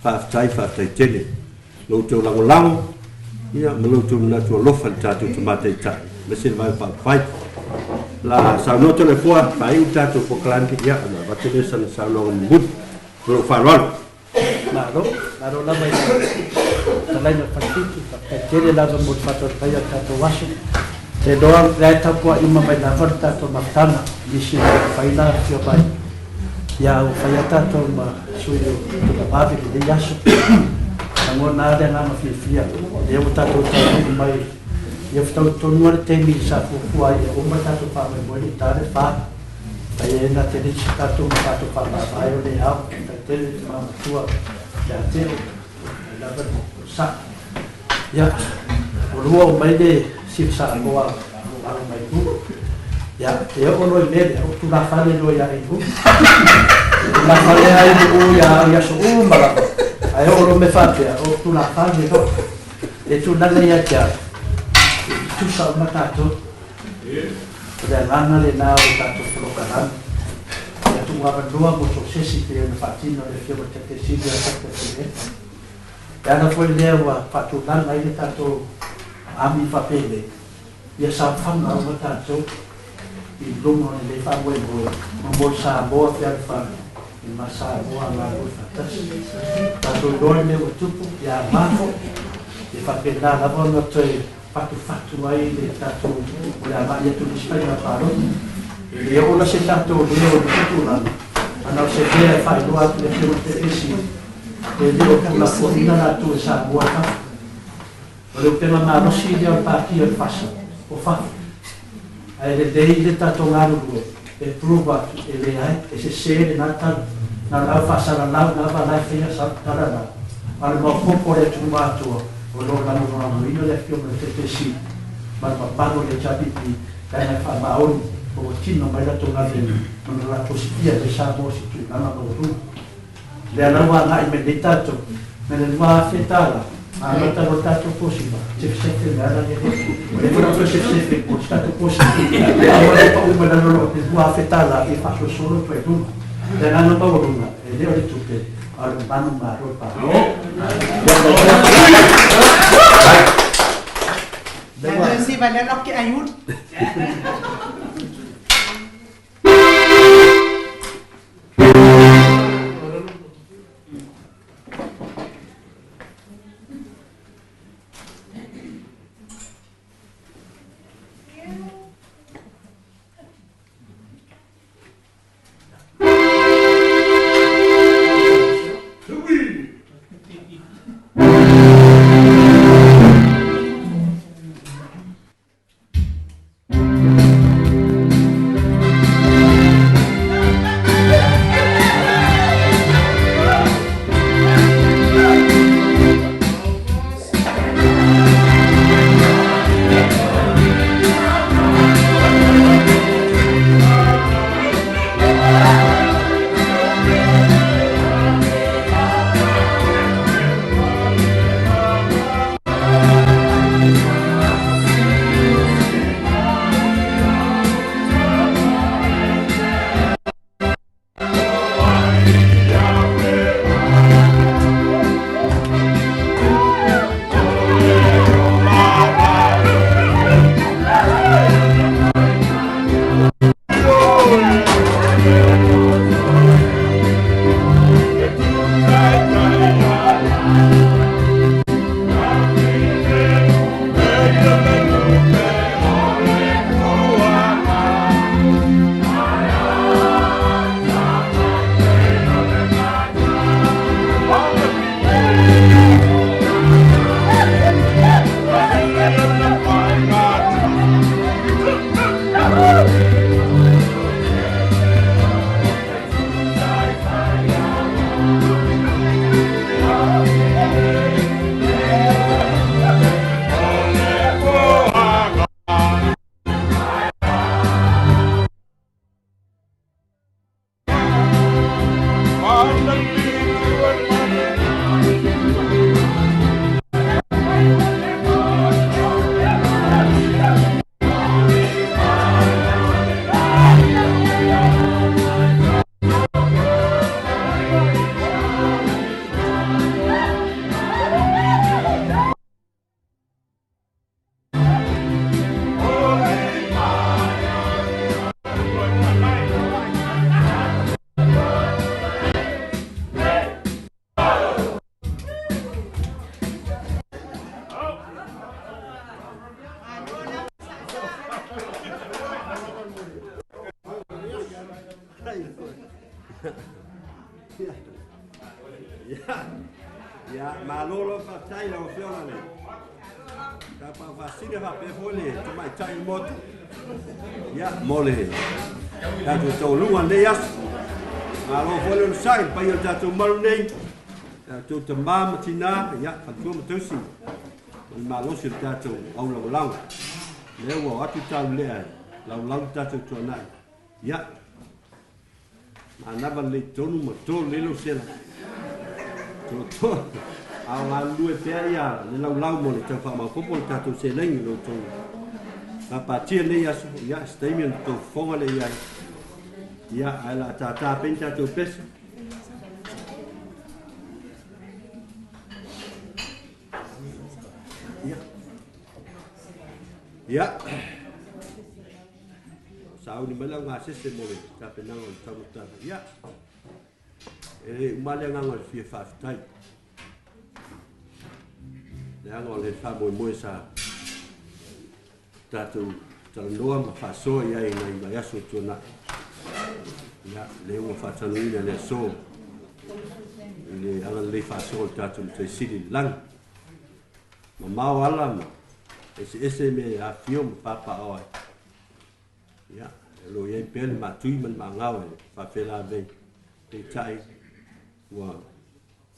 faafetai, faafetai tele. Lo outou lagolago ia ma lo outou manatu alofa i le tatou Tama Taitai, aemaise le Vaega Faaupufai. La saunoa Toleafoa, faaiu le tatou polokalame, ia ona avatu lea o sana saunoaga mulimuli. Ma lou faaaloalo. Malo, malo lava i lau fetalaiga Falefitu, faafetai tele lava mo le faatautaia o le tatou aso. Te iloa o lea e tapuai uma mai lava le tatou mafutaga, nisi e le mafai ona afifio mai, ia ua fai lava tatou ma sui o Tulavave i lenei aso. Lagona lava le agaga fiafia, lea ua tatou taunuu mai, ia ua fetaui tonu lava le taimi sa fuafua ai ia uma le tatou faamoemoe i le ta le fa. Fai ai na te lisi tatou ma tatou faamavae o le ao, faafetai tele i le tama matua ia Teo, mai lava le sa'i. Ia, ua lua o mai le Sif Samoa alo mai nu. Ia, e oo loa i mea lea, o tulafale loa ia Inu. Tulafale a Inu ia au i aso uma lava. Ae oo loa mea faapea, o tulafale loa. E tulaga ia te au, e tutusa uma tatou. O le agaga lena o le tatou polokalame, ia tuuavanoa mo so o se isi pei ona faatino e le Afioga i le Taitai Sili ia Doctor Tuilaepa. E ala foi lea ua faatulaga ai le tatou ami faapenei, ia saofaga uma tatou i luga o lenei faamoemoe ma mo le Samoa fealofani ma Samoa galulue faatasi. Tatou iloa le mea ua tupu, ia mafo, ia faapena lava ona toe fatufatu ai le tatou o le agai atu i le isi faiga palota. E le oo la se tatou leo i le tulaga, a na o se mea e faailoa atu i le Afioga i le Taitaifono, e le o tuulafoaiina latou e Samoa i fafo. O le upega malosi lea o le Pātia o le FASA o fafo. Ae lelei le tatou galulue e prove atu e leai, e sese lena tala. Na o le au faasalalau lava la e faia sau tala la, a o le maopoopo o le atunuu atoa o lo o lagolagoina le Afioga i le Taitaifono ma le mamalu o le HRPP leaga e faamaoni ma ua tino mai latou galuega ma na latou sifia mai Samoa i se tulaga maualuga. Lea la ua agai mai nei tatou me le $2,000 tala amata loa le tatou kosima sefe le ala lea ua leva ona toe sefesefe mo se tatou kosima a ua le pau mai lalo loa le $2,000 tala e faasolosolo atu ai luga. Le agaga maualuga e le o le tupe a o le manu malo le palo. Ia, ia, malo lava faafetai lau Afioga le Tapaau Faasisina faapea foi le Tamaitai o le Maota. Ia, mo le tatou taualuga o lenei aso. Malo foi le onosai i le paia o le tatou malu nei, tatou tamā ma tinā, ia, faletua ma tausi, ma le malosi o le tatou aulagolago. Lea ua o atu taulelea e laulau le tatou tuanai. Ia, manava lelei tonu ma to lelei lau sela. To, to. A o galulue pea ia le laulau mo le tau faamaopoopo o le tatou seleni i lo outou papatia lenei aso. Ia, se taimi ona tou fofoga lea i ai. Ia, ae o le a tātā pea ni tatou pese. Ia. Ia. Sauni mai lau gasese mo le tapenaga o le taumafataga. Ia, e le uma le agaga o le fia faafetai. Leaga o le faamoemoe sa tatou talanoa ma faasoa i ai nai vaiaso tuanai. Ia, lea ua faatanuina le aso i le agalelei faasoa o le tatou Matai Sili i le lagi. Mamao ala ma eseese mea e afifio ma papaaao ai. Ia, o lo o i ai pea le maatui ma le maagao e faafela avei. Peitai, ua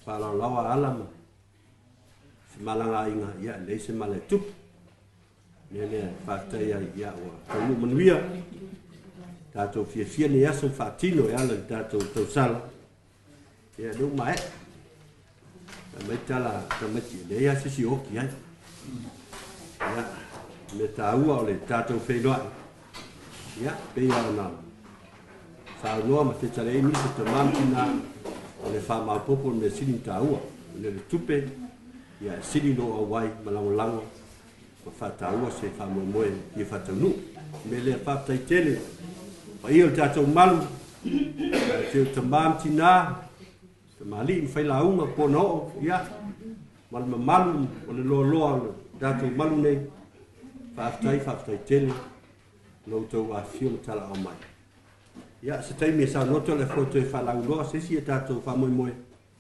faalaolaoa ala ma femalagaaiga, ia, e leai se mala e tupu. Mea lea e faafetai ai, ia, ua taunuu manuia tatou fiafia nei aso ma faatino e ala i le tatou tausala. Ia, lea ua maea. Fai mai tala a tamaiti, e leai lava se isi e oti ai. Ia, mea taua o le tatou feiloai. Ia, pei lava ona saunoa ma fetalai ai nisi o tama ma tina, o le faamaopoopo o le mea sili ma taua. O le tupe, ia, e sili lou auai ma lagolago ma faataua se faamoemoe fia faataunuu. O le mea lea, faafetai tele paia o le tatou malu, te o tamā ma tinā, tamalii ma failauga, pona oo, ia, ma le mamalu o le loaloa o le tatou malu nei. Faafetai, faafetai tele lo outou afifio ma talaao mai. Ia, se taimi e saunoa Toleafoa toe faalauiloa se isi a tatou faamoemoe.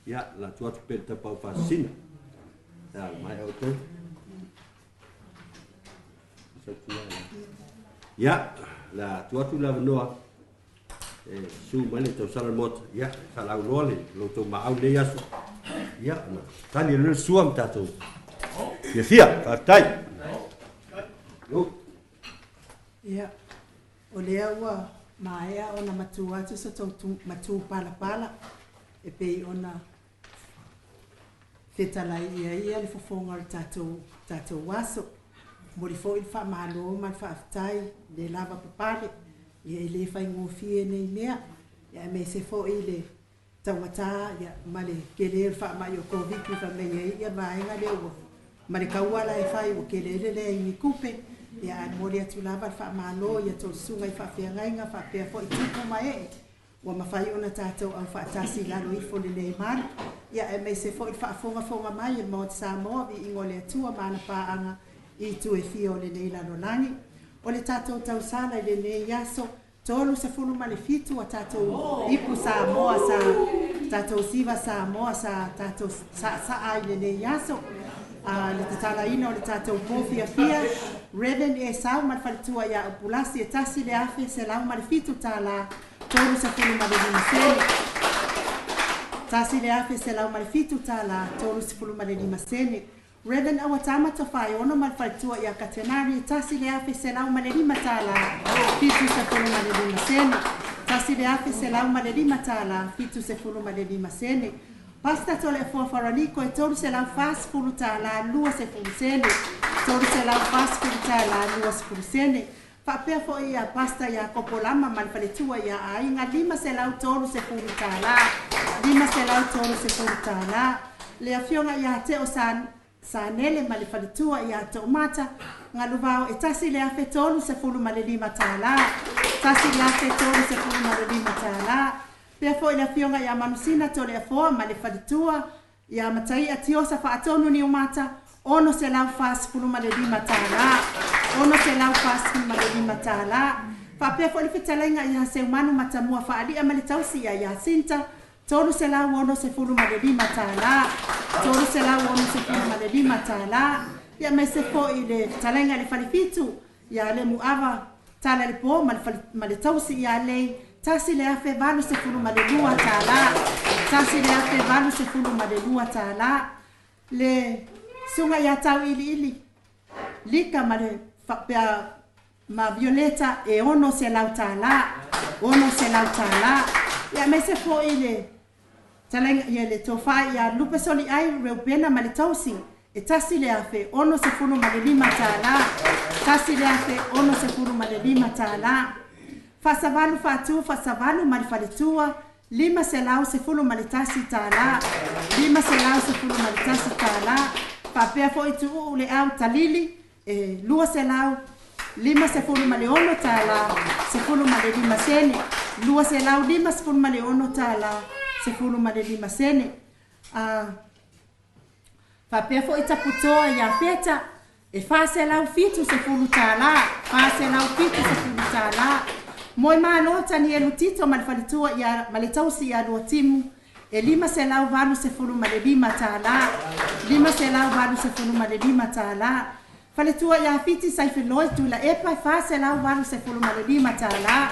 Ia, la atu atu pea i le Tapaau Faasisina. Ia, maea outou. Ia, la atu atu le avanoa e susu mai le tausala le Maota. Ia, faalauiloa le lo outou maau lenei aso. Ia, ona tali e le sua ma tatou fiafia. Faafetai. Ia, o lea ua maea ona matua atu sa tou matu palapala e pei ona fetalai i ai ia le fofoga o le tatou, tatou aso. Momoli foi le faamalo ma le faafetai le lava papale, ia e le faigofie nei mea, ia aemaise foi le taugata ia ma le tele o le faamai o Koviti fai mai ai ia vaega lea ua ma le taua la e fai ua tele le leai ni tupe, ia ae momoli atu lava le faamalo i a outou susuga i faafeagaiga faapea foi tupu ma ee ua mafai ona tatou aufaatasi i lalo ifo o lenei malu, ia aemaise foi le faafogafoga mai e le Maota Samoa, viiga o le Atua ma ana paaga i itu e fia o lenei lalolagi. O le tatou tausala i lenei aso, 37 a tatou ipu Samoa sa tatou siva Samoa sa tatou saasaa i lenei aso. A le tatalaina o le tatou po fiafia, Reverend Esau ma le faletua ia Upulasi e $1,107 35 sene. $1,107 35 sene. Reverend Awatama Tofaeono ma le faletua ia Katenari e $1,105 75 sene. $1,105 75 sene. Pastor Toleafoa Faranico e $340 20 sene. $340 20 sene. Faapea foi ia Pastor ia Kopolama ma le faletua ia Aiga $530. $530. Le afioga ia Teo Sa Sanele ma le faletua ia Toomata Galuvao e $1,035. $1,035. Pea foi le afioga ia Manusina Toleafoa ma le faletua ia Mataia Tiosa Faatonu Niumata $645. $645. Faapea foi le fetalaiga ia Seumanu Matamua Faali'a ma le tausi ia Iasinta, $365. $365. Ia aemaise foi le fetalaiga i le Falefitu ia Lemuava Tala le Po ma le tausi ia Lei, $1,082. $1,082. Le susuga ia Tauiliili Lika ma le faapea ma Violeta e $600. $600. Ia aemaise foi le talaiga ia le tofa ia Lupesoliai Reupena ma le tausi e $1,065. $1,065. Faasavalu Faatu Faasavalu ma le faletua $511. $511. Faapea foi Tuuu le Au Talili e $256 15 sene. $256 15 sene. Faapea foi Taputoa ia Feta e $470. $470. Moemalo Tanielu Tito ma le faletua ia ma le tausi ia Luatimu e $585. $585. Faletua ia Fiti Saifeloi Tuilaepa e $485.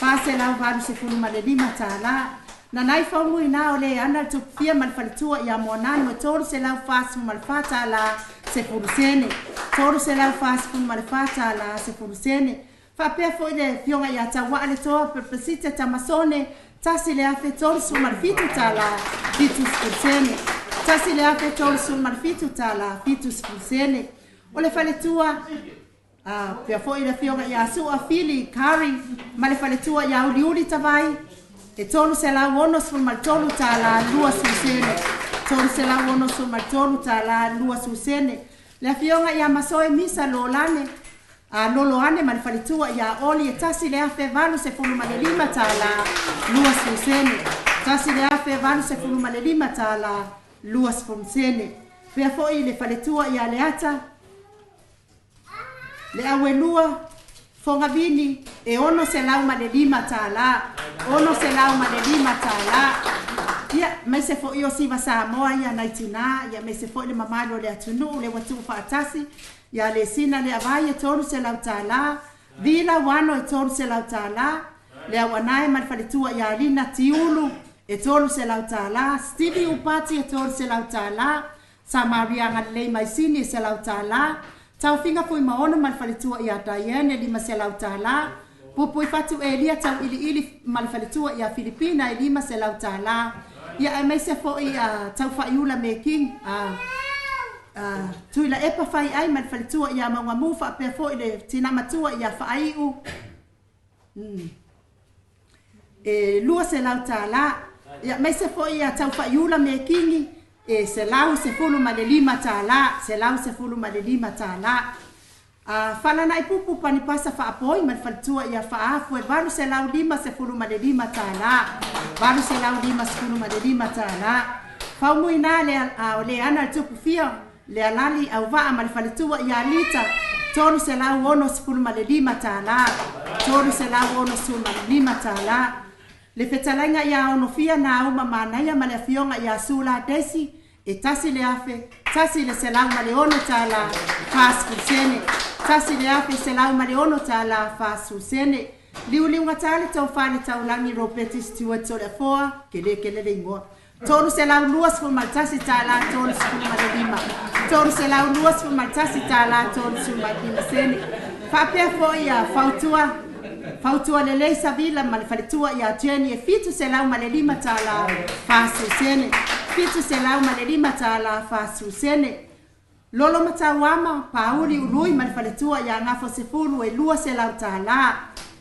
$485. Nanai Faumuina o le ana le Tupufia ma le faletua ia Moananu e $344 10 sene. $344 10 sene. Faapea foi le afioga ia Tauaa le Toa Pelepesite Tamasone, $1,037 70 sene. $1,037 70 sene. O le faletua pea foi le afioga ia Sua Fili Kari ma le faletua ia Uliuli Tavai e $363 20 sene. $363 20 sene. Le afioga ia Masoe Misa Lolane a Loloane ma le faletua ia Oli e $1,085 20 sene. $1,085 20 sene. Pea foi le faletua ia Leata le Auelua Fogavini e $605. $605. Ia aemaise foi o siva Samoa ia nai tinā, ia aemaise foi le mamalu o le atunuu le ua tuufaatasi ia le sina le avai e $300. Vila Uano e $300. Le Auanae ma le faletua ia Lina Tiulu e $300. Stevie Upati e $300. Samaria Galilei Maisini e $100. Taufiga Fuimaono ma le faletua ia Diane e $500. Pupui Fatu Elia Tauiliili ma le faletua ia Filipina e $500. Ia aemaise foi Taufaiula Meking Tuilaepa Faiai ma le faletua ia Maugamu faapea foi le tina matua ia Faaiu e $200. Ia aemaise foi ia Taufaiula Mekingi e $115. $115. Falanai Pupu Panipasa Faapoi ma le faletua ia Faafu e $855. $855. Faumuina le o le ana le Tupufia le Alali Auvaa ma le faletua ia Lita $365. $365. Le fetalaiga ia Onofia Nauma Manaia ma le afioga ia Sula Desi e $1,106 40 sene. $1,106 40 sene. Liuliugatā le tofa le Taulagi Ropeti Stewart Toleafoa kele kele le igoa $321 35 $321 35 sene. Faapea foi ia Fautua Fautua Lelei Savila ma le faletua ia Jenny e $705 40 sene. $705 40 sene. Lolo Matauama Pauli Ului ma le faletua ia Gafo Sefulu e $200.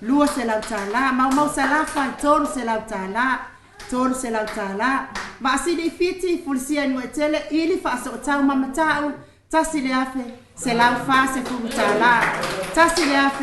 $200. Maumau Salafa e $300. $300. Vaasili i Fiti Fulisia i Nuuaitele ili faasootau ma Mata'u $1,140.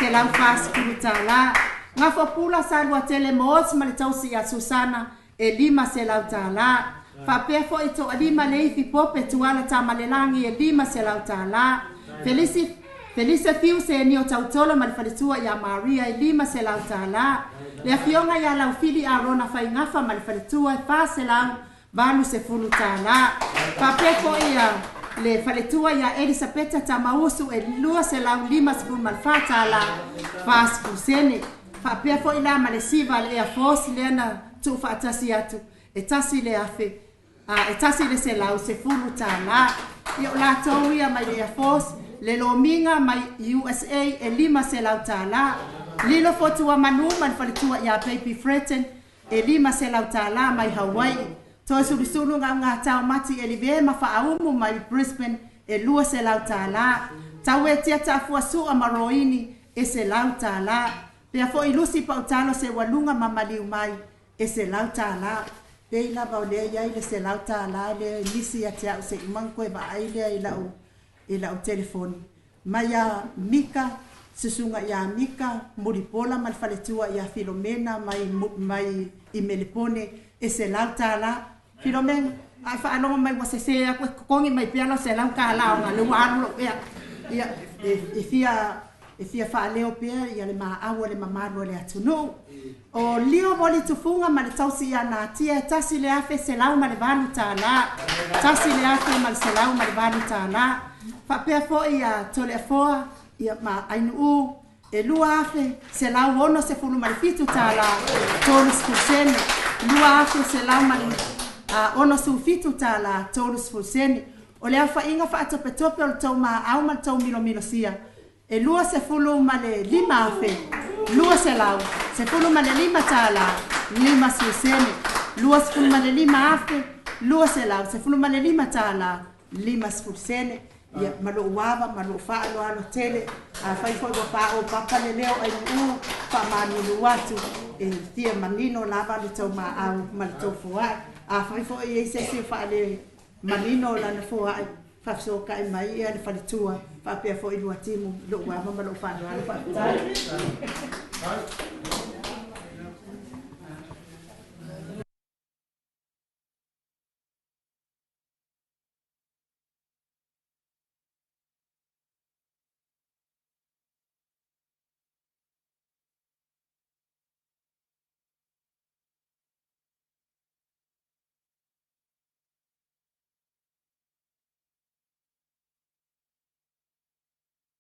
$1,140. Gafopula Saluatele Mooti ma le tausi ia Susana e $500. Faapea foi Toalima Leifi Pope Tuala Tamalelagi e $500. Felisi Felise Fiu Senio Tautolo ma le faletua ia Maria e $500. Le afioga ia Laufili Arona Faigafa ma le faletua e $480. Faapea fo'i ia le faletua ia Elisapeta Tamausu e $254 40 sene. Faapea fo'i la ma le siva a le Air Force lea na tuufaatasi atu e 1,000 e $110. Ia o latou ia mai le Air Force. Le lomiga mai USA e $500. Lilo Fotua Manu ma le faletua ia Baby Freton e $500 mai Hawaii. Toe sulusulu gaugatao mati Elive ma faaumu mai Brisbane e $200. Tauetia taafuasua ma Roini e $100. Pea fo'i Lusi Pautalo Seualuga ma maliu mai e $100. Pei lava o lea iai le $100 lea e misi ia te a'u se'i uma koe vaai lea i la'u telefoni mai a Mika, susuga ia Mika Mulipola ma le faletua ia Filomena mai i Melepone e $100. Filomena, ae faalogo mai ua sesē aku, e totogi mai pea lau $100 ona le ua alu lo'u ea ia e fia faaleo pea ia le maau o le mamalu o le atunuu. O Lio Voli Tufuga ma le tausi ia Natia e $1,108, $1,108. Faapea fo'i ia Toleafoa ia ma Ainu'ū e $2,167 30 sene, $2,167 30 sene. O le aofa'iga fa'atopetope o le tou maau ma le tou milomilosia e $25,215 50 sene, $25,215 50 sene. Ia, ma lo'u ava ma lo'u fa'aloalo tele, afai foi ua pa'ō papa le leo Ainu'ū, fa'amalulu atu, e fia manino lava le tou maau ma le tou foa'i. Afai fo'i ai se isi fa'ale manino o lana foa'i, fa'afesoka'i mai ia le faletua faapea fo'i Luatimu. Lo'u ava ma lo'u fa'aloalo, fa'afetai.